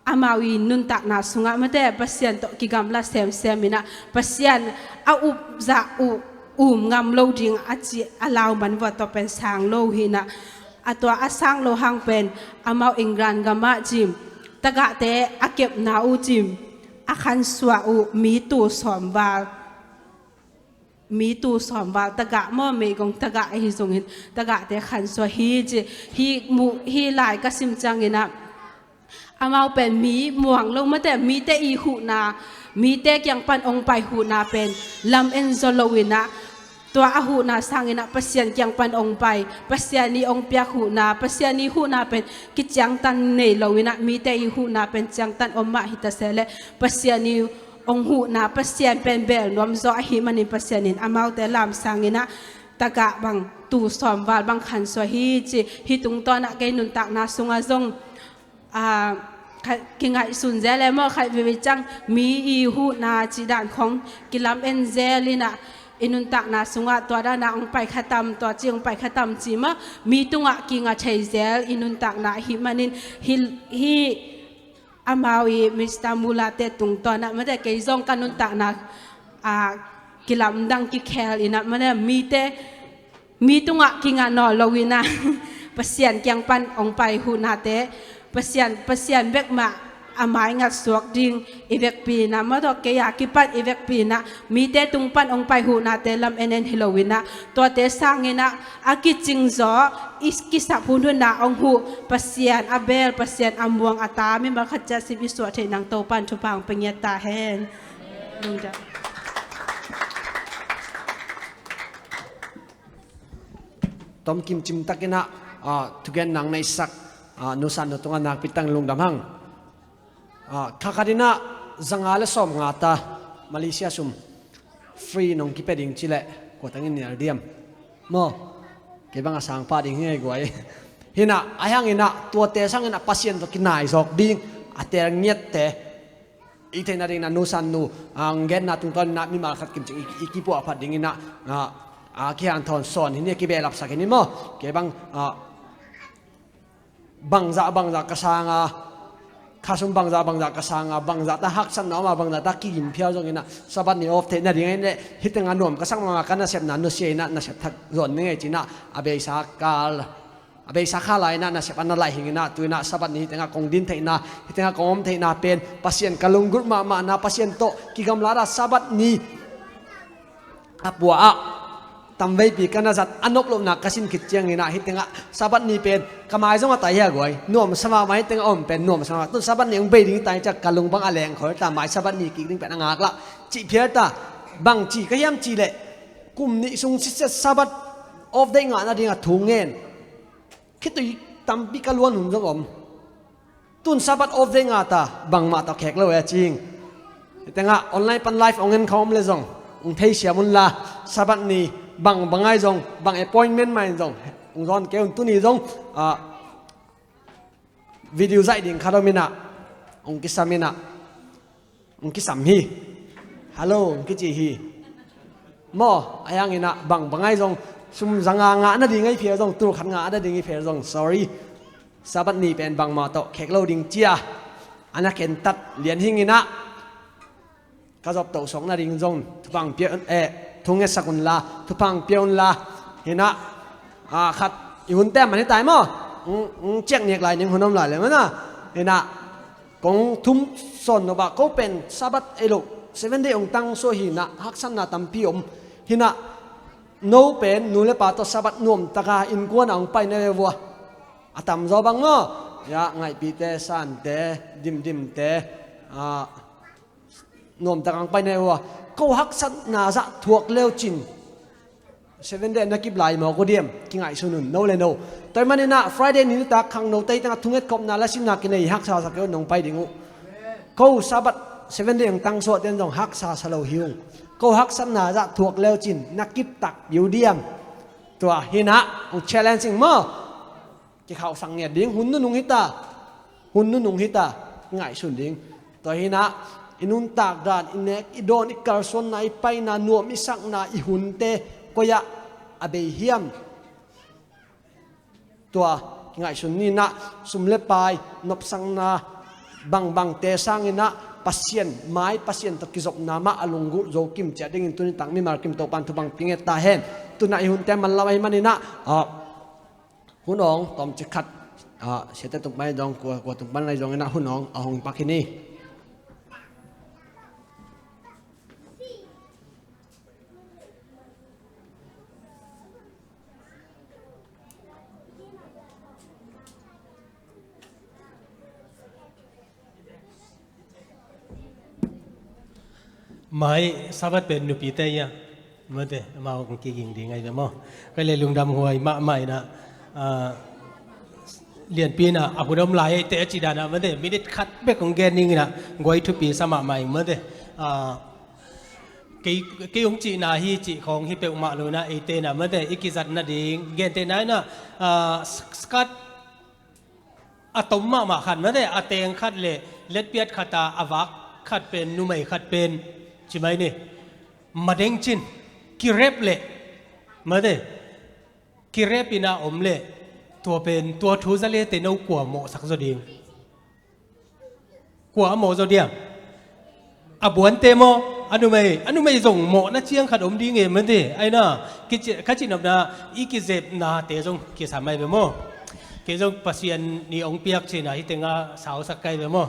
amau i nuntakna sungah, mate, Pasian tawh kigamla semsem in ah, Pasian a upzah uh um ngam lo ding a ci a lau man vua, tua pen sang lo hi in ah. A tua a sang lo hang pen amau England gam ah ci, tagahte a kepna uh ci, a khansuah uh mi tul sawm val, mi tul sawm val tagah maw, meigong tagah ahi zongin tagahte khansuah hi ci. Hih mu, hih lai ka sim ciangin ah, amau pen mi muang lo, mate, mite i huhna, mite kiang pan ong pai huhna pen lam en zaw lo in ah, tua a huhna sangin ah Pasian kiang pan ong pai, Pasian i ong piak huhna, Pasian i huhna pen kiciangtan nei lo in ah, mite i huhna pen ciangtan om mah hi ta se leh, Pasian i ong huhna Pasian pen bel nuam zaw ahih manin Pasian in amaute lam sang in ah, tagah bang tul sawm val bang khansuah hi ci. Hih tungtawn ah kei nuntakna sungah zong, a, kha, kingaihsun zel e maw, khat veivei ciang mi i huhna cih dan khong kilam en zel in ah, i nuntakna sungah tua dan ah ong pai kha tam, tua ci ong pai kha tam ci maw, mi tungah kinga thei zel i nuntakna ahih manin, hih, hih amau i Mister Muller te tungtawn ah, mate, kei zong ka nuntakna, a, kilamdang kikhel in ah, mate, mite, mi tungah kinga nawn lo in ah, Pasian kiang pan ong pai huhnate, Pasian, Pasian bek mah a maingat suak ding i vekpi in ah, maw, tua kei a kipan i vekpi in ah, mite tung pan ong pai huhnate lam en en hi lo in ah, tuate sangin ah a kicing zaw, i kisap hunhun ah ong huh Pasian a bel, Pasian a muang a ta mimal khat ciat sim i suah theih nang Topa'n thupha ong pia ngiat ta hen. Lungdam. Tom kim cim takin ah, ah, thugen nang na i sak, ah, Nu San Nu tungah nakpi takin lungdam hang. Ah, kha khat in ah zanga le sawmnga ta Malaysia sum free nong kipia ding ci leh kua tangin nial diam? Maw, kei bang a sang pah ding hi ngai guai. Hi in ah, a hiang in ah, tuate sangin ah Pasian tawh kinai zawk ding a teel ngiatte i theihna dingin ah Nu San Nu, ah, genna tungtawn in ah mimal khat kim cing i, i kipuah phat dingin ah, ah, ah, kihanthawn sawn hi ni, kibehlap sak hi ni maw. Kei bang, ah, bangzah, bangzah ka sang a, khasum bangzah, bangzah ka sang a, bangzah ta haksatna om a, bangzah ta kigim phial zongin ah, Sabbath ni off theihna ding ahih leh, hih tengah nuam ka sak mahmah ka nasepna nusia in ah, nasep thak zawn ni ngei ci-in ah, a beisa kal, a beisa kha lai in ah, nasep a na laih hing in ah, tu in ah Sabbath ni hih tengah kong din theihna, hih tengah kong om theihna pen Pasian ka lunggulh mahmahna, Pasian tawh kigamla a Sabbath ni a pua ah tamveipi ka na zat a nop lohna ka sin khit ciangin ah, hih tengah Sabbath ni pen ka mai zong a tai hi a guai, nuamsa mahmah, hih tengah om pen nuamsa mahmah. Tun Sabbath ni hong bei ding hi ta hi ciah ka lung bang a leng khol ta, mai Sabbath ni kik ding pen a ngaklah cih phial ta. Bang ci ka hiam cih leh, kum nih sung sitset Sabbath off day ngah nading a thu ngen khitui tampi ka luan hun zong om. Tun Sabbath off day ngah ta, bangmah tawh khek lo e cing. Hih tengah online pan live hong en kha om le zong hong theisiam unla, Sabbath ni bang bang ai zong, bang appointment mah in zong hong zawn kei un. Tuni zong, ah, video zaih ding khat om in ah, hong kisam in ah, hong kisam hi. Hello hong kici hi. Maw, a hiangin ah bang bang ai zong, sum za nga ngah nading ai phial zong, tul khat ngah nading ai phial zong, sorry, Sabbath ni pen bangmah tawh khek lo ding ci-a a na khentat Lian Hing in ah, ka zop toh suak nading zong thupha hong pia, eh, thu ngetsak unla, thupha hong pia unla. Hih nah, ah, khat i hunte man hi ta hi maw. Hong, hong ciak nek lai ning, hun om lai leh maw na. Hih nah, kong thum sawn nop ah, ko pen Sabbath ei lo, Seven Day hong tangsuah hi nah, haksatna tampi om. Hih nah, no pen nu le pa tawh Sabbath nuamtaka innkuan ah hong pai na ve vua. A tamzaw bang maw, ya, ngaihpite, sante, dimdimte, ah, nuamtak hong pai na ve vua. Ko haksatna zah thuak leu cin Seven Day na kip lai mawk uh diam? Kingaihsun un, no le no. Tua ahih manin ah Friday ni nitak khangno tei tengah thunget khopna, lasimna kinei, haksa sa kei un, nong pai ding uh. Ko Sabbath, Seven Day hong tangsuah ten zong haksa sa lo hi ung. Ko haksatna zah thuak leu cin na kip tak uh diam? Tua hih nah hong challenge ing maw. Kikhauhsak ngiat ding, hun nunung hi ta. Hun nunung hi ta, ngaihsun ding. Tua hih nah, i nuntak dan, i nek, i dawn, i kalsuanna, i paina, nuam i sakna, i hunte koi ah a bei hiam? Tua kingaihsun ni nah, sum le pai, nopsakna, bangbangte sangin ah Pasian mai, Pasian tawh kizopna mah a lunggulh zo kim ciat dingin tuni tak mimal kim Topa'n thupha hong pia nget ta hen. Tu nah i hunte man lo ahih manin ah, ah, hun awng tawmcik khat, ah, siate tung pan lai zong, kua, kua tung pan lai zongin ah hun awng a hong pak hi ni. Mai Sabbath pen nupite ia, mate, amau kong kiging ding ai ve maw. Kei le lungdam huai mahmah in ah, ah, lianpi in ah, a hun om lai eite a ci dan ah, mate, minute khat bek kong gen ning in ah, guai thupi sa mahmah ing, mate. Ah, kei, kei hong cihna hi cih khawng hi peuhmah lo in ah, eite in ah, mate, i kizat nading gentehna in ah, ah, s-, skat a tom mahmah khat, mate, a teng khat le letpiat khat a, a vak khat pen, numei khat pen, ci mai ni, madeng cin, kirep le, mate, kirep in a om le, tua pen, tua thu za le te no kua mawhsak zaw ding? Kua a mawh zaw diam? A buante maw, a numei, a numei zong mawhna ciang khat om ding e, mate. Ai na, kici-, ka cihnopna, i kizepnate zong kisam ai ve maw. Kei zong Pasian in hong piak cihna, hih tengah sausak kai ve maw.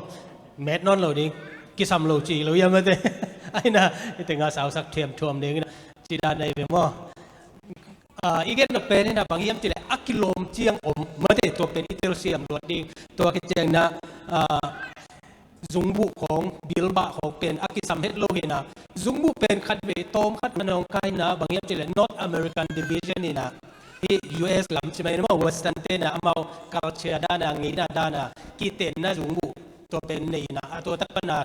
Met nawn lo ding, kisam lo ci lo ia, mate. Ai na, hih tengah sausak thiamthuam ding, cih dan ai ve maw. Ah, i gen nop pen in a bang hiam cih leh a kilawm ciang om, mate, tua pen i telsiam luat ding, tua khit ciangin ah, ah, zungbuh khawng, bilbah khawng pen a kisam het lo hi in ah, zungbuh pen khatvei tawm khat man hong kai in ah, bang hiam cih leh North American Division in ah, hih U S lam ci mai ni maw, Western te in ah amau culture dan a, ngeina dan a, kitenna zungbuh tua pen nei in ah, a tua tak pan a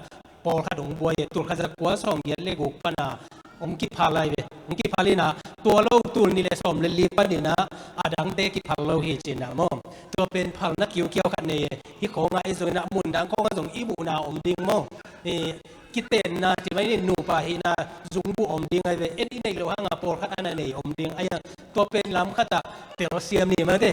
pawlkhat hong buai e, tul khat za kua sawm giat le guk pan a hong kiphal lai ve. Hong kiphal in ah, tua lo tul nih le sawm le li pan in ah, a dangte kiphal lo hi ci in ah maw. Tua pen phalna kiukiau khat nei e. Hih khawng ah i zong in ah, mun dang khawng ah zong i muhna om ding maw. I kitenna ci mai ni, nupa hihna zungbuh om ding ai ve. En i neih loh hang a pawlkhat a na nei om ding ai a. Tua pen lam khat ah telsiam ni, mate.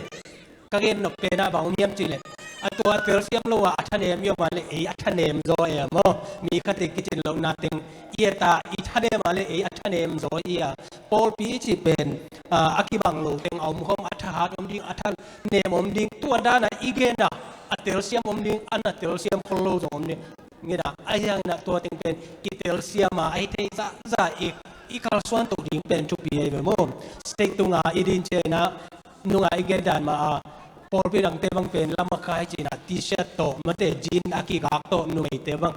Ka gen nop pen ah bang om hiam cih leh, a tua telsiam lo a, a thanem i om a leh ei a thanem zaw e maw. Mi khat i kicin lohna teng i et a, i thanem a leh ei a thanem zaw i a. Pawlpi i cih pen, ah, a kibang lo teng a om khawm, a thahat om ding, a thanem om ding, tua dan a i gen a, a telsiam om ding, a na telsiam khol lo zong om ding. Ngen a, ahi hangin ah tua teng pen kitelsiam a, ahi thei zahzah i i kalsuan toh ding pen thupi ahi ve maw. State tunga i din ciangin ah, nunga i gen dan mah a, pawlpi dangte bang pen lamakai ci-in ah T-shirt tawh mate, jean a kigak tawh numeite bang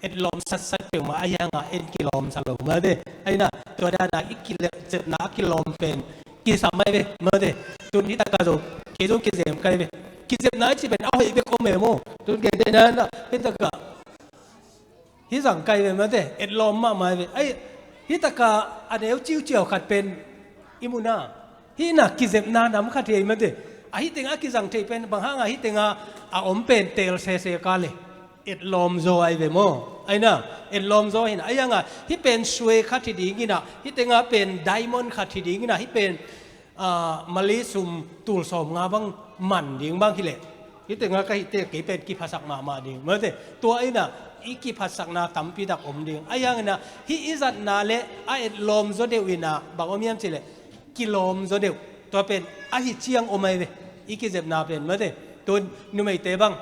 etlawm satsat peuhmah ahi hangah en kilawm sa lo mate. Ahi na, tua dana i kizepna a kilawm pen kisam ahi ve mate. Tun hi taka zong kei zong kizem kai ve. Kizepna i ci pen a hoih bek om e maw. Tun kei te na na hi taka hi zang kai ve mate, etlawm mahmah ve. Ai, hi taka a neu ciuciau khat pen i muna, hi na kizepna nam khat hi mate. A hi tenga a kizang thei pen bang hanga hi tenga a om pen teel sese ka le, etlawm zaw ai ve maw. Ai na, etlawm zaw hi na, ai anga hi pen suai khat hi ding hi na, hi tenga pen diamond khat hi ding hi na, hi pen ah, Mali sum tul sawm nga bang man ding bang hileh, hi tenga ka hihte kei pen kiphasak mahmah ding mate. Tua inah i kiphatsakna tampi tak om ding. A ianginah hih i zatna le a etlawm zaw deuh inah bang om hiam cileh, kilawm zaw deuh. Tua pen ahi ciang om ai ve, i kizepna pen mate. Tun numeite bang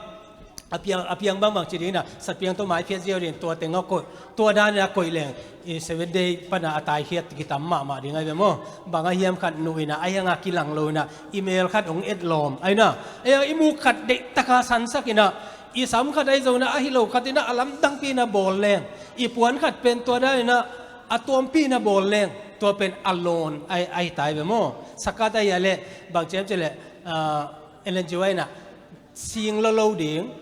a piang, a piang bangbang ci ding inah, satpiang tawh maiphiat ziau ding, tua teng a koih, tua dan inah koih leng, i Seven Day pana a taikhiat kitam mahmah ding ai ve maw. Bang a hiam khat nuh inah, a hianga kilang lo inah, i mel khat hong etlawm ai na. A hiang i muk khat deihtaka sansak inah, i sam khat ai zong inah, a hi lo khat inah, a lamdangpi inah bawl leng, i puan khat pen tua dan inah, a tuampi inah bawl leng, tua pen a lawn ai, ai tai ve maw. Sakat ai a leh, bang ciam cileh, ah, Ellen G White inah, sing lo lo ding,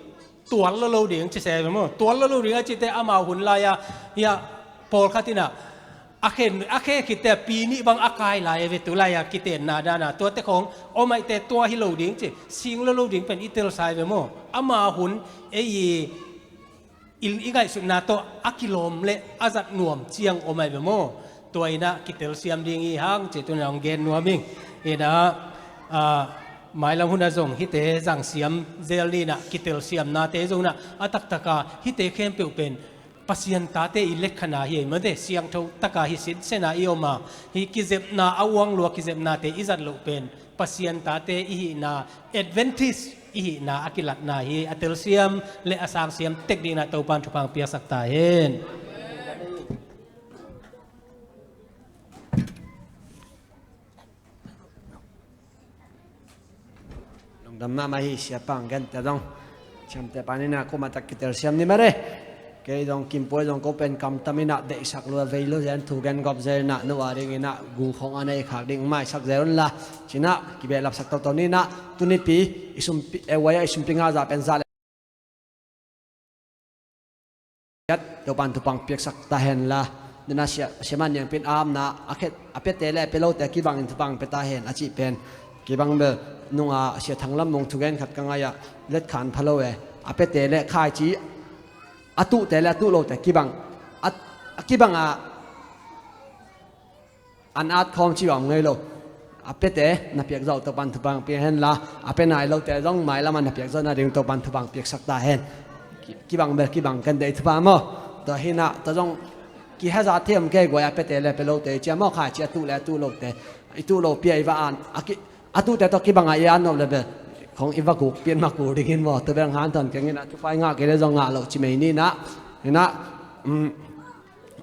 tual lo lo ding ci se ve maw. Tual lo lo ding a cite amau hun lai-a, hiah pawlkhat inah a khen, a khe khitte pi nih bang a kai lai ve, tu lai-a kitenna dana. Tuate khong om aihte tua hi lo ding ci, sing lo lo ding pen i telsa ai ve maw. Amau hun ei i, i, i ngaihsutna tawh a kilawm le a zat nuam ciang om ai ve maw. Tua inah kitelsiam ding hi hang ci tuna hong gen nuam ing. Inah, ah, mailam hunah zong hihte zangsiam zel ni inah, kitelsiamnate zong inah a taktaka hihte khempeuh pen Pasian tate i letkhanna hi ei mate. Siangtho taka hi sinsena i om a, hih kizepna a uang lua kizepnate i zat loh pen Pasian tate i hihna, Adventist i hihna a kilatna hi. A telsiam le a sangsiam tek ding inah Topan thupha piaksak ta hen. Lungdam mahmah hi, siapa hong gente zong. Siamte pa ni inah kuamah tak kitelsiam ni mare. Kei zong Kimpuai zong ko pen kamtam inah deihsak lua vei lo zen, thu gen gawp zel inah, no a ding inah gu khong a nei khak ding maisak zel unla, ci inah kibehlapsak toto ni inah, tunipi i sumpi, eh, waya i sumpi nga za pen za le Topan thupha piaksak ta henla, nina sia, siaman niangpin a amna, a khet, a piate le a pia lote kibangin thupha pia ta hen a cih pen, kibang bel nunga Sia Thang Lam Mung thugen khat ka ngai-ah, letkhan pha lo e, a piate le khaici, a tuhte le a tuh lote kibang, a, a kibang a, an at khawm ci bang ngei lo. A piate na piak zawh Topan thupha pia henla, a pia nai lote zong mailam a na piak zawh nading Topan thupha piaksak ta hen. Ki, kibang bel kibang kan deih thupha maw. Tua hi inah, tua zong kihaza thei om kei guai, a piate le pia lote i cia maw, khaici a tuh le a tuh lote. I tuh lo pia i va an, a ki, a tuhte tawh kibang a i an nop le bel khong i va guk pian ma kul dingin maw. Tua bel hanthawn keng inah, thupha i ngah kei le zong ngah lo ci mei ni inah. Inah, um,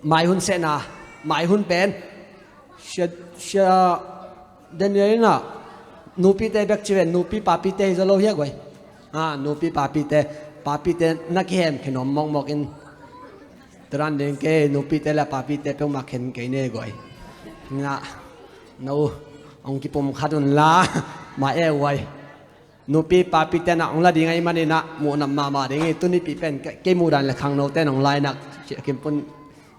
mai hun sehna, mai hun pen, Sia, Sia Daniel inah, nupite bek ci ven, nupi papite hi zaw lo hia guai. Ah, nupi papite, papite na kihem khen om mawkmawk in. Tua dan ding kei, nupite le papite peuhmah khen kei ne guai. Inah, no, hong kipum khat unla, mai e guai. Nupi papite na hong la ding ahih manin ah muhnam mahmah ding hi. Tunipi pen ke, kei muh dan le khangnote in hong la inah, Sia Kim Pun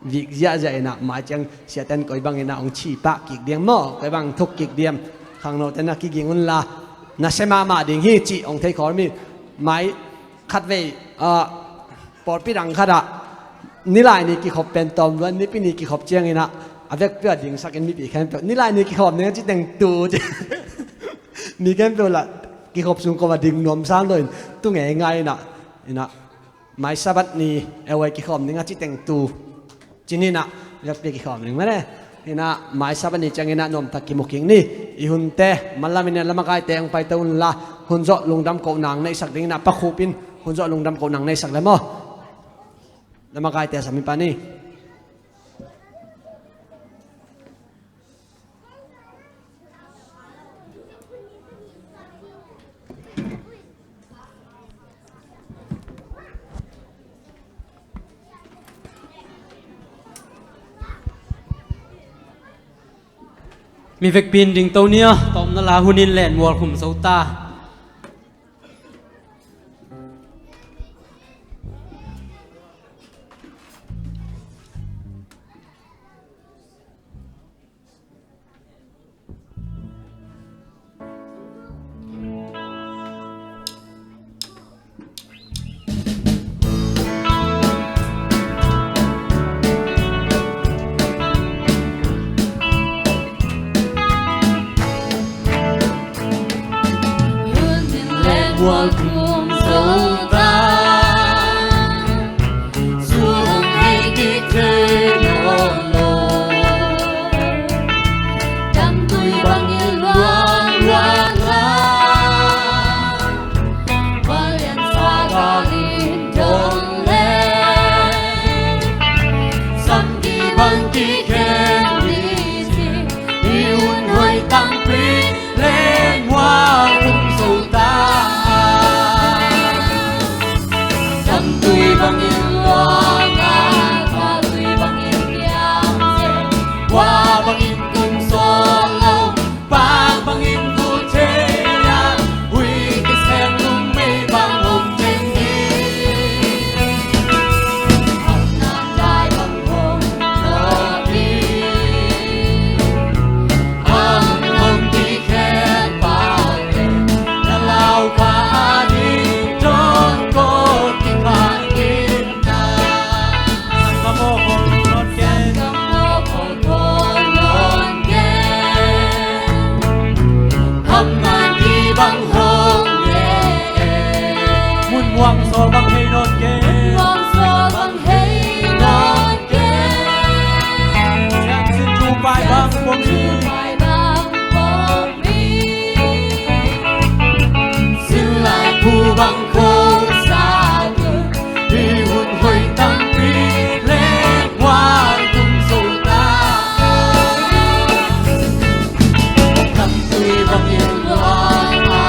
vik ziahziah inah, mai ciang siate in koi bang inah hong cih pah kik diam maw, koi bang thuk kik diam. Khangnote in ah kiging unla, nasia mahmah ding hi cih hong thei khawm hi. Mai khatvei, ah, pawlpi dang khatah nilai ni kikhop pen tawm luan, Nipi ni kikhop ciang inah a vekpi ah dingsak in mipi khempeuh nilai ni kikhop ning a ci teng tu ci. Mi khempeuh lah kikhop sung kawm a ding nuam sam lo in, tu ngeingai inah, inah, mai Sabbath ni e guai kikhawm ning a ci teng tu ci ni inah, vekpi kikhawm ning mane. Inah mai Sabbath ni ciang inah nuamtak kimu kik ni. I hunte, manlam inah lamakaite hong paito unla, hun zawh lungdam kohna hong neihsak ding inah, Pa Khup in hun zawh lungdam kohna hong neihsak le maw. Lamakaite sam hi pa ni. Mi vekpi in dingto ni a, tawpna la hunin len mual khum zo ta. Mun muang sawl bang hei nawn kei. Mun muang sawl bang hei nawn kei. Siangsin thu pai bang kong hi. Siangsin thu pai bang kong hi. Sin lai phu bang kong sa tu. Hi hun hoi tampi le muang tung so ta. Tampi bang in luang a.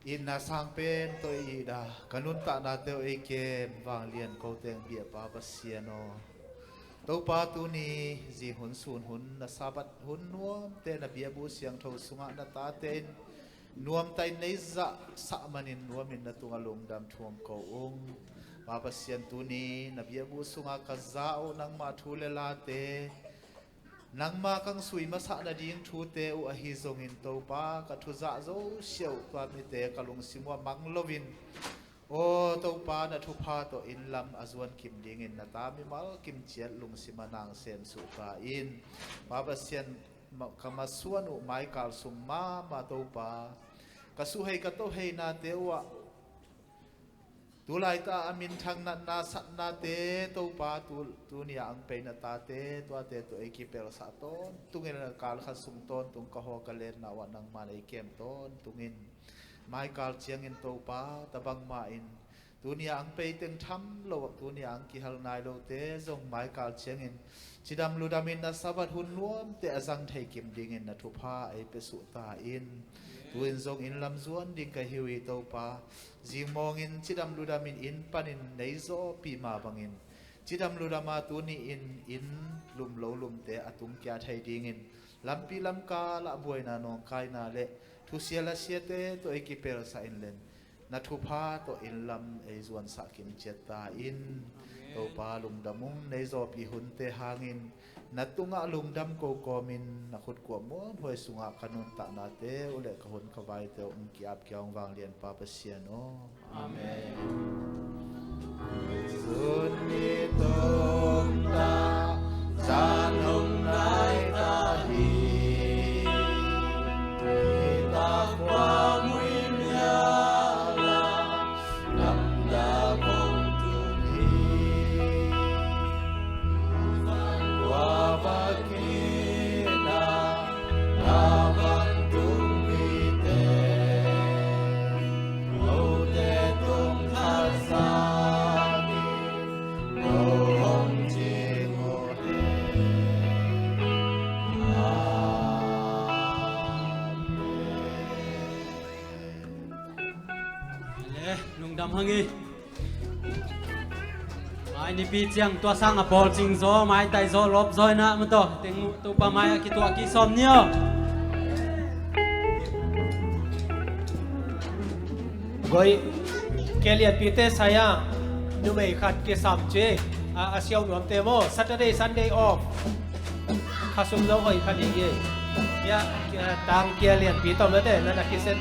Itna sang pen tawh i it a, ka nuntaknate uh ei kem vanglian ko teng biakpa Pasian aw. Topa tuni zi hun sun hun na Sabbath hun nuamte na biakbuk siangtho sungah na tate in nuamta in nei zahsah manin nuamin na tungah lungdam thuam ko ung. Pa Pasian tuni na biakbuk sungah ka za uh nangmah thu le late nangma kang sui masah nading thute uh ahi zongin Topa ka thuzah zo siau tua mite ka lungsim uh a mang loin aw Topa na thupha tawh inn lam a zuan kim dingin na ta mimal kim ciat lungsim a nang sen suhka in Pa Pasian ma- ka masuan uh maikal sung mama Topa ka suhhei ka tohheinate uh ah Tulaita a minthang natna satnate Topa, tu, tuni a ang pei na tate tuate tawh ei kipelsah tawntungin, kal khat sung tawntung ka hawh ka lenna uah nangman ei kem tawntungin, maikal ciangin Topa, tabang mah in tuni a ang pei teng tham lo, tuni a ang kihel nai lote zong maikal ciangin cidam ludamin na Sabbath hun nuamte a zang thei kim dingin na thupha ei pia suh ta in. Tu-in zong inn lam zuan ding ka hi uh hi Topa. Zingmawngin cidam ludamin inn panin nei zawhpih mah bangin, cidam ludama tuni-in inn lum lo lumte a tungkia thei dingin, lampi lamkal ah buaina nawngkaina le thusia lasiate tawh ei kipelsah in len, na thupha tawh inn lam ei zuansah kim ciat ta in. Amen. Topa lungdam ung, nei zawhpih hunte hangin na tungah lungdam ko kawmin na khutkuah muanhuai sungah ka nuntaknate uh le ka hun ka vaite uh hong ki-ap kia hong vanglianpa Pasian aw. Amen. Zun ni tung ta, zan hong nai ta hi. Ni ta kua mui mia la, lam da kong tun hi. Kua va ki na, na van tung hi te. Lote tung kha sa ni, lo hong ci mu hi. Amen. Le, lungdam hang i. Mai nipi ciang tua sang a pawl cing zaw, mai tai zaw, lop zaw inah mataw. Teng Topa mai a kituah kisawm ni aw. Goi, kelianpite saya, numei khat kisam ci, a, a siau nuamte maw, Saturday, Sunday off. Khasum lo hoi khat i ye. Ya, tang kelianpi tawm mate, nana kisen